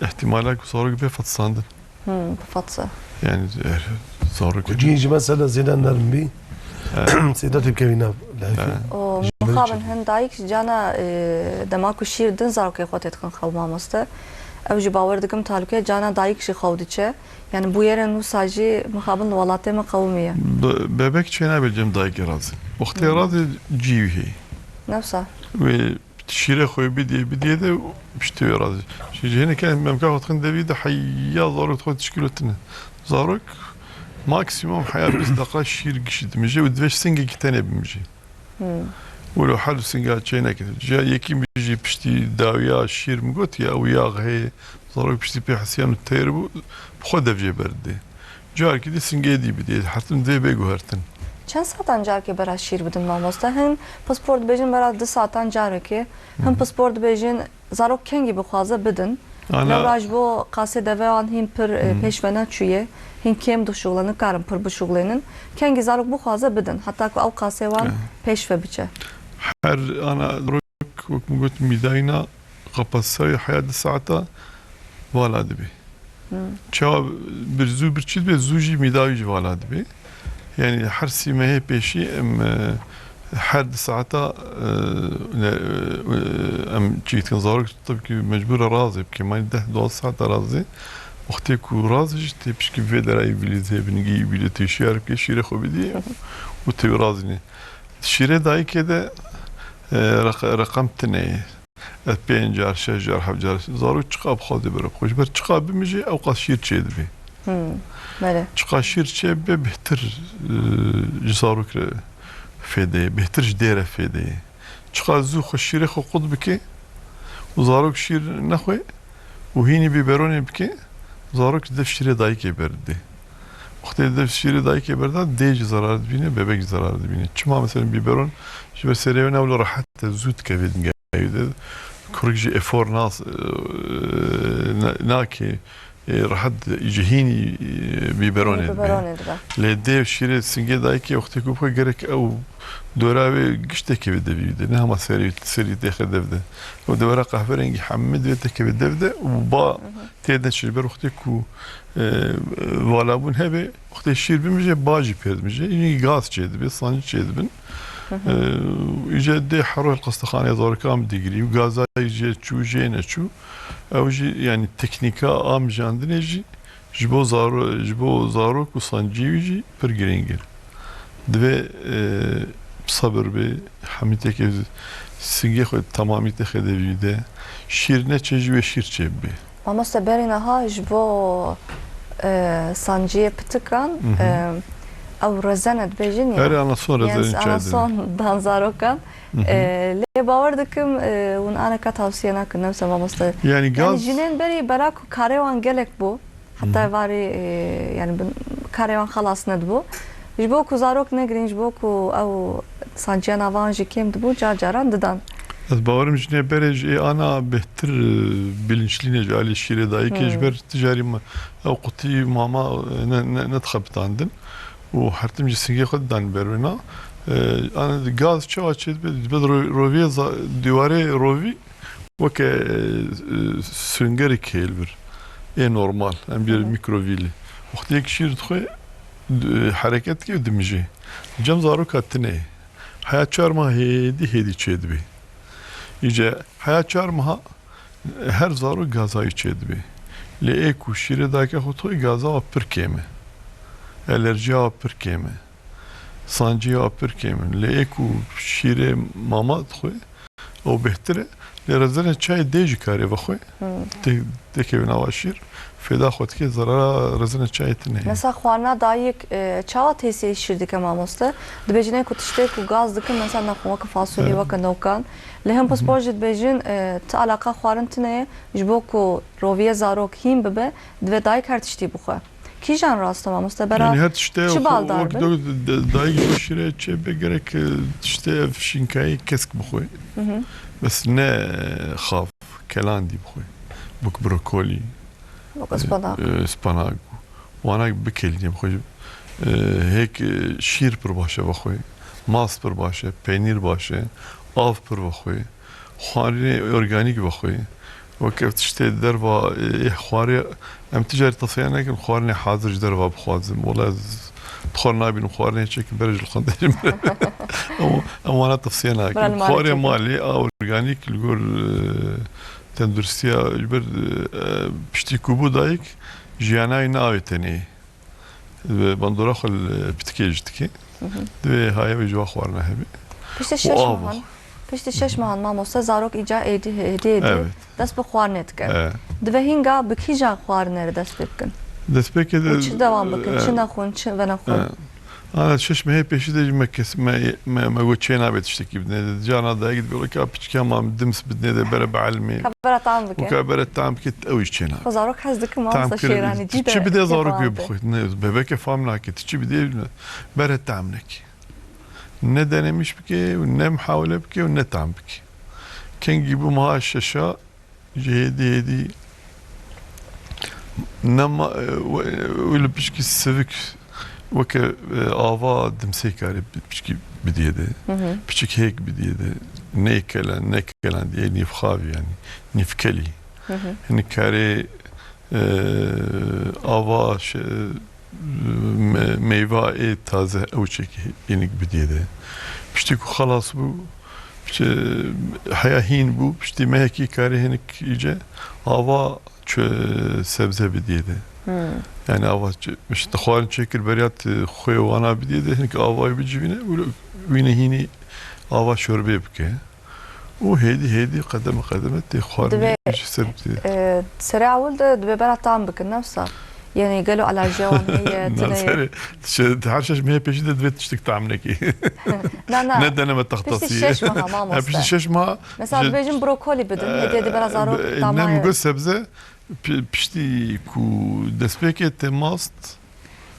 Îhtimala ku zarok bê fetsandin. Hmm, bifetse. Yani, eğer zarok... Ku cihê jî mesela zêde nerm bî, zêde têkevî nav lehekî. O, mixabin hin dayik jî cana, e, dema ku şîr din zarokê xwe têdixin xew, mamoste. Ew jî bawer dikim talûke cana dayik jî xew diçe. Yani bûyerên wisa jî mixabin li welatê me qewimî ye. Be-, bebek çênabe cem dayikê razî. Wextê razî cî wî heye. Ne wisa? Wê şîrê xwe bidê, bidê de piştî wê razî. Şî-, ji hinekê memka xwe dixin devî de heya zarok xwe tişkîlo tine. Zarok maksimum heya bîst deqa şîr gişî dimije û divê singekî tenê bimije. Hmm. Wilo her du singa çêneke. Ciya yekî min jî piştî dawiya şîr min got ya, ew yax heye, zarok piştî pê hesiyan û teyr bû, bi xwe dev jê berdidê. Carkî dî singê dî bidê, hertim divê bê guhertin. Çend saetan carkê bera şîr bidin, mamoste? Hin pispor dibêjin bera du saetan carekê, hin pispor dibêjin zarok kengî bixwaze bidin. Ana. Lewra ji bo qasê deve wan hîn pir, e, pêş ve neçûye, hîn kêm dişuxulin, nikarin pir bişuxulênin. Kengî zarok bixwaze bidin, heta ku ew qasê wan pêş ve biçe. Her ana zarok, wek min got, mîdayîna kapasiteya heya du saeta vala dibe. Hmm. Çawa bir zû birçî dibe, zû jî mîdayî jî vala dibe. Yani her sî mehê pêşî em, e, her du saeta, e, ne, e, em çî dikin, zarok tabii ki mecbûr e razê bike. Manî deh duwazdeh saeta razê. Wextê ku razê jî tê pişkî vê derayî bilî zê bingî bilî tê şiyar bike, şîrê xwe bidî û tê razînê. Şîrê dayikê de, e, req-, reqem tune ye. Ez pênc car, şeş car, heft car, zarok çiqa bixwaze bere xwe. Ji ber çiqa bimije, ew qas şîr çêdibe. Hmm, belê. Çiqa şîr çêbibe, bêhtir, e, ji zarok re fêde ye, bêhtir ji dê re fêde ye. Çiqa zû xwe şîrê xwe qut bike û zarok şîr nexwe û hînî bîberonê bike, zarok ji dev şîrê dayikê berdide. Wextê dev şîrê dayikê berda, dê jî zarar dibîne, bebek jî zarar dibîne. Çima mesela bîberon ji ber serê wê ne wilo rehet e, zû dikeve dingehê de. Kurik jî efor nas-, e, na-, nake, e, rehet ji hînî, e, bîberonê dibe. Bîberonê dibe. Lê dê şîrê singê dayikê wextê ku bixwe gerek ew dora wê giş têkeve devî de. Ne hema serê, serî têxe dev de. Ew dewera qehverengî hemî divê têkeve dev de û ba tê de çi ji ber wextê ku, e, valabûn hebe, wextê şîr bimije, ba jî pêr dimije. Înî gaz çêdibe, sancî çêdibin. Hı hı. E, îca dê hero li xestexaneyê zarokan digirî û gaza jê çû, jê neçû. Ew jî, yani, teknîka a mijandinê jî Ji bo zaro-, ji bo zarok û sanciyê wî jî pir girîng e. Divê, e, sebir bê, hemî têkê singê xwe, temamî têxê de vî de. Şîr neçe jî wê şîr çêbibe. Mamoste, berî niha ji bo, e, sanciyê pitikan, Mhm. e, ew rezene dibêjin ya. Erê, anason Yan rezene çay dibin. anason dan zarokan. Mhm. E, lê bawer dikim, e, hûn aneka tavsiye nakin, ne wisa mamoste. Yani Yani gaz jinên berî bera ku karê wan gelek bû. Heta Mhm. varî, e, yani bin, karê wan xelas nedibû. Ji bo ku zarok negirîn, ji bo ku ew sanciya nava wan jî kêm dibû, car caran didan. Ez bawerim jinê berê ji ê ana bêhtir, e, bilinçlî ne ji alî şîrê dayikê, ji Hmm. ber ti carî me-, ew qutî mama, e, ne, ne, nedixebitandin û her tim jî singê xwe didan ber wê na. E, ana gaz çawa çêdibe? Dibe ro-, roviyê za-, dîwarê rovî weke, e, e, süngerê kêlbir. Ê normal, em bir Hı hı. mikrovîlî. Wextê yek şîr dixwe, d-, hereket dike û dimije. Cem zaroka tine. Heya çar mah hêdî hêdî çêdibê. Îce heya çar meha her zarok gaza wî çêdibê. Lê ê ku şîrê dayika xwe dixwe, gaza wa pir kêm e. Alerjiya wa pir kêm e. Sanciya wa pir kêm in. Lê ê ku şîrê mama dixwe, ew bêhtir e. Lê rezene çayê dê jî karê vexwe. Hmm. Tê-, têkeve nava şîr, fêda xwe dike, zerara rezene çayê tine ye. Mesela xwarina dayik, e, çawa tesîrê şîr dike mamoste? Dibêjin ê ku tiştê ku gaz dikin, mesela naxwe weke fasulye, Evet. weke nokan. Lê hin Hı hı. pispor jî dibêjin, e, ti alaqa xwarin tine ye, ji bo ku roviyê zarok hîn bibe, divê dayik her tiştî bixwe. Kîjan rast e mamoste? Bera Yani her tiştê çi xwe baldar wek be? do-, de-, dayik ji bo şîrê çêbe gerek, e, tiştê ev şînkayê kesk bixwe. Hı hı. Bes ne, e, xav, kelandî bixwe. Wek brokolî, Wek e, ıspanak. e, spanak. Wana bikelîne bixwe. E, hêk, e, şîr pir baş e vexwe. Mast pir baş e, peynîr baş e, av pir vexwe. Xwarinê organîk vexwe. Weke tiştê derva, ê, xwarê, em ti carî tevsiye nekin, xwarinê hazir ji derva bixwazin. Wela ez xwar nabînim, xwarinê çêkin, berê ji li xwendê jî min. Em, em wana tevsiye nakin. Bira li malê Xwarê çêkin. malê a organîk li gor, e, tenduristiya, ji ber, e, piştî ku bû dayik, jiyana wî ne avê tenê. Divê bandora xwe li pitikê jî dike. Hı hı. Divê haya wê ji wa xwarina hebe. Piştî Û şeş ava. mehan, piştî şeş mehan mamoste zarok îca êdî, êdî, êdî Evet. dest bi xwarinê dike. Evet. Divê hînga bi kîjan xwarinê re dest pê bikin? Destpêkê de, Û çi devam bikin? e, Çi nexwin, çi venexwin? e, ana şeş mehê pêşî de jî me kes-, me, me, me got çê nabe tiştekî bidinê de. Cana dayik dibe, weke piçkiya ma dims bidinê de bere bi elmê. Ka bera tam bike. Weke bere tam bike, ew jî çê nabe. Xwe zarok hez dikim, Tam mamoste kir-, Şêranî, çi çi de bidê zarok wê kêfan be. bixwe? Ne, bebeke fam nake, tu çi bidê, bere tam neke. Ne denemîş bike û ne muhawele bike û ne tam bike. Kengî bû meha şeşa, ji hêdî hêdî nema, e, we-, wî li pişkî sivik weke, e, ava dimsê karê bi-, pişkî bidiyê de. Hı hı. Piçik hêk bidiyê de. Ne kelen, ne kelen diye nîvxavî yani. Nîvkelî. Hı hı. Hinek karê, e, ava şe-, me-, meyva ê taze ew çekî hinek bidiyê de. Piştî ku xelas bû, piştî heya hîn bû, piştî mehekî karê hinek îce ava çi sebze bidiyê de. Hmm. Yani ava çi, işte xwarin çêkir beriya tu xwê wana bidiyê de, hinek avayê bicivîne, wîne hînî ava şorbê bike. Û hêdî hêdî qedeme qedeme tê xwarinê Divê, ji ser bidiyê. e, serê ewil de divê bera tam bikin, ne wisa? Yani gelo alerjiya wan heye, Na tune ye? serê, şe-, her şeş mehê pêşî de divê tiştik tam nekî. Na, na. Ne deneme Piştî taxtasî. şeş meha, mamoste. Ha, piştî şeş meha Mesela ji dibêjin brokoli bidin, E, hêdî hêdî bera zarok e, tam ne aye. mi got sebze, pi-, piştî ku destpêkê tê mast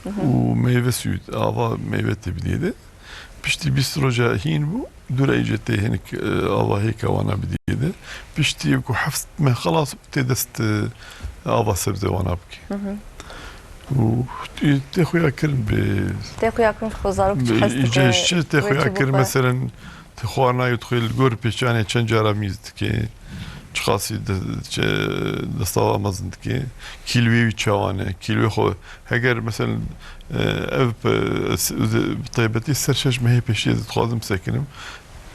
Hı hı. û meyve suyu, ava meyve tê bidiyê de. Piştî bîst roja hîn bû, dû re îce tê hinek, e, ava hêka wana bidiyê de. Piştî ku heft meh xelas bû, tê dest, e, ava sebze wana bike. Hı hı. Û tê, tê xuya kirin bi Tê xuya kirin xwe zarok çi bi hez dike, îce ji çi tê wê xuya çi kirin, bixwe. meselen, Ti xwarina yê dixwê li gor pêçanê çend cara mîz dike, çiqasî de-, çe-, destava mezin dike, kîlwê wî çawa ne, kîlwê xwe, heger, meselen, e, ev pe-, s-, bi taybetî ser şeş mehê pêşî ez dixwazim sekinim,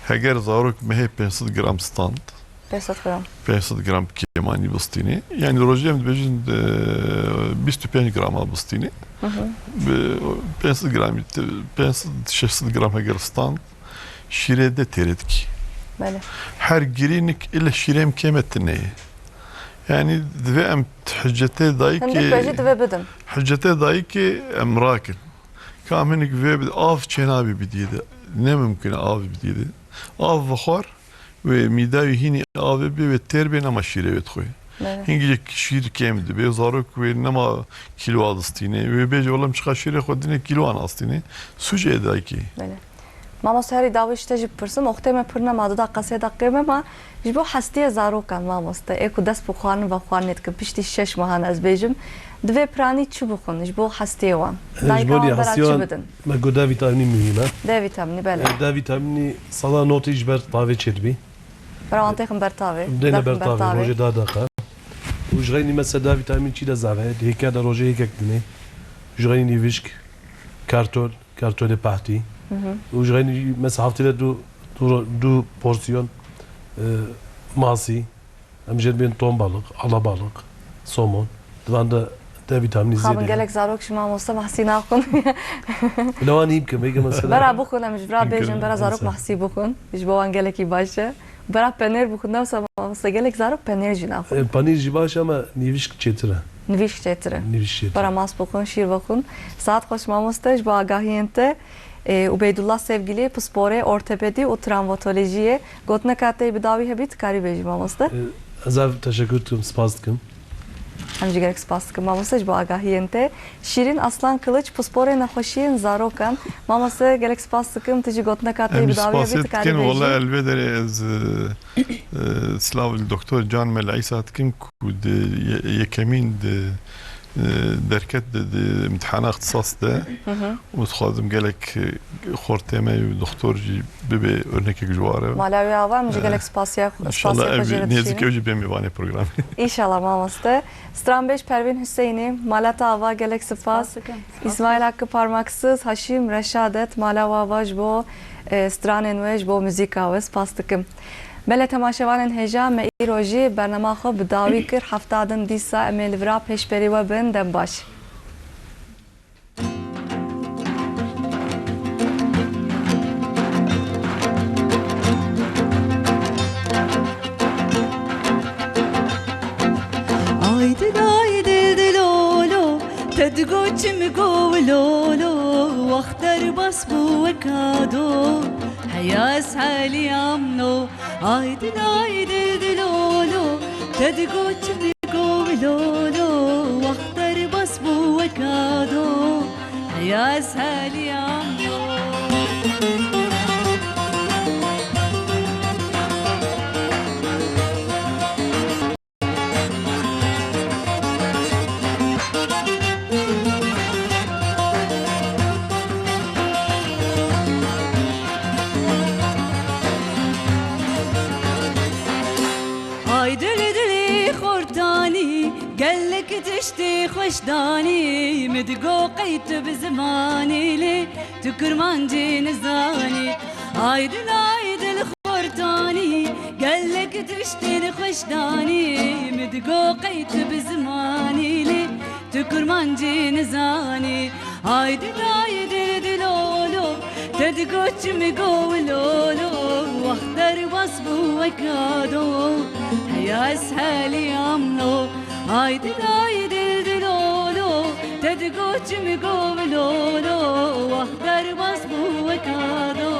heger zarok mehê pênc sed gram stand, Pênc sed gram. Pênc sed gram kêmanî bistînê. Yani rojê em dibêjin, e, bîst û pênc grama bistînê. Hı hı. Bi pênc sed gramî te, pênc sed, şeş sed gram heger stand, şîrê de têrê dikî. Belê. Her girînik ile şîrê em kême tine ye. Yani divê em hicetê dayikê, hindik be jî divê bidin. Hicetê dayikê em rakin. Kam hinik vê bid-, av çênabî bidiyê de. Ne mimkun e av bidiyê de. Av vixwar, wê mîda wî hînî avê bê, wê têr bê, nema şîrê wê dixwê. Belê. Hingî şîr kêm dibe, zarok wê nema kîloa distîne. Wê bêje, wela em çiqa şîrê xwe dine kîloan astîne. Sûc ê dayikê. Belê. Mamoste, herî dawî ji te jî bipirsim, wextê me pir nema, du deqa sê deqê me ma ji bo hestiyê zarokan, mamoste, ê ku dest bi xwarin ve xwarinê dikin, piştî şeş mehan ez bêjim, divê piranî çi bixwin ji bo hestiyê wan? Ji Dayika bo wan bera çi hestiyan bidin? Me got D vîtamînî muhîm e. D vîtamînî, belê. D vîtamînî sala notî ji ber tavê çêdibî. Bera wan têxin ber tavê. Dêne ber tavê, rojê da deqa. Û ji xeynî me se D vîtamîn çî de zaf heye. Hêke de rojê yekek dinê. Ji xeynî nîvişk, kartol, kartolê pehtî. Hı hı. Û ji xeynî me se heftê de du, du, du porsiyon, e, masî. Em jê dibên ton balık, alabalık, somon. Di van de D vîtamînî zêde ye. Gelek zarok ji mamoste mahsî naxwin. Bila wan hîn kim, êke mesela. Bera bixwin, em ji vira bêjin, bera zarok mahsî bixwin. Ji bo wan gelekî baş e. Bera penêr bixwin, dewsa mamoste gelek zarok penêr jî naxwin. E, panîr jî baş e, ama nîvişk çêtir e. Nîvişk çêtir e. Nîvişk çêtir e. Bera mas bixwin, şîr bixwin. Saet xweş mamoste, ji bo agahiyên te. E, Ubeydullah Sevgili, pisporê ortopedî û travmatolojiyê. Gotineka te bi dawî hebî, tu karî bêjî, mamoste. E, ez ev teşekkür dikim, spas dikim. Em jî gelek spas dikim, mamoste, ji bo agahiyên te. Şîrîn Aslan Kılıç, pisporê nexweşiyên zarokan. Mamoste, gelek spas dikim, tu jî gotineka te bi dawî hebî, tu karî bêjî. Em jî spasiyê dikin, wela elvê derê ez, e, e, silav li doktor Can Mel Îsa dikim ku di ye-, yekemîn di e, derket di, di imtihana îxtisas de. Hı hı. Û dixwazim gelek, e, xortê me û doktor jî bibe örnekek ji ware. Mala wê ava, em jî gelek spasiya, spasiya xwe jê re dişînin. Nêzîk ew jî bê mêvanê programê. Înşallah mamoste. Stranbêj Pervîn Hüseyinî, mala te ava, gelek spas. Spas dikim. Îsmaîl Hakkı Parmaksız, Haşîm Reşadet, mala we ava ji bo, e, stranên we, ji bo muzîka we spas dikim. Belê temaşevanên hêja, me îro jî bernama xwe bi dawî kir. Hefta din dîsa em ê li vira pêşberî we bin. Dem baş. Ay dil ay dil dil olo, te digo çi mi go lolo, wext derbas bû weka do, heya ez heliyam no. Ay dil ay dil dil olo, te digo çi mi go lolo, wext derbas bû weka do, heya ez heliyam no. Ay dilî dilî xortanî, gelek tiştê xweş danî, min digo qey tu bi zimanî lê tu kurmancî nizanî. Ay dil ay dil xortanî, gelek tiştên xweş danî, min digo qey tu bi zimanî lê tu kurmancî nizanî. Ay dil ay dil dil olo, te digo çi mi go lolo, wext derbas bû weka do, heya ez heliyam no. Ay dil ay dil dil olo, te digo çi mi go lolo, wext derbas bû weka do.